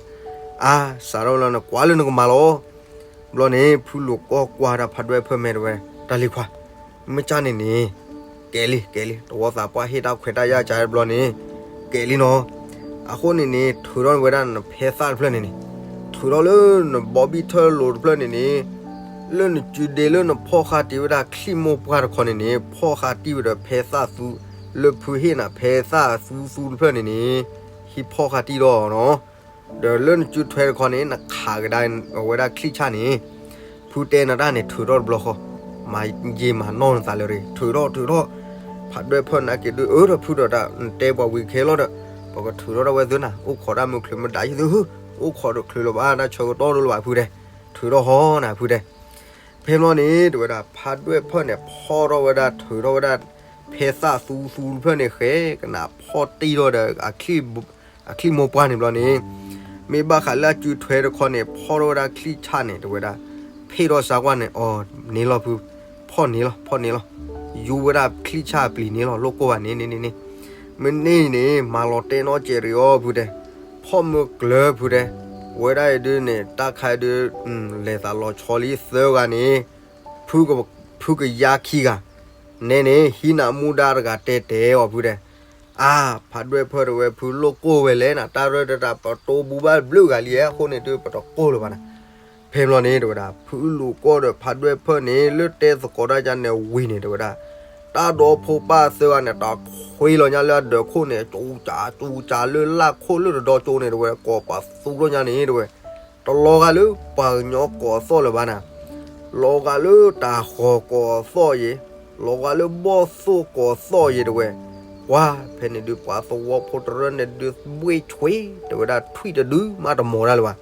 အါ စးထီၣ်လီၤနကွၢ်လၢနကမၤလီၤ. ဘျီန့ၣ် ဖုလူၤကီၢ်ကွၢ်တၢ်ဖးဒွဲၣ်ဖၢၣ်မဲာ်တဲဝဲ တၢ်လံၤခွါ မ့ၢ်ကန့ၣ်န့ၣ် ကဲလံ ကဲလံ, သဝီသးပှၢ်ဟ့ၣ်တၢ်ခွဲးတၢ်ယာ်ကါတဘျီန့ၣ် ကဲလံနီၤ. အဃိန့ၣ်န့ၣ် ထုးထီၣ်ဝဲဒၣ်နဖဲသၣ်တဖျၢၣ်န့ၣ်န့ၣ်, ထုးထီၣ်လၢနဘီဘံၣ်ထၢလိၤတဖျၢၣ်န့ၣ်န့ၣ်, လၢနစုဒ့လၢနဖီၣ်ဃာ်တံၢ်ဝဲဒၣ်ချံၣ်မိၢ်ပှၢ်တခီန့ၣ်န့ၣ် ဖီၣ်ဃာ်တံၢ်ဝဲဒီးဖဲသၣ်သူ, လၢဖုဟ့ၣ်နၤဖဲသၣ်သူသူတဖျၢၣ်န့ၣ်န့ၣ်, ဟံးဖီၣ်ဃာ်တံၢ်ဒီးနီၤ. ဒီးလၢနစုထွဲတခီန့ၣ် နခးကဒါအဝဲဒၣ်ချံၣ်ဆၣ်န့ၣ်, ဖုတဲနၤတၢ်န့ၣ် ထုးထီၣ်တဘျီဃီ, မၤယံာ်မၤနီၢ်နသးလၢၤတဂ့ၤ, ထုးထီၣ်ထုးထီၣ်, ဖးဒွဲၣ်ဖၢၣ်နာ်က့ဒုး အၢ ဒီးဖုဒီးတၢ် နတဲပှၤဝံၤခဲလီၤဒီး, ပကထုးထီၣ်ဒၣ်ဝဲသုနၤ, အိၣ်ခိးဒၣ်မုၢ်ချုးမုၢ်ဒါယသု, အိၣ်ခိးတချုးလၢၤဘၣ် တၢ်ဆၢကတီၢ်ဒိၣ်လၢၤဘၣ်ဖုတဲ, ထုးထီၣ်ဟီနၤဖုတဲ. ဖဲဘျီန့ၣ် တဲဝဲဒၣ် ဖးဒွဲၣ်ဖၢၣ်န့ၣ် ဖီၣ်ထီၣ်ဝဲဒၣ်ထုးထီၣ်ဝဲဒၣ် ဖဲသၣ်သူသူတဖျၢၣ်န့ၣ် ဃဲကနၣ်ဖီၣ်တံၢ်ထီၣ်ဒီး အချံၣ်မိၢ်ပှၢ်န့ၣ်ဘျီန့ၣ်, မ့ၢ်ဘၣ်ဃးလၢအစုထွဲတခီန့ၣ် ဖီၣ်ထီၣ်ဝဲဒၣ်ချံၣ်ဆၣ်န့ၣ် တဲဝဲဒၣ်, ဖ့ၣ်ထီၣ်စါကွၢ်န့ၣ် အီၤန့ၣ်လီၤဖု, ဖီၣ်န့ၣ်လီၤ ဖီၣ်န့ၣ်လီၤ, ယူဝဲဒၣ်ချံၣ်ဆၣ်ပျံၤန့ၣ်လီၤ လိၣ်ကိၢ်ဘၣ်န့ၣ်န့ၣ်န့ၣ်, မ့ၢ်န့ၣ်န့ၣ် မၤလီၤတဲာ်နီတစဲးတဂ့ၤအီၤဖုတဲ, ဖီၣ်မုၢ်ကျၢၤဖုတဲ, ဝဲဒၣ်အံၤဒုးန့ၣ် တၢ်ခါဒုး လဲၤသးလီၤဆီလံသၢဂၤန့ၣ်, ဖုကယါခံဂၤ, နဲန့ၣ် ဟံးနၤမူဒါတဂၤတဲတဲအီၤဖုတဲ, အါ ဖးဒွဲၣ်ဖၢၣ်တဲဝဲဖုလိၣ်ကိၢ်ဝဲလဲၣ်နၤ တၢ်ရဲၣ်တၢ်တၢ်ပတိၢ်ဘူးဘၣ်ဘျုးဂၤလံ အဃိန့ၣ်ဒုးပတကိၢ်လၢၤဘၣ်နၤ. ဖဲဘျီန့ၣ် တဲဝဲဒၣ် ဖုလူၤကီၢ်ဒီးဖးဒွဲၣ်ဖၢၣ်န့ၣ် လၢတဲသကိးတၢ်ယါန့ၣ်ဝံၤန့ၣ် တဲဝဲဒၣ်, တၢ်ဒီဖိပၢ်သၢဂၤန့ၣ် တၢ်ခွ့လီၤညါလၢအဒၢးခိၣ်န့ၣ် ကၠူကၠးကၠူကၠးလၢလၢ်ခိၣ်လၢတဒီကၠိန့ၣ် တဲဝဲ ကိးပသူထီၣ်ညါန့ၣ် တဲဝဲ တလီၤဂာ်လၢပှၤကညီကိးသီၣ်လၢၤဘၣ်နၤ, လီၤဂာ်လၢတၢ်ဃီၤကိးသီၣ်ယဲ, လီၤဂာ်လၢဘီၣ်သိၣ်ကိးသီၣ်ယဲ တဲဝဲ, ကွၢ်ဖဲန့ၣ်ဒုး ပှၤသဝီဖိတရၢၢ်န့ၣ်ဒုးဘှ့ၣ်ဆွ့ တဲဝဲဒၣ်ထွံၣ်တဒုမးတမီၤတၢ်လၢၤဘၣ်.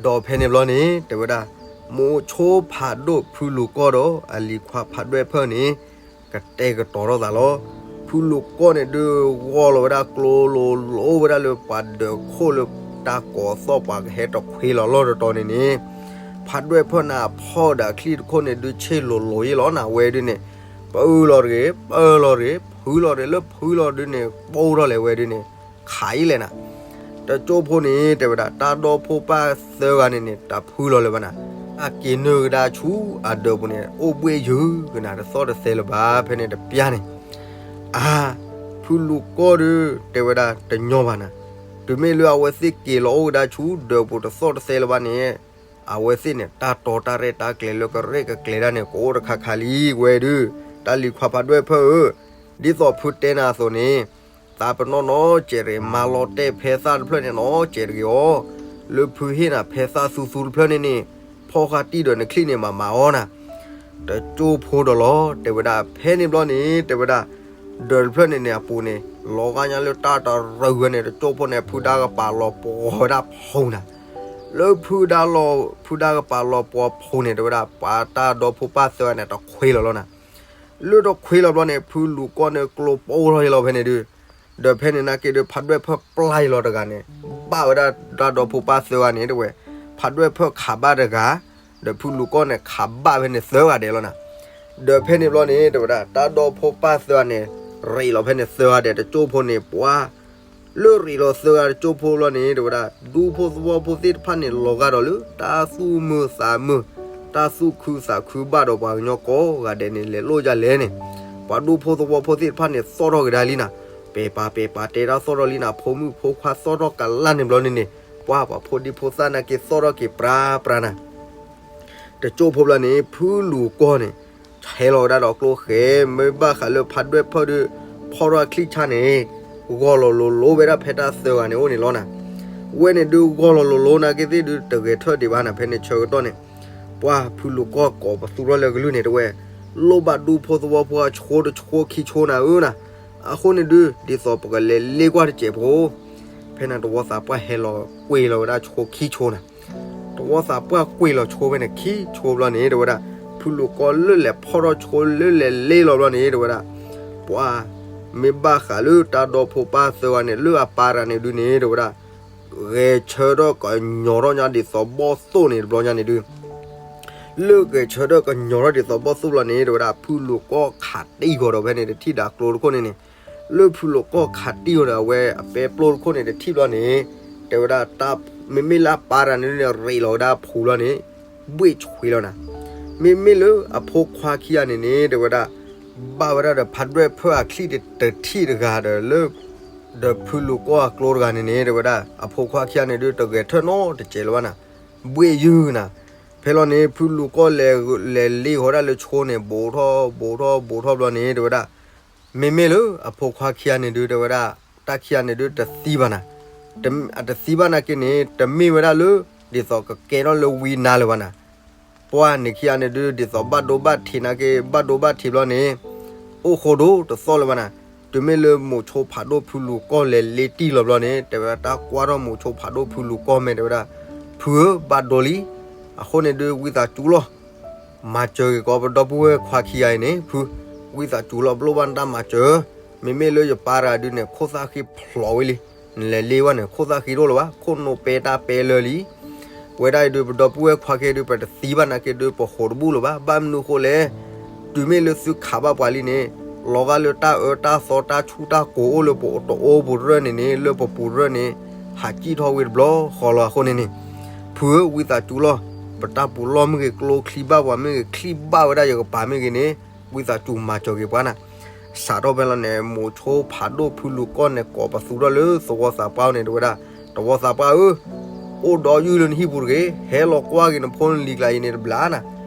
ဒီးဖဲန့ၣ်ဘျီန့ၣ် တဲဝဲဒၣ်, မိၤဆိဖးဒိၣ်ဖုလူၤကီၢ်ဒီးအလံၤခွါဖးဒွဲၣ်ဖၢၣ်န့ၣ် ကတဲာ်ကတီၤထီၣ်သးလီၤ. ဖုလူၤကီၢ်န့ၣ်ဒုးဂီၢ်လီၤဝဲဒၣ်ကျိလိၤလိၤဝဲဒၣ်လၢပှၤဒၢးခိၣ်လၢတၢ်ကိးသီၣ်ပှၤကဟဲတခွ့လီၤလီၢ်တတီၤန့ၣ်န့ၣ်, ဖးဒွဲၣ်ဖၢၣ်န့ၣ်ဖီၣ်ဒီးအချံၣ်တခိၣ်န့ၣ်ဒုးဆ့ၣ်လိၤလိၤယဲလီၤနၤ ဝဲဒုးန့ၣ်, ပၢလီၤတဂ့ၤ ပၢလီၤတဂ့ၤ ဖုလီၤတဂ့ၤ လၢဖုလီၤဒုးန့ၣ် ပိၢ်ထီၣ်လဲၤဝဲဒုးန့ၣ်, ခးအံၤလဲၣ်နၤ. တကၠိဖိန့ၣ် တဲဝဲဒၣ် တၢ်ဒီဖိပၢ်သၢဂၤန့ၣ်န့ၣ် တၢ်ဖုလီၤလၢၤဘၣ်နၤ, အက့ၤနုာ်ကဒါဆူအဒၢးပူၤန့ၣ် အိၣ်ဘှ့ၣ်ယုာ်ကနၤ တသီၣ်တသဲလၢၤဘၣ် ဖဲန့ၣ်တပျၢ်န့ၣ် အါ, ဖုလူၤကီၢ်ဒုး တဲဝဲဒၣ်တညီဘၣ်နၤ, တုၤမ့ၢ်လၢအဝဲသ့ၣ်က့ၤလီၤအိၣ်ကဒါဆူဒၢးပူၤတသီၣ်တသဲလၢၤဘၣ်န့ၣ် အဝဲသ့ၣ်န့ၣ် တၢ်တီတၢ်ရဲၣ်တၢ်ကျဲၤလၢကရဲၣ်ကကျဲၤဒၣ်န့ၣ် ကအိၣ်တခါခါလံ ဝဲဒုး, တၢ်လံၤခွါဖးဒွဲၣ်ဖၢၣ်ဧၢ, ဒ်သိးဖုတဲနၤအသိးန့ၣ် သးပနီၣ်နီၣ်စဲးရ့း မၤလီၤတဲာ်ဖဲသၣ်တဖျၢၣ်န့ၣ်နီၣ်စဲးတဂ့ၤအီၤ, လၢဖုဟ့ၣ်နၤဖဲသၣ်သူသူတဖျၢၣ်န့ၣ်န့ၣ် ဖီၣ်ဃာ်တံၢ်ဒီးနချံၣ်န့ၣ် မၤမၤအီၤနၤ, တကၠိဖိဒီးလီၤ တဲဝဲဒၣ် ဖဲန့ၣ်ဘျီန့ၣ် တဲဝဲဒၣ် ဒၢးတဖျၢၣ်န့ၣ်န့ၣ် အပူၤန့ၣ် လီၤဂာ်ညါလၢတၢ်တရၢဝဲန့ၣ် တကၠိဖိန့ၣ် ဖုဒါကပၤလီၤပှီၤဝဲဒၣ်ဖုနၤ, လၢဖုဒါလီၤ ဖုဒါကပၤလီၤပှီၤဖုန့ၣ် တဲဝဲဒၣ် ပှၤတၢ်ဒီဖိပၢ်သၢဂၤန့ၣ် တခွ့လီၤလီၤနၤ, လၢတခွ့လီၤဘျီန့ၣ် ဖုလူၤကီၢ်န့ၣ် ကျိပိၢ်ထီၣ်ယလီၤဖဲန့ၣ်ဒုး, ဒီးဖဲန့ၣ်နာ်က့ဒုး ဖးဒွဲၣ်ဖၢၣ်ပျၢ်ယလီၤတဂၤန့ၣ် ဘၣ်ဝဲဒၣ်တၢ်ဒီဖိပၢ်သၢဂၤန့ၣ် တဲဝဲ, ဖးဒွဲၣ်ဖၢၣ်ခးဘၣ်တဂၤ, ဒီးဖုလူၤကီၢ်န့ၣ် ခးဘၣ်ဖဲန့ၣ်သၢဂၤဒဲးလီၤနၤ, ဒီးဖဲန့ၣ်ဘျီန့ၣ် တဲဝဲဒၣ် တၢ်ဒီဖိပၢ်သၢဂၤန့ၣ် ရ့းလီၤဖဲန့ၣ်သၢဂၤဒဲး တကၠိဖိန့ၣ် ပှၤ လၢရ့းလီၤသၢဂၤတကၠိဖိလီၤန့ၣ် တဲဝဲဒၣ် ဒူဖိသဝီဖိသ့ၣ်တဖၣ်န့ၣ် လီၤဂာ်ဒီးလၢတၢ်သူၣ်မုာ်သးမုာ်, တၢ်သူၣ်ခုသးခုဘၣ်ဒီးပှၤကညီကိးဂၤဒဲးန့ၣ် လဲၤလိၣ်ဒ်လဲၣ်န့ၣ်, ပှၤဒူဖိသဝီဖိသ့ၣ်တဖၣ်န့ၣ် သီၣ်ထီၣ်ကဒါလံနၤ, ပဲာ်ပာ်ပဲာ်ပာ်တဲတၢ်သီၣ်ထီၣ်လံနၤ, ဖိမုၣ်ဖိခွါသီၣ်ထီၣ်ကလၢ်န့ၣ်ဘျီန့ၣ်န့ၣ်, ပှၤပှၤဖိဒံဖိသၣ်နာ်က့သီၣ်ထီၣ်က့ၤပြၤပြၤနၤ တကၠိဖိဘျီန့ၣ် ဖုလူၤကီၢ်န့ၣ် ဟဲလီၤဝဲဒၣ်ဒီးကျိဃဲ မ့ၢ်ဘၣ်ဃးလၢဖးဒွဲၣ်ဖၢၣ်ဒုး ဖီၣ်ထီၣ်အချံၣ်ဆါန့ၣ် ဂီၢ်လီၤလိၤလိၤဝဲဒၣ်ဖဲတၢ်သၢဂၤန့ၣ်အိၣ်န့ၣ်လီၤနၤ, ဝဲန့ၣ်ဒုးဂီၢ်လီၤလိၤလိၤနာ်က့သ့ၣ်ဒုး တဂဲၤထၢၣ်ဒံးဘၣ်နၤ ဖဲန့ၣ်ဆၢကတီၢ်န့ၣ်, ပှၤဖုလူၤကီၢ်ကိးပသူထီၣ်လၢကလုၢ်န့ၣ် တဲဝဲ လိၣ်ဘၣ်ဒူဖိသဝီဖိအဆိတဆိခံဆိနၤဧၢနၤ, အဃိန့ၣ်ဒုး ဒ်သိးပကလဲၤလ့ကွၢ်တစဲးဖိ ဖဲန့ၣ်တဝီသးပှၢ်ဟဲလီၤကွံာ်လီၤဝဲဒၣ်ဆိခံဆိနၤ, တဝီသးပှၢ်ကွံာ်လီၤဆိဖဲန့ၣ်ခံဆိဘျီန့ၣ် တဲဝဲဒၣ် ဖုလူၤကီၢ်လၢလဲၤဖီၣ်ထီၣ်ဆိလၢလဲၤလ့လီၤဘျီန့ၣ် တဲဝဲဒၣ် ပှၤမ့ၢ်ဘၣ်ဃးလၢတၢ်ဒီဖိပၢ်သၢဂၤန့ၣ် လၢအပၢ်တဂၤန့ၣ်ဒုးန့ၣ် တဲဝဲဒၣ် ဂဲၤဆၢထၢၣ်ကညီၤထီၣ်ညါဒ်သိးဘီၣ်သိၣ်န့ၣ်တဘျီညါန့ၣ်ဒုး လၢဂဲၤဆၢထၢၣ်ကညီၤထီၣ်ဒ်သိးဘီၣ်သိၣ်ဘျီန့ၣ် တဲဝဲဒၣ် ဖုလူၤကီၢ်ခးတံၢ်ဃီၤဒီးဖဲန့ၣ် တထံၣ်ဒၣ်ကျိတခိၣ်န့ၣ်န့ၣ်, လၢဖုလူၤကီၢ်ခးတံၢ်ဃီၤဒီး အဝဲအပဲပျိတခိၣ်န့ၣ်တထံၣ်ဘျီန့ၣ်, တဲဝဲဒၣ် မ့မ့ၢ်လၢအပၢ်တဂၤန့ၣ်န့ၣ် ရ့းလီၤဝဲဒၣ်အဖူလီၤန့ၣ် ဘှ့ၣ်ဆှံလီၤနၤ, မ့မ့ၢ်လၢအဖိခွါခံဂၤန့ၣ်န့ၣ် တဲဝဲဒၣ် ဘၣ်ဝဲဒၣ်ဒီးဖးဒွဲၣ်ဖၢၣ်အချံၣ်တထံၣ်တဂၤဒီးလၢ ဒီးဖုလူၤကီၢ်အကျိတဂၤန့ၣ်န့ၣ် တဲဝဲဒၣ် အဖိခွါခံဂၤန့ၣ်ဒုး တဂဲၤထၢၣ်နီတစဲးလၢၤဘၣ်နၤ, ဘှ့ၣ်ယုၢ်နၤ, ဖဲလီၤန့ၣ် ဖုလူၤကီၢ်လဲၤ လဲၤလ့ဃီၤဒၣ်လၢဆိန့ၣ် ဘူးထီၣ်ဘူးထီၣ်ဘူးထီၣ်ဘျီန့ၣ် တဲဝဲဒၣ် မ့မ့ၢ်လၢအဖိခွါခံဂၤန့ၣ်ဒုး တဲဝဲဒၣ် တၢ်ခံဂၤန့ၣ်ဒုးတသံဘၣ်နၤ, အတသံဘၣ်နာ်က့န့ၣ် တမ့ၢ်ဝဲဒၣ်လၢ ဒ်သိးကကဲထီၣ်လၢဝံနါလၢၤဘၣ်နၤ, ပှၤန့ၣ်ခံဂၤန့ၣ်ဒုး ဒ်သိးဘၣ်ဒိဘၣ်ထံးနာ်က့ ဘၣ်ဒိဘၣ်ထံးဘျီန့ၣ် အိၣ်ဃိဒိတသီၣ်လၢၤဘၣ်နၤ, တုၤမ့ၢ်လၢမိၤဆိဖးဒိၣ်ဖုလူၤကီၢ်လဲၤလ့တံၢ်လီၤဘျီန့ၣ် တဲဝဲဒၣ်တၢ်ကွၢ်ထီၣ်မိၤဆိဖးဒိၣ်ဖုလူၤကီၢ်မ့ၢ်တဲဝဲဒၣ် ဖုဧၢ ဘၣ်ဒိလံ, အဃိန့ၣ်ဒုး ဝံသးစူၤလီၤ မၤစၢၤက့ၤကီးပဒီပုၢ်ဝဲၢ်ခွါခံဂၤအံၤန့ၣ် ဖု, ဝံသးစူၤလီၤ ပလိၣ်ဘၣ်နတၢ်မၤစၢၤ, မ့မ့ၢ်လၢယပၢ်တဂၤဒုးန့ၣ် ခိၣ်သၣ်ဃံဖျိးဝံၤလံ, နလဲၤလ့ဝဲန့ၣ် ခိၣ်သၣ်ဃံတအိၣ်လၢၤဘၣ်, ခိၣ်နူာ်ပဲတၢ်ပဲလၢာ်လံ, ဝဲဒၣ်အံၤဒုး ပဒီပုၢ်ဝဲၢ်ခွါခံဂၤဒုး ပတသံဘၣ်နာ်က့ဒုး ပဃိးတဘူၣ်လၢၤဘၣ်, ဘၣ်မနုၤဃိလဲၣ် တုၤမ့ၢ်လၢသုခးဘၣ်ပှၤလံန့ၣ် လီၤဂာ်လၢတၢ်အၢတၢ်သီတၢ်ဆူၣ်တၢ်ကိၤအိၣ်လၢပတအိၣ်ပူၤတရၢၣ်န့ၣ်န့ၣ် လၢပပူၤတရၢၣ်န့ၣ် ဟးစံၣ်ထီၣ်ဝံၤတဘျီဃီလီၤအဃိန့ၣ်န့ၣ်, ဖုဧၢ ဝံသးစူၤလီၤ, ပတၢ်ပူၤလီၢ်မ့ၢ်ဂ့ၤ ကျိချံဘၣ်ပှၤမ့ၢ်ဂ့ၤ ချံဘၣ်ဝဲဒၣ်ယကပၤမ့ၢ်ဂ့ၤန့ၣ် ဝံသးစူၤမၤစၢၤက့ၤပှၤနၤ, စးထီၣ်ဖဲလီၤန့ၣ် မိၤဆိဖးဒိၣ်ဖုလူၤကီၢ်န့ၣ် ကိးပသူထီၣ်လၢသဝီသးပှၢ်န့ၣ် တဲဝဲဒၣ် သဝီသးပှၢ်ဧၢ အိၣ်ဒီးယုၢ်လၢနဟံၣ်ပူၤတဂ့ၤ, ဟဲလီၤကွၢ်က့ၤနဖိနလံၤကျါအံၤန့ၣ်တဘျီနၤ,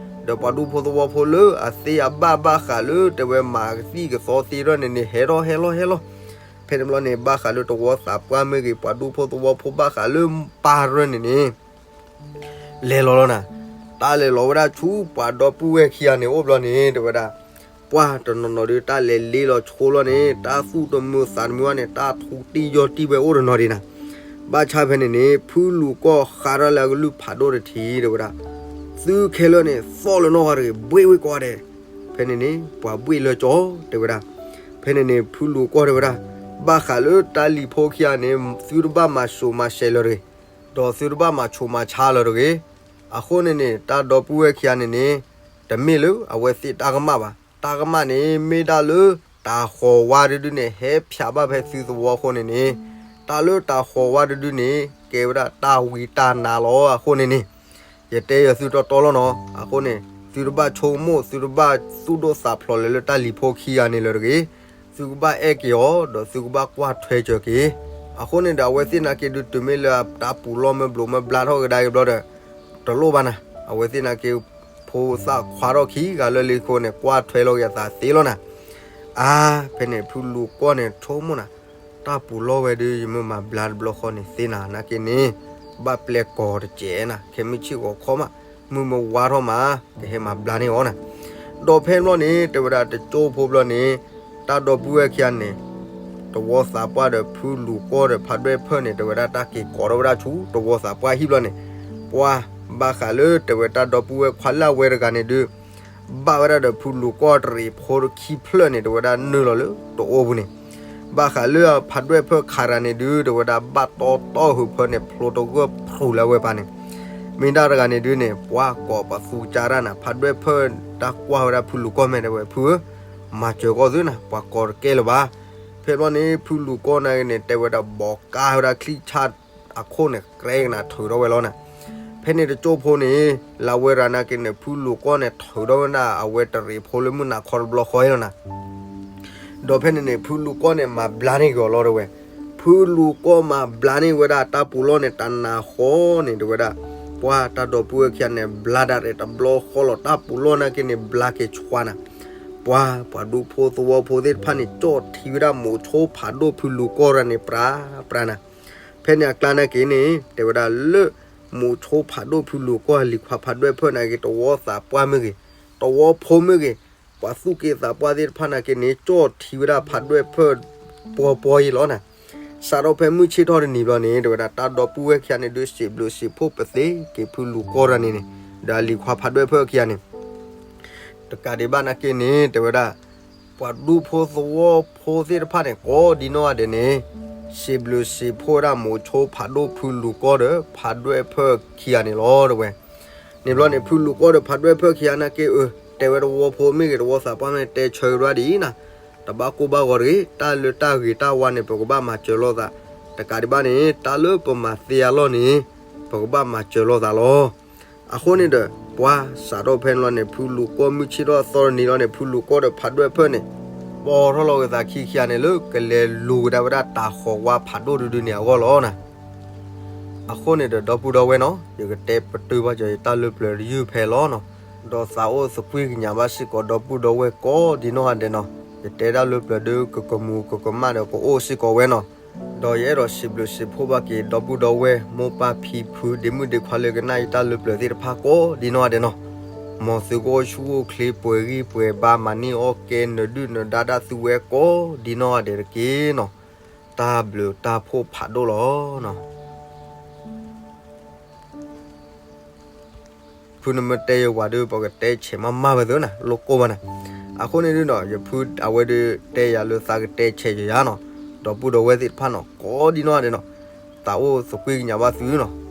ဒီးပှၤဒူဖိသဝီဖိလၢအသ့အဘၣ်ဘၣ်ဃးလၢ တဲဝဲမၤကသံၣ်ကသီသ့ထီၣ်န့ၣ်န့ၣ် ဟဲထီၣ်ဟဲလီၤဟဲလီၤ, ဖဲန့ၣ်ဘျီန့ၣ် ဘၣ်ဃးလၢသဝီသးပှၢ်မ့ၢ်ဂ့ၤ ပှၤဒူဖိသဝီဖိဘၣ်ဃးလၢပၢ်တရၢၣ်န့ၣ်န့ၣ် လဲၤလီၤလီၤနၤ, တၢ်လဲၤလီၤဝဲဒၣ်ဆူပှၤဒီပုၢ်ဝဲၢ်ခံဂၤန့ၣ်အိၣ်ဘျီန့ၣ် တဲဝဲဒၣ် ပှၤတနီၤနီၤဒုး တၢ်လဲၤလ့လီၤဆိလီၤန့ၣ် တၢ်သူၣ်တမုာ်သးတမုာ်ဘၣ်န့ၣ် တၢ်ထူတံၢ်ယီၢ်တံၢ်ဝဲအိၣ်တနီၤဒံးနၤ, ဘၣ်ဆၣ်ဖဲန့ၣ်န့ၣ် ဖုလူၤကီၢ်ဃးထီၣ်လၢအကလုၢ်ဖးဒိၣ်တထံး တဲဝဲဒၣ် သုခဲလၢာ်န့ၣ် သီၣ်လၢနီၢ်ဂၤတဂ့ၤ ဘှ့ၣ်ဝ့ၢ်ကိးဂၤဒဲး, ဖဲန့ၣ်န့ၣ် ပှၤဘှ့ၣ်လၢကၠီ တဲဝဲဒၣ်, ဖဲန့ၣ်န့ၣ် ဖုလူၤကီၢ်တဲဝဲဒၣ် ဘၣ်ဃးလၢတၢ်လံၤဖိခံဂၤန့ၣ် သုတဘၣ်မၤစိၤမၤစဲးလၢၤတဂ့ၤ, ဒီးသုတဘၣ်မၤဆိးမၤဆါလၢၤတဂ့ၤ, အဃိန့ၣ်န့ၣ် တၢ်ဒီပုၢ်ဝဲၢ်ခံဂၤန့ၣ်န့ၣ် တမ့ၢ်လၢအဝဲသ့ၣ်တၢ်ကမၣ်ဘၣ်, တၢ်ကမၣ်န့ၣ် မ့ၢ်ဒၣ်လၢ တၤဃီၤဝါဒုဒုန့ၣ် ဟဲဖျးဘၣ်ဖဲသုသဝီအဃိန့ၣ်န့ၣ် တၢ်လၢတၢ်ဟီၣ်ဝါတဒုန့ၣ် ကဲဝဲဒၣ်တၢ်ဝံတၢ်နါလီၤ. အဃိန့ၣ်န့ၣ် ယတဲယသုတီတီလီၤနီၤ. အဃိန့ၣ် သုတဘၣ်ဆိကမိၣ် သုတဘၣ်သူၣ်ဒိၣ်သးဖျိးလၢၤလၢတၢ်လံၤဖိခံဂၤန့ၣ်လၢၤတဂ့ၤ. သုကဘၣ်အဲၣ်က့ၤအီၤ ဒီးသုကဘၣ်ကွၢ်ထွဲစၢၤက့ၤ. အဃိန့ၣ်ဒီး အဝဲသ့ၣ်နာ်က့ဒုး တုၤမ့ၢ်လၢတၢ်ပူၤလီၢ်မ့ၢ်ဘျိးမ့ၢ်ဘျါထီၣ်ကဒါက့ၤဘျီဒီး တလိၣ်ဘၣ်နၤ. အဝဲသ့ၣ်နာ်က့ ဖိသၣ်ခွါထီၣ်ခံဂၤလၢလံၤခိၣ်န့ၣ် ကွၢ်ထွဲလီၤက့ၤအသးသ့လီၤနၤ. အါ ဖဲန့ၣ် ဖုလူၤကီၢ်န့ၣ် ဆိကမိၣ်နၤ, တၢ်ပူၤလီၢ်ဝဲဒုး ယမ့ၢ်မၤဘျါတဘျီဃီန့ၣ်သ့နၤ နာ်က့န့ၣ် ဘၣ်ပျဲကီၤတစဲးနၤ, ခဲမုၢ်ဆ့ၣ်ဂီၤခီမး မုၢ်မ့ၢ်ဝါထီၣ်မး ကဟဲမၤဘျါန့ၢ်အီၤနၤ. ဒီးဖဲန့ၣ်ဘျီန့ၣ် တဲဝဲဒၣ်တကၠိဖိဘျီန့ၣ် တၢ်ဒီပုၢ်ဝဲၢ်ခံဂၤန့ၣ် တဝီသးပှၢ်ဒီးဖုလူၤကီၢ်ဒီးဖးဒွဲၣ်ဖၢၣ်န့ၣ် တဲဝဲဒၣ်တၢ်က့ၤကိးထီၣ်ဝဲဒၣ်ဆူတဝီသးပှၢ်ဟံၣ်ဘျီန့ၣ်, ပှၤဘၣ်ဃးလၢတဲဝဲတၢ်ဒီပုၢ်ဝဲၢ်ခွါလၢအဝဲတဂၤန့ၣ်ဒုး ဘၣ်ဝဲဒၣ်ဒီးဖုလူၤကီၢ်တရံးဖိခံဖျၢၣ်န့ၣ် တဲဝဲဒၣ်နုာ်လီၤလၢတအိၣ်ပူၤန့ၣ်, ဘၣ်ဃးလၢဖးဒွဲၣ်ဖၢၣ်ခးတၢ်န့ၣ်ဒုး တဲဝဲဒၣ်ဘၣ်တီတီဟုးဖၢန့ၣ် ဖျိတဂၢၢ်ဖျိလၢအဝဲပၢ်န့ၣ်, မ့ၢ်ဒၣ်တဂၤန့ၣ်ဒုးန့ၣ် ပှၤကိးပသူကၢ်တၢ်နၤ, ဖးဒွဲၣ်ဖၢၣ်တၢ်ကွၢ်ဝဲဒၣ်ဖုလူၤကီၢ်မ့ၢ်တဲဝဲ ဖုဧၢ, မၤစၢၤကီၢ်သုနၤ, ပှၤကိးတကဲလၢၤဘၣ်. ဖဲဘျီန့ၣ် ဖုလူၤကီၢ်နာ်က့န့ၣ် တဲဝဲဒၣ်ဘီးကါဝဲဒၣ်ချံၣ်ဆၣ်အခိၣ်န့ၣ် ကြဲကနၤထုးထီၣ်ဝဲလီၤနၤ. ဖဲန့ၣ်တကၠိဖိန့ၣ် လၢအဝဲရၤနာ်က့န့ၣ် ဖုလူၤကီၢ်န့ၣ် ထုးထီၣ်ဝဲဒၣ်အဝဲတရံးဖိလၢမုၢ်နၤခီတဘျီဃီအံၤလီၤနၤ. ဒီးဖဲန့ၣ်န့ၣ် ဖုလူၤကီၢ်န့ၣ် မၤဘျါန့ၢ်က့ၤအီၤလီၤတဲဝဲ. ဖုလူၤကီၢ်မၤဘျါန့ၢ်ဝဲဒၣ်တၢ်ပူၤလီၢ်န့ၣ် တနၤဃီန့ၣ် တဲဝဲဒၣ် ပှၤတၢ်ဒီပုၢ်ဝဲၢ်ခံဂၤန့ၣ် ဘျါဒၣ်ရဲၣ်တဘျီဃီလီၤ. တၢ်ပူၤလီၢ်နာ်က့န့ၣ် ဘျါက့ၤဆှါနၤ. ပှၤ ပှၤဒူဖိသဝီဖိသ့ၣ်တဖၣ်န့ၣ် ကၠီၣ်ထံဝဲဒၣ်မိးဆိဖးဒိၣ်ဖုလူၤကီၢ်တဂၤန့ၣ် ပြးပြးနၤ. ဖဲန့ၣ်အကျါနာ်က့န့ၣ် တဲဝဲဒၣ်လၢ မိးဆိဖးဒိၣ်ဖုလူၤကီၢ်လံၤခွါဖးဒွဲၣ်ဖၢၣ်နာ်က့ တဝီသးပှၢ်မ့ၢ်ဂ့ၤ, တဝီဖိမ့ၢ်ဂ့ၤ, ပှၤသူၣ်က့သးပှၢ်သ့ၣ်တဖၣ်နာ်က့န့ၣ် ကၠီၣ်ထံဝဲဒၣ်ဖးဒွဲၣ်ဖၢၣ်ပှီၢ်ပှီၢ်အံၤလီၤနၤ. စးထီၣ်ဖဲမုၢ်ဆ့ၣ်ထီၣ်တနံၤဘျီန့ၣ် တဲဝဲဒၣ်တၢ်ဒီပုၢ်ဝဲၢ်ခံဂၤန့ၣ်ဒုး စံးဘျုးစံးဖှိၣ်ပသ့က့ၤဖုလူၤကီၢ်တဂၤန့ၣ်န့ၣ် ဒီးအလံၤခွါဖးဒွဲၣ်ဖၢၣ်ခံဂၤန့ၣ် တကးဒံးဘၣ်နာ်က့န့ၣ် တဲဝဲဒၣ် ပှၤဒူဖိသဝီဖိသ့ၣ်တဖၣ်န့ၣ် ကိးဒံနီၢ်ဂၤဒဲးန့ၣ် စံးဘျုးစံးဖှိၣ်ဝဲဒၣ်မိးဆိဖးဒိၣ်ဖုလူၤကီၢ်ဒီး ဖးဒွဲၣ်ဖၢၣ်ခံဂၤန့ၣ်လီၤတဲဝဲ. န့ၣ်ဘျီန့ၣ် ဖုလူၤကီၢ်ဒီးဖးဒွဲၣ်ဖၢၣ်ခံဂၤနာ်က့ အၢ တဲဝဲတဝီဖိမ့ၢ်ဂ့ၤ တဝီသးပှၢ်မ့ၢ်ဂ့ၤ တဲဆၢက့ၤဒၣ်ဒ်အံၤနၤ, တဘၣ်ကိၢ်ဘၣ်ဂီၤတဂ့ၤ, တၢ်လၢတၢ်ဂ့ၤတၢ်ဝါန့ၣ် ပကဘၣ်မၤစၢၤလိာ်သး, တကးဒံးဘၣ်န့ၣ် တၢ်လၢပမၤသ့အလီၢ်န့ၣ် ပကဘၣ်မၤစၢၤလိာ်သးလီၤ. အဃိန့ၣ်ဒီး ပှၤစးထီၣ်ဖဲန့ၣ်လီၤန့ၣ် ဖုလူၤကီၢ်မုၢ်ဆ့ၣ်ထီၣ်အသီတနံၤလီၤန့ၣ် ဖုလူၤကီၢ်ဒီးဖးဒွဲၣ်ဖၢၣ်န့ၣ် ပိာ်ထီၣ်လီၤက့ၤသးခံခံဂၤန့ၣ် လၢကလဲၤလူၤကဒါဝဲဒၣ်တၢ်ဟီၣ်ဝါဖးဒိၣ်တဒုန့ၣ်အဂီၢ်လီၤနၤ. အဃိန့ၣ်ဒီး ဒီပုၢ်ဒီဝဲၢ်နီၤ ယကတဲပတုာ်ဘၣ်က့ၤယတၢ်လၢပျၢၤတယုၢ်ဖဲလီၤနီၤ. ဒီးသးအိၣ်သကွံၢ်ကညးဘၣ်စ့ၢ်ကီး ဒီပုၢ်ဒီဝဲၢ်ကိးဒံနီၢ်ဂၤဒဲးနီၤ. ယတဲတၢ်လၢပျၢၤဒီး ကကမူၤကကမၣ်ဒီးကအိၣ်စ့ၢ်ကီးဝဲနီၤ. ဒီးယအဲၣ်ဒိးစံးဘျုးစံးဖှိၣ်ဘၣ်က့ၤ ဒီပုၢ်ဒီဝဲၢ် မိၢ်ပၢ်ဖံဖု ဒ့မုၣ်ဒ့ခွါလၢကနၣ်ယတၢ်လၢပျၢၤသ့ၣ်တဖၣ်ကိးဒံနီၢ်ဂၤဒဲးနီၤ. မ်သုကအိၣ်ဆူၣ်အိၣ်ချ့ ပှဲၤဂံၢ်ပှဲၤဘါ မၤန့ၢ်အီၣ်ကဲ နၢၤဒုၣ်နၢၤဒါတၢ်သုဝဲကိးဒံနီၢ်ဂၤဒဲးတက့ၢ်နီၤ. တၢ်ဘျုးတၢ်ဖှိၣ်ဖးဒိၣ်လီၤနီၤ. ဖုနမ့ၢ်တဲယဝၤဒီး ပကတဲဆဲးမးမးဝဲသ့နီၤ လိၣ်ကိၢ်ဘၣ်နၤ. အဃိန့ၣ်ဒုနီၤ ယဖုအဝဲဒုးတဲယၤလၢသးကတဲဆဲးယၤနီၤ, ဒီပုၢ်ဒီဝဲၢ်သ့ၣ်တဖၣ်နီၤ ကိးဒံနီၢ်ဂၤဒဲးနီၤ, သးအိၣ်သကွံၢ်ကညးဘၣ်သုနီၤ.